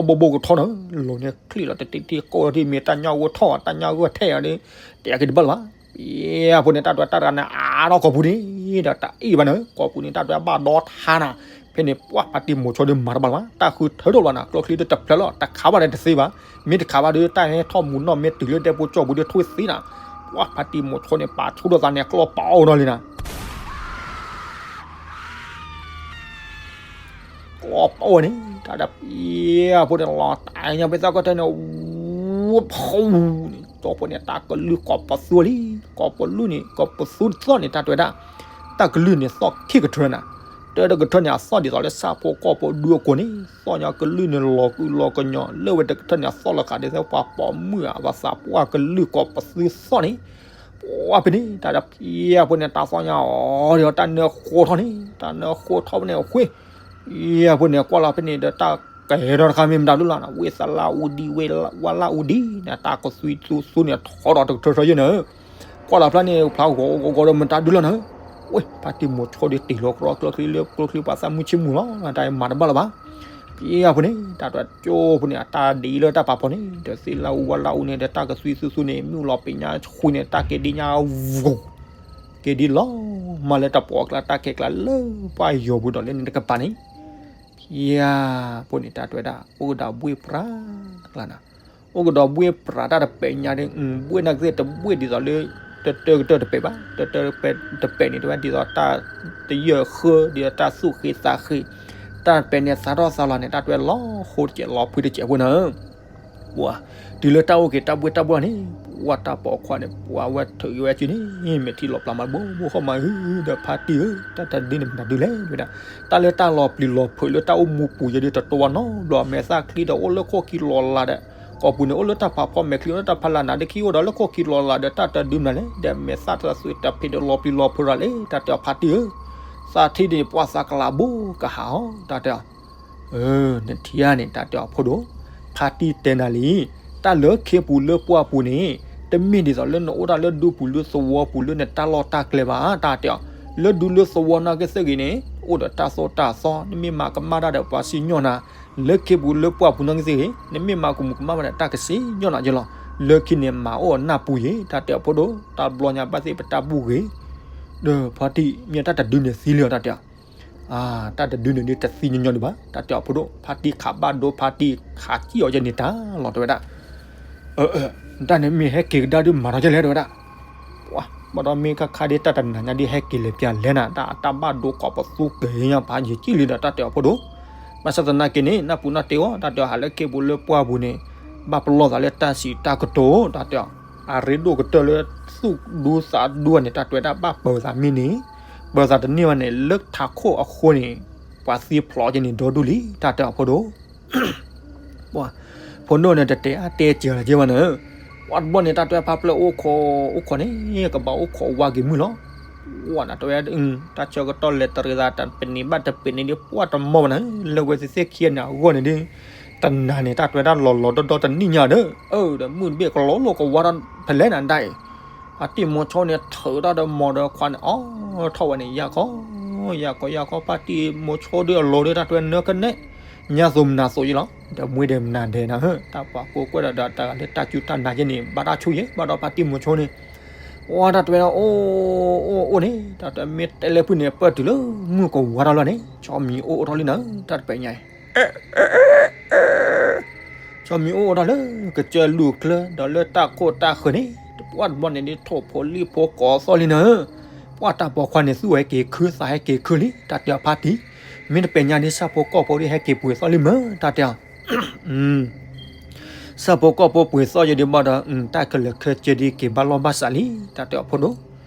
ဘိဘိကထီၣ်န့ၣ် လီၤန့ၣ်ချံၣ်လီၤတထံၣ်ထံၣ်ကိၢ်ထံၣ်မ့ၢ်တၢ်ညၣ်ဂိၢ်ထီၣ် တၢ်ညၣ်ဂိၢ်ထဲအီၤဒီး တဲအက့ၤတဘၣ်လၢၤဘၣ်. ယဲၢ်ဖိန့ၣ် တၢ်ဒွဲတၢ်တဂၤန့ၣ် အါထီၣ်ကိာ်ပူၤန့ၣ် ဒီးတၢ်အ့ၣ်ဘၣ်န့ၣ် ကိာ်ပူၤန့ၣ် တၢ်ဒွဲဘၣ်ဒီထါနၤ ဖဲန့ၣ် ပှၤဖါတံၢ်မိၤဆိဒီးမၤတဘၣ်လၢၤဘၣ် တၢ်ဃုထၢထီၣ်လီၤနၤ ကျိချံတဖျၢၣ်လီၤ တခးဘၣ်ဒီးတသ့ဘၣ် မ့ၢ်တခးဘၣ်ဒီး တၢ်ဟဲထီၣ်မူနီၣ်မ့ၢ်တုၤလၢဒဲဖိကၠိပူၤဒီးထိၣ်သ့နၤ ပှၤဖါတံၢ်မိၤဆိန့ၣ် ပာ်ဆူၣ်ထီၣ်သးန့ၣ် ကျီၢ်ပာ်အိၣ်နီၤလံနၤ ကျီၢ်ပာ်အိၣ်န့ၣ် တၢ်ဒၣ်ပျဲဖိန့ၣ်လီၤတၢ်ညါဖဲသၣ်ကီၢ်ထဲန့ၣ် ဝဖူန့ၣ် ကၠီဖိန့ၣ် တၢ်ကလုၢ်ကိးပသူလံ ကိးပလုၢ်န့ၣ် ကိးပသူသီၣ်န့ၣ် တၢ်တဲဝဲဒၣ် တၢ်ကလုၢ်န့ၣ်သီၣ်ခံကထၢနၤ တၢ်တကထၢန့ၣ် အသီၣ်ဒ်သိးလၢဆၣ်ဖိကီၢ်ဖိဒုအကိာ်န့ၣ် သီၣ်ညါကလုၢ်န့ၣ်လီၤကုလီၤကညီၤ လၢဝဲတကထၢန့ၣ် အသီၣ်လီၤဃာ်ဒ်သိးပှၤပိာ်မုၣ်အဝဲသးပှၢ်ကလုၢ်ကိးပသူသီၣ်န့ၣ် ပှၤဖဲန့ၣ် တၢ်ဒၣ်ပျဲဖိန့ၣ် တၢ်သီၣ်ညါအီၤဒီးတၢ်နၢဃိထီၣ်န့ၣ် တၢ်နၢဃိထီၣ်ဖဲန့ၣ်အဃိ ယဲၢ်ဖိန့ၣ် ကွၢ်လီၤဖဲန့ၣ်ဒီး တၢ်ကဟဲထီၣ်တခါမ့ၢ်မတၤဒုလီၤ ဝ့ၢ်သလါအူဒံ ဝ့ၢ်ဝါလါအူဒံန့ၣ် တၢ်ကသွံသူသူန့ၣ် ထီၣ်ဒီးတကထၢထီၣ်ယဲၢ်နၤဧၢ ကွၢ်လီၤဖျါန့ၣ် ဖျါဂီၤဂီၤဂီၤဒီးမတၤဒုလီၤနၤဧၢ ဝ့ၢ်ဖါတံၢ်မိၤဆိဒီးတ့ၢ်လီၤကြီကျိချံလၢကျိချံပှၤသးမုၢ်ဆ့ၣ်မုၢ်လီၤ တၢ်မၤတဘၣ်လၢၤဘၣ် ပျဲဖိန့ၣ် တၢ်တကၠိဖိန့ၣ် အတၢ်ဒ်လၢတၢ်ပာ်ဖီန့ၣ် ဒီးသ့ၣ်လါအူဝါလါအူန့ၣ် ဒီးတၢ်ကသွံသူသူန့ၣ် မုၢ်လီၤပ့ၤညါဆှံန့ၣ် တၢ်က့ၤဒ်ညါဝူၤ က့ၤဒ်လီၤမၢ်လၢတၢ်ပိာ်အကျါ တၢ်ခဲကျါလၢပှၢ်ယီၤပူၤဒီးလၢန့ၣ်တကပၤန့ၣ် ပျဲဖိန့ၣ် တၢ်တဲဝဲဒၣ် အိၣ်ကဒီးဘှ့ၣ်ပြးကျါနၤ အိၣ်ကဒီးဘှ့ၣ်ပြးတၢ်တပဲာ်ညါဒီး ဘှ့ၣ်နာ်က့သ့ၣ်တဘှ့ၣ်ဒ်သိးလၢ တတၢကတၢၢ်တပဲာ်ဘၣ် တတၢတပဲာ်န့ၣ် တဲဝဲဒ်သိးတၢ်တယၢၢ်ဃၢ ဒ်သိးတၢ်သူၣ်ဃ့သးဃ့ တၢ်တပဲာ်န့ၣ်သးထီၣ်သးလီၤန့ၣ် တၢ်တဲဝဲလီၤဃိတစဲးလီၤဖုတစဲးဖိနၤ ပှၤ တုၤလၢတၢ်အိၣ်က့ၤတၢ်ဘှ့ၣ်တၢ်ဘှီၣ်န့ၣ် ပှၤတၢ်ပိာ်ခွါန့ၣ် ပှၤဝဲထုးက့ၤဝဲစုန့ၣ် မဲာ်ထံလီၤပျၢ်မးဘိဘိဃီမးဧၢ ဒီးဖါတံၢ်ဧၢ တၢ်တဒုန့ၣ်မတၤဒုလဲၣ် တဲဝဲဒၣ် တၢ်လၢတၢ်လီၤပျံၤလီၤဖုးလၢတၢ်အိၣ်မူပူၤယဲဒုးတတိဝါနီတဘျီ မဲာ်သၣ်ချံဒီးအိၣ်လၢခိၣ်ခံလီၤလးဒီး ကိာ်ပူၤန့ၣ်အိၣ်လၢတၢ်ဖးဖီ မဲာ်ချံအိၣ်လၢတၢ်ဖးလၢ်နၤဒီးခံအိၣ်ဒီးလၢခိၣ်ခံလီၤလးဒီးတၢ်တဒုမနုၤလဲၣ် ဒီးမဲာ်သၣ်တၢ်သွံးတၢ်ဖံးဒီးလီၤပျံၤလီၤဖုးရၤလံ တၢ်တဲအီၤဖါတံၢ်ဧၢ သးထံၣ်ဒ်န့ၣ် ပှၤသးကလၤဘိကဟးအီၤ တၢ်တဲအီၤ အၢ နထံၣ်ဧါန့ၣ် တၢ်တဲအီၤဖိဒိၣ်, ဖါတံၢ်တဲနၤလံ, တၢ်လၢခ့ပူၤလၢပှၢ်ပူၤန့ၣ် တမ့ၢ်ဒ်သိးလၢနအိၣ်တၢ်လၢဒူပူၤလၢသဝီပူၤလၢနတၢ်လီၢ်တၢ်ကျဲဘၣ် တၢ်တဲအီၤ, လၢဒူလၢသဝီနာ်က့သ့ၣ်ဂ့ၤန့ၣ် အိၣ်ဒီးတၢ်သိၣ်တၢ်သီ နမ့ၢ်မၤကမၣ်တၢ်ဒီးပှၤစံၣ်ညီၣ်နၤ, လၢခ့ပူၤလၢပှၢ်ပူၤနာ်က့သ့ၣ်ဂ့ၤ နမ့ၢ်မၤကမူးကမၣ်ဘၣ်ဒီးတၢ်ကစံၣ်ညီၣ်နၤက့လီၤ, လၢခံန့ၣ်မၤအိၣ်အနၢ်ပူၤယ့ၤ တၢ်တဲအီၤဖိဒိၣ်, တၢ်ဘျီညါဘၣ်သ့ၣ်ပတၢ်ဘူၣ်ဂ့ၤ ဒီးဖါတံၢ် မ့ၢ်တၢ်တဒုန့ၣ်သံလံအီၤ တၢ်တဲအီၤ, တၢ်တဒုန့ၣ်ဒ်တသံညီညီဒံးဘၣ် တၢ်တဲအီၤဖိဒိၣ်, ဖါတံၢ်ခးဘၣ်ဒိဖါတံၢ်ခးစံၣ်အီၤယဲန့ၣ်တၢ်လီၤ တဲဝဲဒၣ်, တၢ်န့ၣ်မ့ၢ်ဟဲက့ၤကဒါဒုးမၤထီၣ်ကလဲၣ် တဲဝဲဒၣ်, ပှၤဘၣ်ဒီးမ့ၢ်ခါခါဒ်တၢ်တနၤညါဒ်ဟဲက့ၤလဲၤပျၢ်လဲၤနၤ တၢ်အတၢ်ဘၣ်ဒိကိးပသူက့ၤညါဖးယံာ်ကံၣ်လံဒီး တၢ်တဲအီၤဖိဒိၣ်, ဘၣ်ဆၣ်သနာ်က့န့ၣ် နၢ်ပူၤနၢ်တဲအီၤ တၢ်တဲအီၤဟးလၢခ့ပူၤလၢပှၢ်ပူၤန့ၣ် ဘၣ်ပလီၢ်သးလၢတၢ်စံးတၢ်ကတိၤ တၢ်တဲအီၤ, အရ့ဒိၣ်ကတၢၢ်လၢသူၣ်ဒူသးဒူန့ၣ် တၢ်တဲဝဲဒၣ်ဘၣ်ပၢၤသးမ့ၢ်န့ၣ်, ပၢၤသးတန့ၢ်ဘၣ်န့ၣ် လၢထးခိၣ်အဃိန့ၣ် ပှၤသံဖျိးက့ၤန့ၣ်ဒီဒူၣ်လံ တၢ်တဲအီၤဖိဒိၣ် ပှၤဖိဒိၣ်န့ၣ် တတဲအါတဲစှၤလီၤက့ဘၣ်န့ၣ်, ပှၤတဘျီန့ၣ် တၢ်တဲဖါဖျၢၣ်အိၣ်ခိး အိၣ်ခိးန့ၣ် ကဘၣ်အိၣ်ခိးဝါက့ၤမုၢ်လီၤ. ပှၤတၢ်တဲဝဲ တၢ်ဆၢကတီၢ်လဲၤတရံးသးတပနံးဘၣ်တပနံးဒ်ပှၤတမီၢ်ဘၣ်န့ၣ် လၢဝဲသ့ၣ်သ့ၣ်ခံဂၤန့ၣ်အဂီၢ်န့ၣ်ဒ် တနၤန့ၣ် တၢ်တဲဝဲဒၣ်လီၤလီၤဒီဒီတနံၣ်ညါဒီး အၢဒီးမုၢ်တဘ့ၣ်ကလီလီၤကဝါထီၣ်ဖဲလဲၣ်နၤဒၣ်အံၤ ဖါတံၢ်မိၤဆိန့ၣ် ထုးထီၣ်ဒီးမိၤဒီးခွါန့ၣ် အိၣ်ထီၣ်ဝဲန့ၣ် ယၢ်ခီ ယၢ်ခီ ယၢ်ခီ ဖါတံၢ်မိၤဆိဒုးအလီၤဒီး တၢ်တဲဝဲနၢကနဲၣ် ညါသိးမနၤသိးယ့လီၤ, ဒီးမွ့ဒီးမနၤဒဲးနၤဧၢ, တၢ်ပှၤကိးကွဲၢ်ဒီး ဒီးတၢ်ဂၤလၢတၢ်စူၢ်တၢ်နာ်ယဲန့ၣ် ဘၣ်တၢ်ဆူၣ်ယဲ ဘၣ်ဒီးဖါတံၢ်မိၤဆိန့ၣ်, ဝဲတၢ်တဲဝဲဒၣ် အိၣ် အိၣ် အိၣ်န့ၣ် တၢ်တဲမ့ၢ်တဲလၢဖုၣ်န့ၣ် ပၢၢ်တုၤလၢမုၢ်ကဝါထီၣ်လီၤန့ၣ် ဆီမံၤအိၣ်အိၣ်ထီၣ်လံနၤဧၢ, တၢ်တပဲာ်ညါအံၤ ဆီမံၤအိၣ်အိၣ်ထီၣ်လၢကစၢၢ်လူၢ်ချၢ ဒီးလၢတၢ်ခိၣ်တၢ်ဃၢၤန့ၣ် ပှၤတဘျီန့ၣ်ဒ်ထိၣ်ဖိလံၣ်ဖိကိးသီၣ်လံနၤဧၢ, ပှၤတၢ်ပိာ်ခွါန့ၣ် သူၣ်ဟဲက့ၤခု သးဟဲက့ၤခုလံ တၢ်တဲအီၤဖါတံၢ်, မ့ၢ်တပဲာ်ညါဒ်ဆၣ်ဖိကီၢ်ဖိဒ်ဟဲက့ၤပှ့ၤသီၣ်လံမၢ် တၢ်တဲအီၤ ဆၣ်ဖိကီၢ်ဖိပှ့ၤသီၣ်ယဲဒ်ဘၣ်ဒီး တၢ်ခဲလၢာ်ခဲဆ့ဒ်က့ၤဘၣ်လီၢ်ဘၣ်စးလံ တၢ်တဲအီၤဖိဒိၣ်,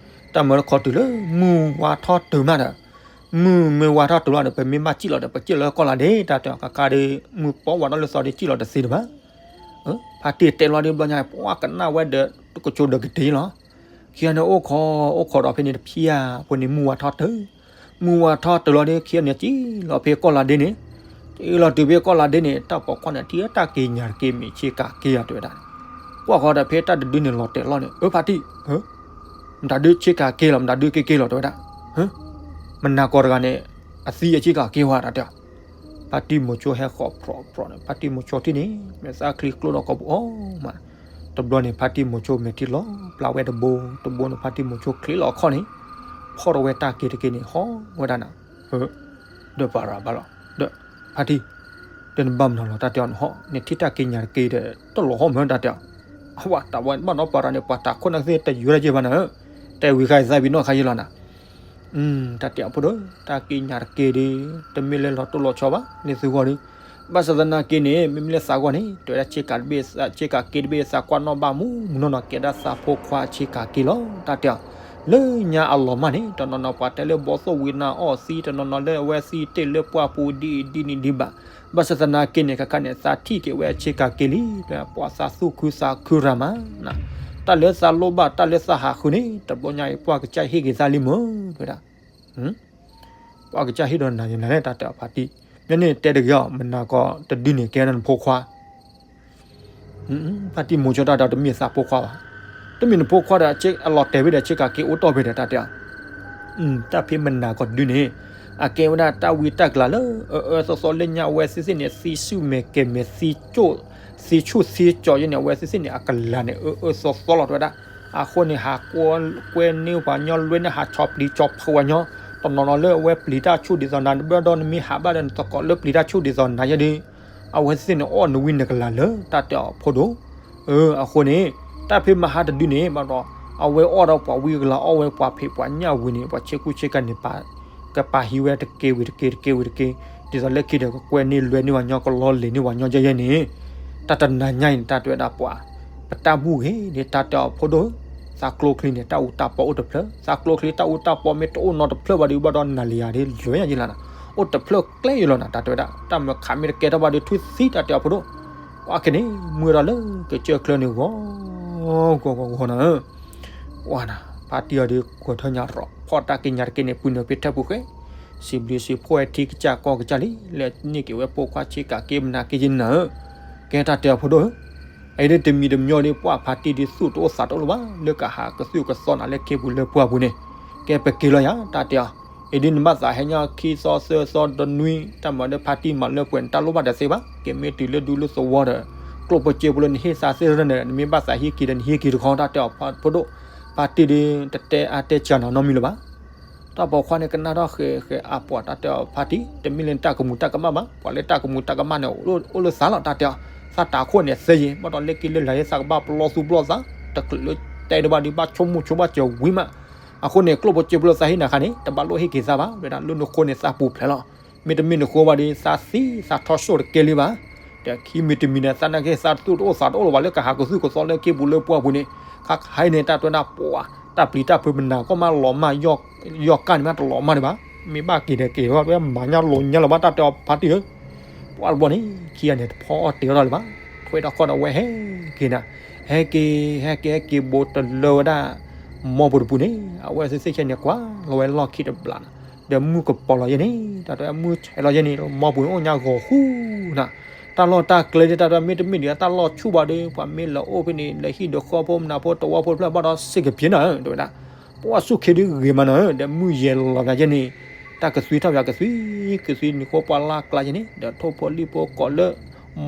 တၢ်မၢလၢခီတုၤလၢမုၢ်ဝါထီၣ်တုၤမးဒီး, မုၢ်မ့ၢ်ဝါထီၣ်တုၤလီၤဒီး ပမ့ၢ်ဘၣ်စံၣ်လီၤဒီး ပစံၣ်လီၤလၢကီၢ်လၤဒ့ တၢ်တဲအီၤ ကကါဒီး မုၢ်ပီဝါထီၣ်လၢသီဒ်စံၣ်လီၤတသ့တဘၣ် ဖါတံၢ်တဲလီၤဒ်ဘျီညါ ပှၤကနၣ်ဝဲဒီး ကကၠိဒီးကတ့ၢ်လီၤ, ခံဂၤန့ၣ်အိၣ်ခိး အိၣ်ခိးဒီးဖဲန့ၣ်တဖျၢၣ် အဃိန့ၣ်မုၢ်ဝါထီၣ်တုၤ, မုၢ်ဝါထီၣ်တုၤလီၤဒီး ခံဂၤန့ၣ်စံၣ်လီၤဖဲကီၢ်လၤဒ့န့ၣ်, စံၣ်လီၤတုၤဖဲကီၢ်လၤဒ့န့ၣ် တၢ်ပိာ်ခွါန့ၣ် ထံၣ်တၢ်က့ၤညါတက့ၢ် မ့ၢ်ဆ့ကၤက့ၤဧါ တဲဝဲဒၣ်, ကွၢ်ဃီဒီးဖဲတၢ်တဒုန့ၣ်လီၤတဲာ်လီၤန့ၣ် အၢဖါတံၢ် မတၤဒုဆ့ကၤက့ၤလီၤ မတၤဒုက့ၤက့ၤလီၤ တဲဝဲဒၣ်, မနၤကီးတဂၤန့ၣ် အသံအဆ့ကၤက့ၤဝဲ တၢ်တဲအီၤ, ဖါတံၢ်မိၤဆိဟဲဃီၤဖြီဖြီန့ၣ် ဖါတံၢ်မိၤဆိထံၣ်န့ၣ် မ့ၢ်သးချံကျိဒီးကီၢ်ပူၤအီၤမး, တဘျီန့ၣ် ဖါတံၢ်မိၤဆိမဲာ်ထံလီၤပျၢ်ဝဲတဘိ တဘိန့ၣ် ဖါတံၢ်မိၤဆိချ့လီၤအခီၣ်န့ၣ်, ဖီၣ်ထီၣ်ဝဲတၢ်က့ၤတက့ၢ်န့ၣ် ဟီၣ်ဝဲဒၣ်နၤ, ဒီးပၤရၤဘၣ်လီၤ, ဒီးဖါတံၢ် ဒီးနဘၣ်မနုၤလီၤ တၢ်တဲအီၤနဟီၣ် နထံၣ်တၢ်က့ၤညါတက့ၢ်ဒီး တလီၤဟီၣ်မၢ တၢ်တဲအီၤ, အဝဲတၢ်ဝဲဘၣ်ဒီးပၤရၤန့ၣ် ပှၤတၢ်ခိၣ်နၢ်ကသ့ၣ်တယွဲဒၣ်ယဲၢ်ဘၣ်နၤဧၢ, တဲဝံၤဃါအံၤသးဝံၤနီၢ်ခါယဲၢ်လီၤနၤ, တၢ်တဲအီၤဖိဒိၣ် တၢ်က့ၤညါတက့ၢ်ဒီး တမ့ၢ်လၢလီၤတိၢ်လီၤဆီဘၣ် လၢသုဂီၢ်ဒီး, ဘၣ်ဆၣ်သနာ်က့န့ၣ် မ့မ့ၢ်လၢသးဂီၢ်န့ၣ် တဲဝဲဒၣ်ဆ့ကၤတဘ့ၣ် ဆ့ကၤက့ၤတဘ့ၣ် သးကွၢ်နီၣ်ဘၣ်မူမူနီၢ်နီၢ် ကဲဒၣ်သးဖိခွါဆ့ကၤက့ၤလီၤ တၢ်တဲအီၤ, လၢညါအလီၤမၢ်န့ၣ် တနီၤနီၤပှၤတဲလၢဘီသိၣ်ဝံၤနၤအီၣ်သံ တနီၤနီၤလၢအဝဲသံတ့ၢ်လၢပှၢ်ပူၤဒ်အံၤဒ်န့ၣ်ဒ်ဘၣ်, ဘၣ်ဆၣ်သနာ်က့န့ၣ် ခဲခါန့ၣ် သးထံၣ်က့ၤဝဲဆ့ကၤက့ၤလံ ပှၤသးသူၣ်ခုသးခုရၤမး တၢ်လၢသးလိၣ်ဘၣ် တၢ်လၢသးဟးဃုန့ၣ် တဘျီညါအံၤ ပှၤကစၢ်ဟ့ၣ်က့ၤသးလံမၢ် တဲဝဲဒၣ်, ပှၤကစၢ်ဟ့ၣ်ဒီးနၤယဲၢ်နၤလဲၣ် တၢ်တဲအီၤဖါတံၢ်, မ့ၢ်န့ၣ်တဲတဂ့ၤအီၤ မနၤကီးတဒုန့ၣ် ကဲဒၣ်နဖိခွါ ဖါတံၢ်မိၤဆိတၢ်တဲအီၤ တမ့ၢ်သးဖိခွါဘၣ်, တမ့ၢ်နဖိခွါဒီး အလီၤတဲာ်ဝဲဒီး ဆ့ကၤက့ၤအိၣ်တီၢ်ဖဲဒီး တၢ်တဲအီၤ တၢ်ဖဲမနၤကီးတဒုန့ၣ် အကဲဝဲဒၣ်တၢ်ဝံတၢ်ကလၤလၢ အၢအၢသီသီလၢညါ အဝဲသ့ၣ်သ့ၣ်န့ၣ် သံဆူၣ်မဲာ်ကဲၤမဲာ် သံကၠိၣ် သံဆူၣ်သံကၠီယဲၢ်န့ၣ် အဝဲသ့ၣ်သ့ၣ်န့ၣ် အကလၤန့ၣ် အၢအၢသီသီလီၤ တဲဝဲဒၣ်, အဃိန့ၣ် ဟးကွဲန့ၢ်ပှၤညီလွဲန့ၣ် ဟးဆီၣ်ပျံၤဆီၣ်ဖုးပှၤညီ, တနီၤနီၤလၢအဝဲပျံၤတၢ်ဆူၣ်ဒ်သိးနၤ ဘၣ်ဒီးနမ့ၢ်ဟးဘၣ်ဒီးနသကိးလၢပျံၤတၢ်ဆူၣ်ဒ်သိးနၤယဲၢ်ဒီး အဝဲသ့ၣ်န့ၣ် အီၣ်နဝံနကလၤလၢ တၢ်တဲအီၤဖိဒိၣ် အဃိန့ၣ် တၢ်ဖဲမဟါတဒုန့ၣ် ဘၣ်ဒီး အဝဲအီၣ်ဒီးပှၤဝံကလၤ အီၣ်ဝဲပှၤဖံးပှၤညၣ်ဝံၤန့ၣ် ပှၤဆ့ကူဆ့ကၤန့ၣ် ကပာ်ဟံးဝဲတက့ၢ်ဝံၤတက့ၢ် တက့ၢ်ဝံၤတက့ၢ်, ဒ်သိးလၢခံဒီး ကကွဲန့ၢ်လွဲန့ၢ်ပှၤညီ ကလီလ့ၤန့ၢ်ပှၤညီယဲၢ်ယဲၢ်န့ၣ်, တၢ်တနၤညါအံၤန့ၣ် တၢ်တဲဝဲဒၣ်ပှၤ ပတၢ်ဘူၣ်ဂ့ၤန့ၣ် တၢ်တဲအီၤဖိဒိၣ်, သးကျိချံန့ၣ် တၢ်အူတၢ်ပီအိၣ်တဖျၢၣ်, သးကျိချံတၢ်အူတၢ်ပီမ့ၢ်တအိၣ်နီတဖျၢၣ်ဘၣ်ဒီး ဘၣ်ဒီးနၤလံယၤဒ်လဲၣ်ယဲၢ်လီၤနၤ, အိၣ်တဖျၢၣ်ကျဲယဲၢ်လီၤနၤ တၢ်တဲဝဲဒၣ်, တၢ်မၢခးမ့ၢ်တကဲထီၣ်ဘၣ်ဒီး ထွံၣ်သံ တၢ်တဲအီၤဖိဒိၣ်, ပှၤက့ၤန့ၣ် မုၢ်ဒီးလၢကစၢၢ်ချၢန့ၣ် ဂီၤ ဂီၤဂီၤဂီၤနၤဧၢ ပှၤနၤ ဖါတံၢ်အီၤဒီး ကွၢ်ထီၣ်ညါရီး ဖီၣ်တၢ်က့ၤညါတက့ၢ်န့ၣ် ပုၢ်နုာ်ဖဲထၢၣ်ပူၤဃဲ, စံးဘျုးစံးဖှိၣ်ဝဲထံကစၢ်ကီၢ်ကစၢ်လံ လၢန့ၢ်က့ၤဝဲပိာ်ခွါဆ့ကၤက့ၤမနၤက့ၤယနၤဧၢ, ကဲတၢ်တဲအီၤဖိဒိၣ်ဧၢ, အအံၤဒ်တမံၤတမံၤအံၤဒ် ပှၤဖါတံၢ်ဒ်သူၣ်တအိၣ်သးတအိၣ်လၢၤဘၣ် လၢကဟးကသုၣ်ကသီနၤလၢခ့ပူၤလၢပှၢ်ပူၤန့ၣ်, ကဲပက့ၤလီၤယၤ တၢ်တဲအီၤ, အံၤဒ်နဘၣ်သးဟဲညီခံသီသၢသီဒီနွံ တၢ်မၤဒီးဖါတံၢ်မၤလၢပှဲၤန့ၣ် တၢ်လိၣ်ဘၣ်တသ့ဘၣ် က့ၤမ့ၢ်တုၤလၢဒူလၢသဝီဒီး ကျိၣ်ဖိစ့ဖိလၢနဟ့ၣ်သးသ့ၣ်န့ၣ် နမ့ၢ်ဘၣ်သးဟံးက့ၤဒီးနဟံးက့ၤတခီ တၢ်တဲအီၤဖိဒိၣ်, ဖါတံၢ်ဒ်တတဲအါတဲစှၤနၤနီတမံၤလၢၤဘၣ် တၢ်ပိာ်ခွါန့ၣ် ကနၣ်ထီၣ်ဃဲၤဃဲၤအါပှၤ တၢ်တဲအီၤဖါတံၢ် တမ့ၢ်လၢနတၢ်ကမူၤတၢ်ကမၣ်ဘၣ် ပှၤလၢတၢ်ကမူၤတၢ်ကမၣ်န့ၣ် အိၣ်လၢသးလီၤ တၢ်တဲအီၤ, သးတးခိၣ်န့ၣ်သ့ယံၤ ဘၣ်ဒီးလၢက့ၤလၢလၢ်ယဲ သးကဘၣ်ပလီၢ်သူပလီၢ်သး တချုးလၢတဲတဘၣ်ဒီး ဘၣ်ဆိကမိၣ်ဆိဘၣ်စၢၤဝံၤမး, အဃိန့ၣ် ကျိၣ်ဖိစ့ဖိလၢသးဟ့ၣ်နၤခါန့ၣ် တဘၣ်လိၣ်ဟ့ၣ်က့ၤသးဘၣ် ဝဲဒၣ်လၢနဃိန့ၣ်သးပူၤဖျဲးလီၤ, မ့တမ့ၢ်နဃိဘၣ်ဒီး သးသံသးထီၣ်ဆိၣ်တကဲလံဘၣ် ဒီးခံမံၤတမံၤန့ၣ် သးနာ်က့ သးသူၣ်တအိၣ်သးတအိၣ်လၢၤဘၣ် လၢကဟးကသုၣ်ကသီလၢခ့ပူၤလၢပှၢ်ပူၤန့ၣ်, ခါခါအံၤန့ၣ် တၢ်တဲဒၣ်ပှၤ တၢ်ပျံၤတၢ်ဖုးပနၤကီၢ်မးလီၤမၢ်, ယီၢ်ကၢ်န့ၣ်မးတလီၤမၢ်ဒံးဘၣ်, မ့ၢ်ဘၣ်က့ၤဒီးက့ၤလီၤ ဝဲမၤညါလီၤညါလၢၤဘၣ် တၢ်တဲအီၤဖါတံၢ်ဧၢ, ပှၢ်တဘျီန့ၣ် ခံဂၤန့ၣ် တဖီအီၣ်တဲထီၣ်လၢၤဘၣ်, ထွဲထီၣ်ခီၣ်ဒီးဝဲဟဲက့ၤနၤ, ဟဲက့ၤ ဟဲက့ၤ ဟဲက့ၤ ဘူးတလၢဝဲဒၣ် မီပူၤတပူၤန့ၣ် အဝဲသ့ၣ်သ့ၣ်ခဲန့ၣ် ကွၢ်လီၤဝဲလီၢ်ခံတဘျီနၤ, ဒီးမုၢ်ကပီၤလီၤယဲန့ၣ် တၢ်တဲမုၢ်ဆဲးလီၤယဲန့ၣ် မီပူၤန့ၣ်အိၣ်ညါဂီၤဃူနၤ, တၢ်လီၢ်တၢ်ကျဲဒ်တၢ်တဲမ့တမ့ၢ်ဒံး တၢ်လီၢ်ဆူၣ်ဘၣ်ဒီး ပှၤမ့ၢ်လဲၤအိၣ်ဖဲန့ၣ် လဲၤဟံၣ်ဒီးဃီဖိမနၤဖိတဝီဖိတဖျၢၣ်ဘၣ်ဒီးစ့ၢ်ကပျ့ၤနၤဧၢ တဲဝဲဒၣ်, ပှၢ်ဆူၣ်ခ့ဒုဂ့ၤမးနၤဧၢ ဒီးမုၢ်ယဲၤလီၤဂၤယဲန့ၣ်, တၢ်ကသွံထီၣ်ပၠးကသွံ, ကသွံနံၤဃိပှၢ်လၢ်ကျါယဲန့ၣ် ဒီးထိၣ်ဖိလံၣ်ဖိကိးလၢ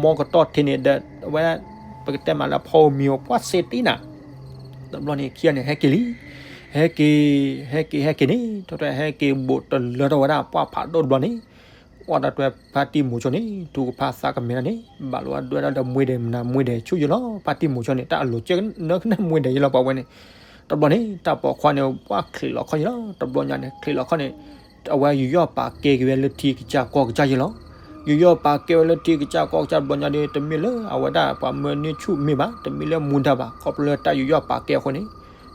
မီကတီၢ်ထံးန့ၣ် ဒီးအဝဲ ပကတဲမးလၢဖီဧိၤမံၤဧိၤ ပှၢ်စ့တံနၤ တဘျီန့ၣ် ခံဂၤန့ၣ် ဟဲက့ၤလံ, ဟဲက့ၤ ဟဲက့ၤ ဟဲက့ၤန့ၣ် တၢ်တဲဟဲက့ၤဘူးတလၢထီၣ်ဝဲဒၣ် ပှၢ်ဖးဒိၣ်တဘျီန့ၣ်, ပှၢ်တၢ်တဲဖါတံၢ်မိၤဆိန့ၣ် ထူကဖၣ်သးကမဲာ်န့ၣ် ဘၣ်လိာ်အဒွဲၣ်ဒၣ်ဒီးမွ့ဒဲးမနၤ မွ့ဒဲးဆူၣ်ယဲလီၤ ဖါတံၢ်မိၤဆိန့ၣ် တၢ်အလိၤကဲနၢနၢမွ့ဒဲးယဲလီၤ ပှၤဝဲန့ၣ်, တဘျီန့ၣ် တၢ်ပိာ်ခွါန့ၣ် ပှၢ်ချံးလီၤခီၣ်ယဲလီၤ တဘျီညါန့ၣ် ချံးလီၤခီၣ်န့ၣ် အဝဲယူးယီၣ်ပာ်ကဲက့ၤဝဲလၢထံကစၢ်ကီၢ်ကစၢ်ယဲလီၤ, ယူးယီၣ်ပာ်ကဲဝဲလၢထံကစၢ်ကီၢ်ကစၢ်တဘျီညါဒီး တမ့ၢ်လၢအဝဲဒၣ်ပှၤမၢန့ၢ်ဆူၣ်မ့ၢ်ဘၣ် တမ့ၢ်လၢမူဒါဘၣ် ခီဖျိလၢတၢ်ယူးယီၣ်ပာ်ကဲအဃိန့ၣ်,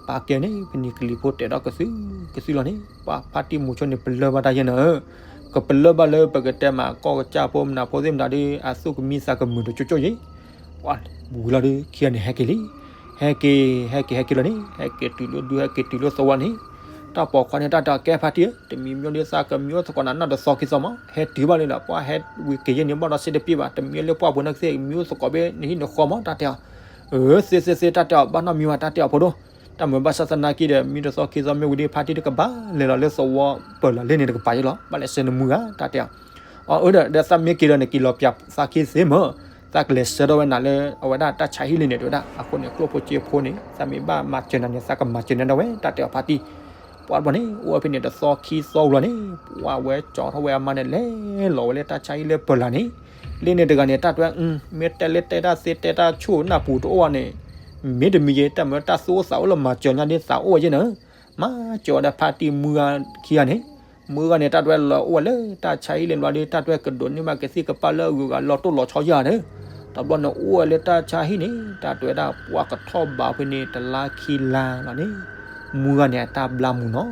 ပာ်ကဲန့ၣ် ပနံၤကလံၤဖိတဲဒီးကသုၣ်ကသုၣ်လီၤန့ၣ် ပှၢ်ဖါတံၢ်မိၤဆိန့ၣ် ပလၢၢ်ဘၣ်တၢ်ယဲနၤဧၢ, ကပလၢၢ်ဘၣ်လၢပကတဲမးကီၢ်ကစၢ်ဖိမနၤဖိသ့ၣ်မတၤဒီး အသူၣ်ကမံသးကမုာ်တကၠိကၠိယဲ, ပှၢ်ဝံၤလီၤဒီး ခံဂၤန့ၣ် ဟဲက့ၤလံ, ဟဲက့ၤ ဟဲက့ၤ ဟဲက့ၤလီၤန့ၣ် ဟဲက့ၤတုၤလၢဒူ ဟဲက့ၤတုၤလၢသဝီန့ၣ်, တၢ်ပိာ်ခွါန့ၣ် တၢ်တဲကဲဖါတံၢ်ဧၢ တမံၤမ့ၢ်ဒ်သးကမံအိၣ်သကိးနၤနီၢ်တသီခံသီမး ဟဲတုၤဘၣ်လံဒီး ပှၢ်ဟဲဝံၤက့ၤယဲန့ၣ် ဘၣ်ဒီးစ့တပျ့ၤဘၣ် တမံၤလၢပှၢ်ပူၤနီၢ်ကသ့ၣ် မံအိၣ်သကိးဘၣ် နဟံၣ်နဃီမး တၢ်တဲအီၤ, အၢ သ့သ့သ့ တၢ်တဲအီၤဘၣ်နီတမံၤဘၣ် တၢ်တဲအီၤဖိဒိၣ်, တၢ်မၤဘၣ်ဆၣ်သနာ်က့ဒီး မံတသီခံသီမ့ၢ်ဝံၤဒီး ဖါတံၢ်တကပၤလဲၤလီၤလၢသဝီပၢၤလီၤလၢန့ၣ်တကပၤယဲလီၤ ဘၣ်လဲၤဆှၢနမုၢ်ဂၤ တၢ်တဲအီၤ, အၢ ဒီးသးမ့ၢ်က့ၤဒီးနက့ၤလီၤပၠးသးခ့သ့မး, သးကလဲၤဆှၢထီၣ်ဝဲနၤလၢအဝဲဒၣ်တၢ်ဆါဟံၣ်လံန့ၣ် တဲဝဲဒၣ်, အဃိန့ၣ် ကျိၣ်ဖိစ့ဖိန့ၣ် သးမ့ၢ်ဘၣ်မၤစၢၤနၤန့ၣ် သးကမၤစၢၤနၤဒၣ်ဝဲ တၢ်တဲအီၤဖါတံၢ်, ပှၢ်တဘျီန့ၣ် အိၣ်ဝဲဖဲန့ၣ် တသီခံသီဝံၤလီၤန့ၣ် ပှၢ်ဝဲကၠီထီၣ်ဝဲအမါန့ၣ် လဲၤလီၤဝဲလၢတၢ်ဆါဟံၣ်လၢပၢၤလီၤန့ၣ်, လၢန့ၣ်တဂၤန့ၣ် တၢ်တဲဝဲ မ့ၢ်တဲလၢတဲတၢ်သ့တဲတၢ်ဆိၣ်နၢ်ပူၤတအိၣ်ဘၣ်န့ၣ်, မ့တမံၤယဲ တၢ်မၤတၢ်သူၣ်အိၣ်သးအိၣ်လၢမၤစၢၤညါဒ်သးအိၣ်ဝဲယဲန့ၣ်, မၤစၢၤဝဲဒၣ်ဖါတံၢ်မုၢ်ဂၤခံဂၤန့ၣ်, မုၢ်ဂၤန့ၣ် တၢ်တဲဝဲလီၤအိၣ်ဝဲလၢတၢ်ဆါဟံၣ်လံဘျီဒီး တၢ်တဲဝဲကဒိးန့ၢ်ဘၣ်ကသံၣ်ကပာ်လၢအဂုၤအဂၤလီၤတိၢ်လီၤဆီယၤန့ၣ်, တဘျီန့ၣ်အိၣ်ဝဲလၢတၢ်ဆါဟံၣ်န့ၣ် တၢ်တဲဝဲဒၣ်ပှၢ်ကထီၣ်ဘးဖဲန့ၣ် တလါခံလါလီၤန့ၣ်, မုၢ်ဂၤန့ၣ် အတၢ်ဘျါမုာ်နီၤ,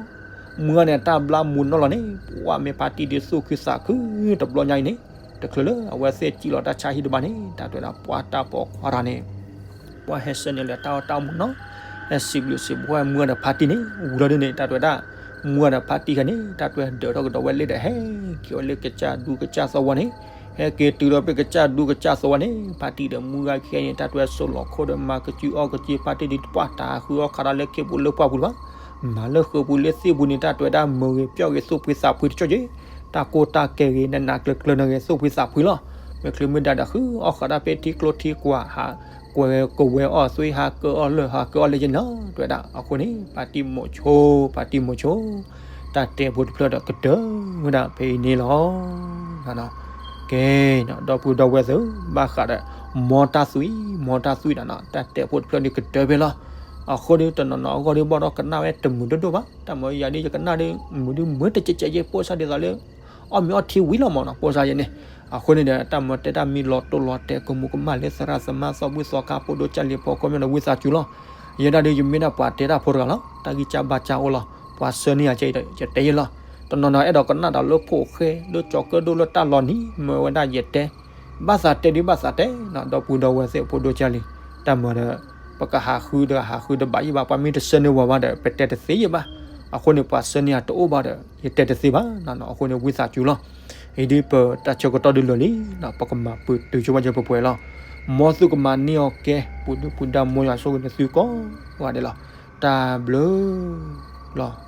မုၢ်ဂၤန့ၣ် အတၢ်ဘျါမုာ်နီၤလီၤန့ၣ် ပှၢ်မ့ၢ်ဖါတံၢ်ဒ်သူၣ်ခုသးခုတဘျီညါအံၤန့ၣ်, တချုးလၢအဝဲသ့ၣ်စံၣ်လီၤတၢ်ဆါဟံၣ်တဘၣ်န့ၣ် တၢ်တဲဝဲဒၣ်ပှၢ်တၢ်ပိာ်ခွါတဂၤန့ၣ် ပှၢ်ဟဲဆှၢန့ၢ်လၢတၢ်အီၣ်တၢ်အီမုာ်နီၤ, ဟဲစံးဘျုးစံးဖှိၣ်မုၢ်ဂၤဒီးဖါတံၢ်န့ၣ် ဝံၤလီၤဒ်န့ၣ် တၢ်တဲဝဲဒၣ်, မုၢ်ဂၤဒီးဖါတံၢ်ဂၤန့ၣ် တၢ်တဲဝဲဒၢးထီၣ်ကဒီးဝဲလၢဒီးဟဲက့ၤဝဲလၢကစၢ်ဒူကစၢ်သဝီန့ၣ်, ဟဲက့ၤတုၤဒီးဖဲကစၢ်ဒူကစၢ်သဝီန့ၣ် ဖါတံၢ်ဒီးမုၢ်ဂၤခံဂၤန့ၣ် တၢ်တဲဝဲဆိးလီၤခိၣ်ဒီးမၤကစုအီၣ်ကစု ဖါတံၢ်ဒ်တပှၢ်တၢ်ဟးဃုအီၣ်ခးဒီးလၢခ့ပူၤလၢပှၢ်ပူၤတဘၣ်, မၤလၢဃုာ်ပူၤလၢသ့ၣ်ပူၤန့ၣ် တၢ်တဲဝဲဒၣ် မၤဂ့ၤပျီၢ်ဂ့ၤသူၣ်ဖှံသးဖှံတကၠိၢ်ယဲ, တၢ်ကိၢ်တၢ်ကဲဂ့ၤ နးနးကျၢၤကျၢၤနဂ့ၤ သူၣ်ဖှံသးဖှံလီၤ, မ့ၢ်ချုးမ့ၢ်ဒါဒီးဃုအီၣ်ဃးဒၣ်ဖဲထံကျိထံကွာ် ဟးကွဲးကဝဲၤအီၣ်သွံၣ် ဟးကၢအီၣ်လၢၢ် ဟးကၢအီၣ်လၢယဲန့ၣ်လီၤ, တဲဝဲဒၣ် အဃိန့ၣ် ဖါတံၢ်မိၤဆိ ဖါတံၢ်မိၤဆိ တၢ်တဲဖိတဖျၢၣ်ဒီးကတၢၢ်ဝဲဒၣ်ဖဲအံၤန့ၣ်လီၤ. ကဲ, ဒီပုၢ်ဒီဝဲၢ်သ့ၣ်ဧၢ, ဘၣ်ဃးဒီး မ်တၢ်သွံၣ် မ်တၢ်သွံၣ်ဒီး တၢ်တဲဖိတဖျၢၣ်န့ၣ်ကတၢၢ်ဖဲလီၤ. အဃိဒီးတနီၤနီၤအဂီၢ်ဒီး ဘၣ်ဒီးကနၣ်ဝဲတမုာ်ဒိၣ်ဒိၣ်ဘၣ်, တၢ်မၤယၤဒီးယကနၣ်ဒီး မုာ်ဒုမုာ်တကဲးကဲးယဲ ပိၢ်စၢ်ဒ်သိးလၢ အီၣ်မ့ၤအီထံဝံၤလီၤမးနီၤ ပိၢ်စၢ်ယဲန့ၣ်, အဃိန့ၣ်ဒီး တၢ်မၤတဲတၢ်မံလီၤတိၢ်လီၤတဲာ်ကမူးကမၣ်လၢသရၣ်သမါသီဘူၣ်သီခါဖိဒိၣ်ကၢ်လံၤဖီခိၣ်မ့ၢ်ဒီးဝံသးစူၤလီၤ. ယဲဒၣ်ဒီးယမ့ၢ်ဒၣ်ပှၤတဲတၢ်ဖိတဂၤလီၤ, တၢ်ဂံၢ်စၢ်ဘါစၢ်အိၣ်လီၤ, ပှၤဆှၢန့ၢ်ယၤကဲအံၤဒီး ယတဲယဲလီၤ. တနီၤနီၤအဲၣ်ဒိးကနၣ်တၢ်လၢဖိၣ်ဃဲ လၢကၠီၤကၢၣ်ဒိၣ်လၢတၢ်လီၤနံၤ မ့ၢ်ဝဲဒၣ်ယတဲ, ဘၣ်သးတဲဒ်ဘၣ်သးတဲ, ဒီပုၢ်ဒီဝဲၢ်သ့ၣ်ဖိဒိၣ်ကၢ်လံၤ, တၢ်မၤဒီး ပကဟးဃုတဂၤဟးဃုတဘၣ်ယံၣ်ဘၣ်, ပှၤမ့ၢ်တဆှၢန့ၢ်ဝဲဘၣ်ဒီး ပတဲတသ့ယံၣ်ဘၣ်. အဃိန့ၣ် ပှၤဆှၢန့ၢ်ယၤတအိၣ်ဘၣ်ဒီး ယတဲတသ့ဘၣ်နီၤ. အဃိန့ၣ် ဝံသးစူၤလီၤ. အံၤဒ်ပတၢ်ဆၢကတီၢ်ဒုးလၢာ်လံနီၤ, ပကမၤပတုာ်ဆိကမိၣ်ပှဲၤပှဲၤလီၤ. မ်သုကမၤန့ၢ်အီၤကဲ ပူၤဒုၣ်ပူၤဒါ မ်ယွၤဆိၣ်ဂ့ၤန့ၢ်သုကိးဂၤဒဲးလီၤ. တၢ်ဘျုးလီၤ.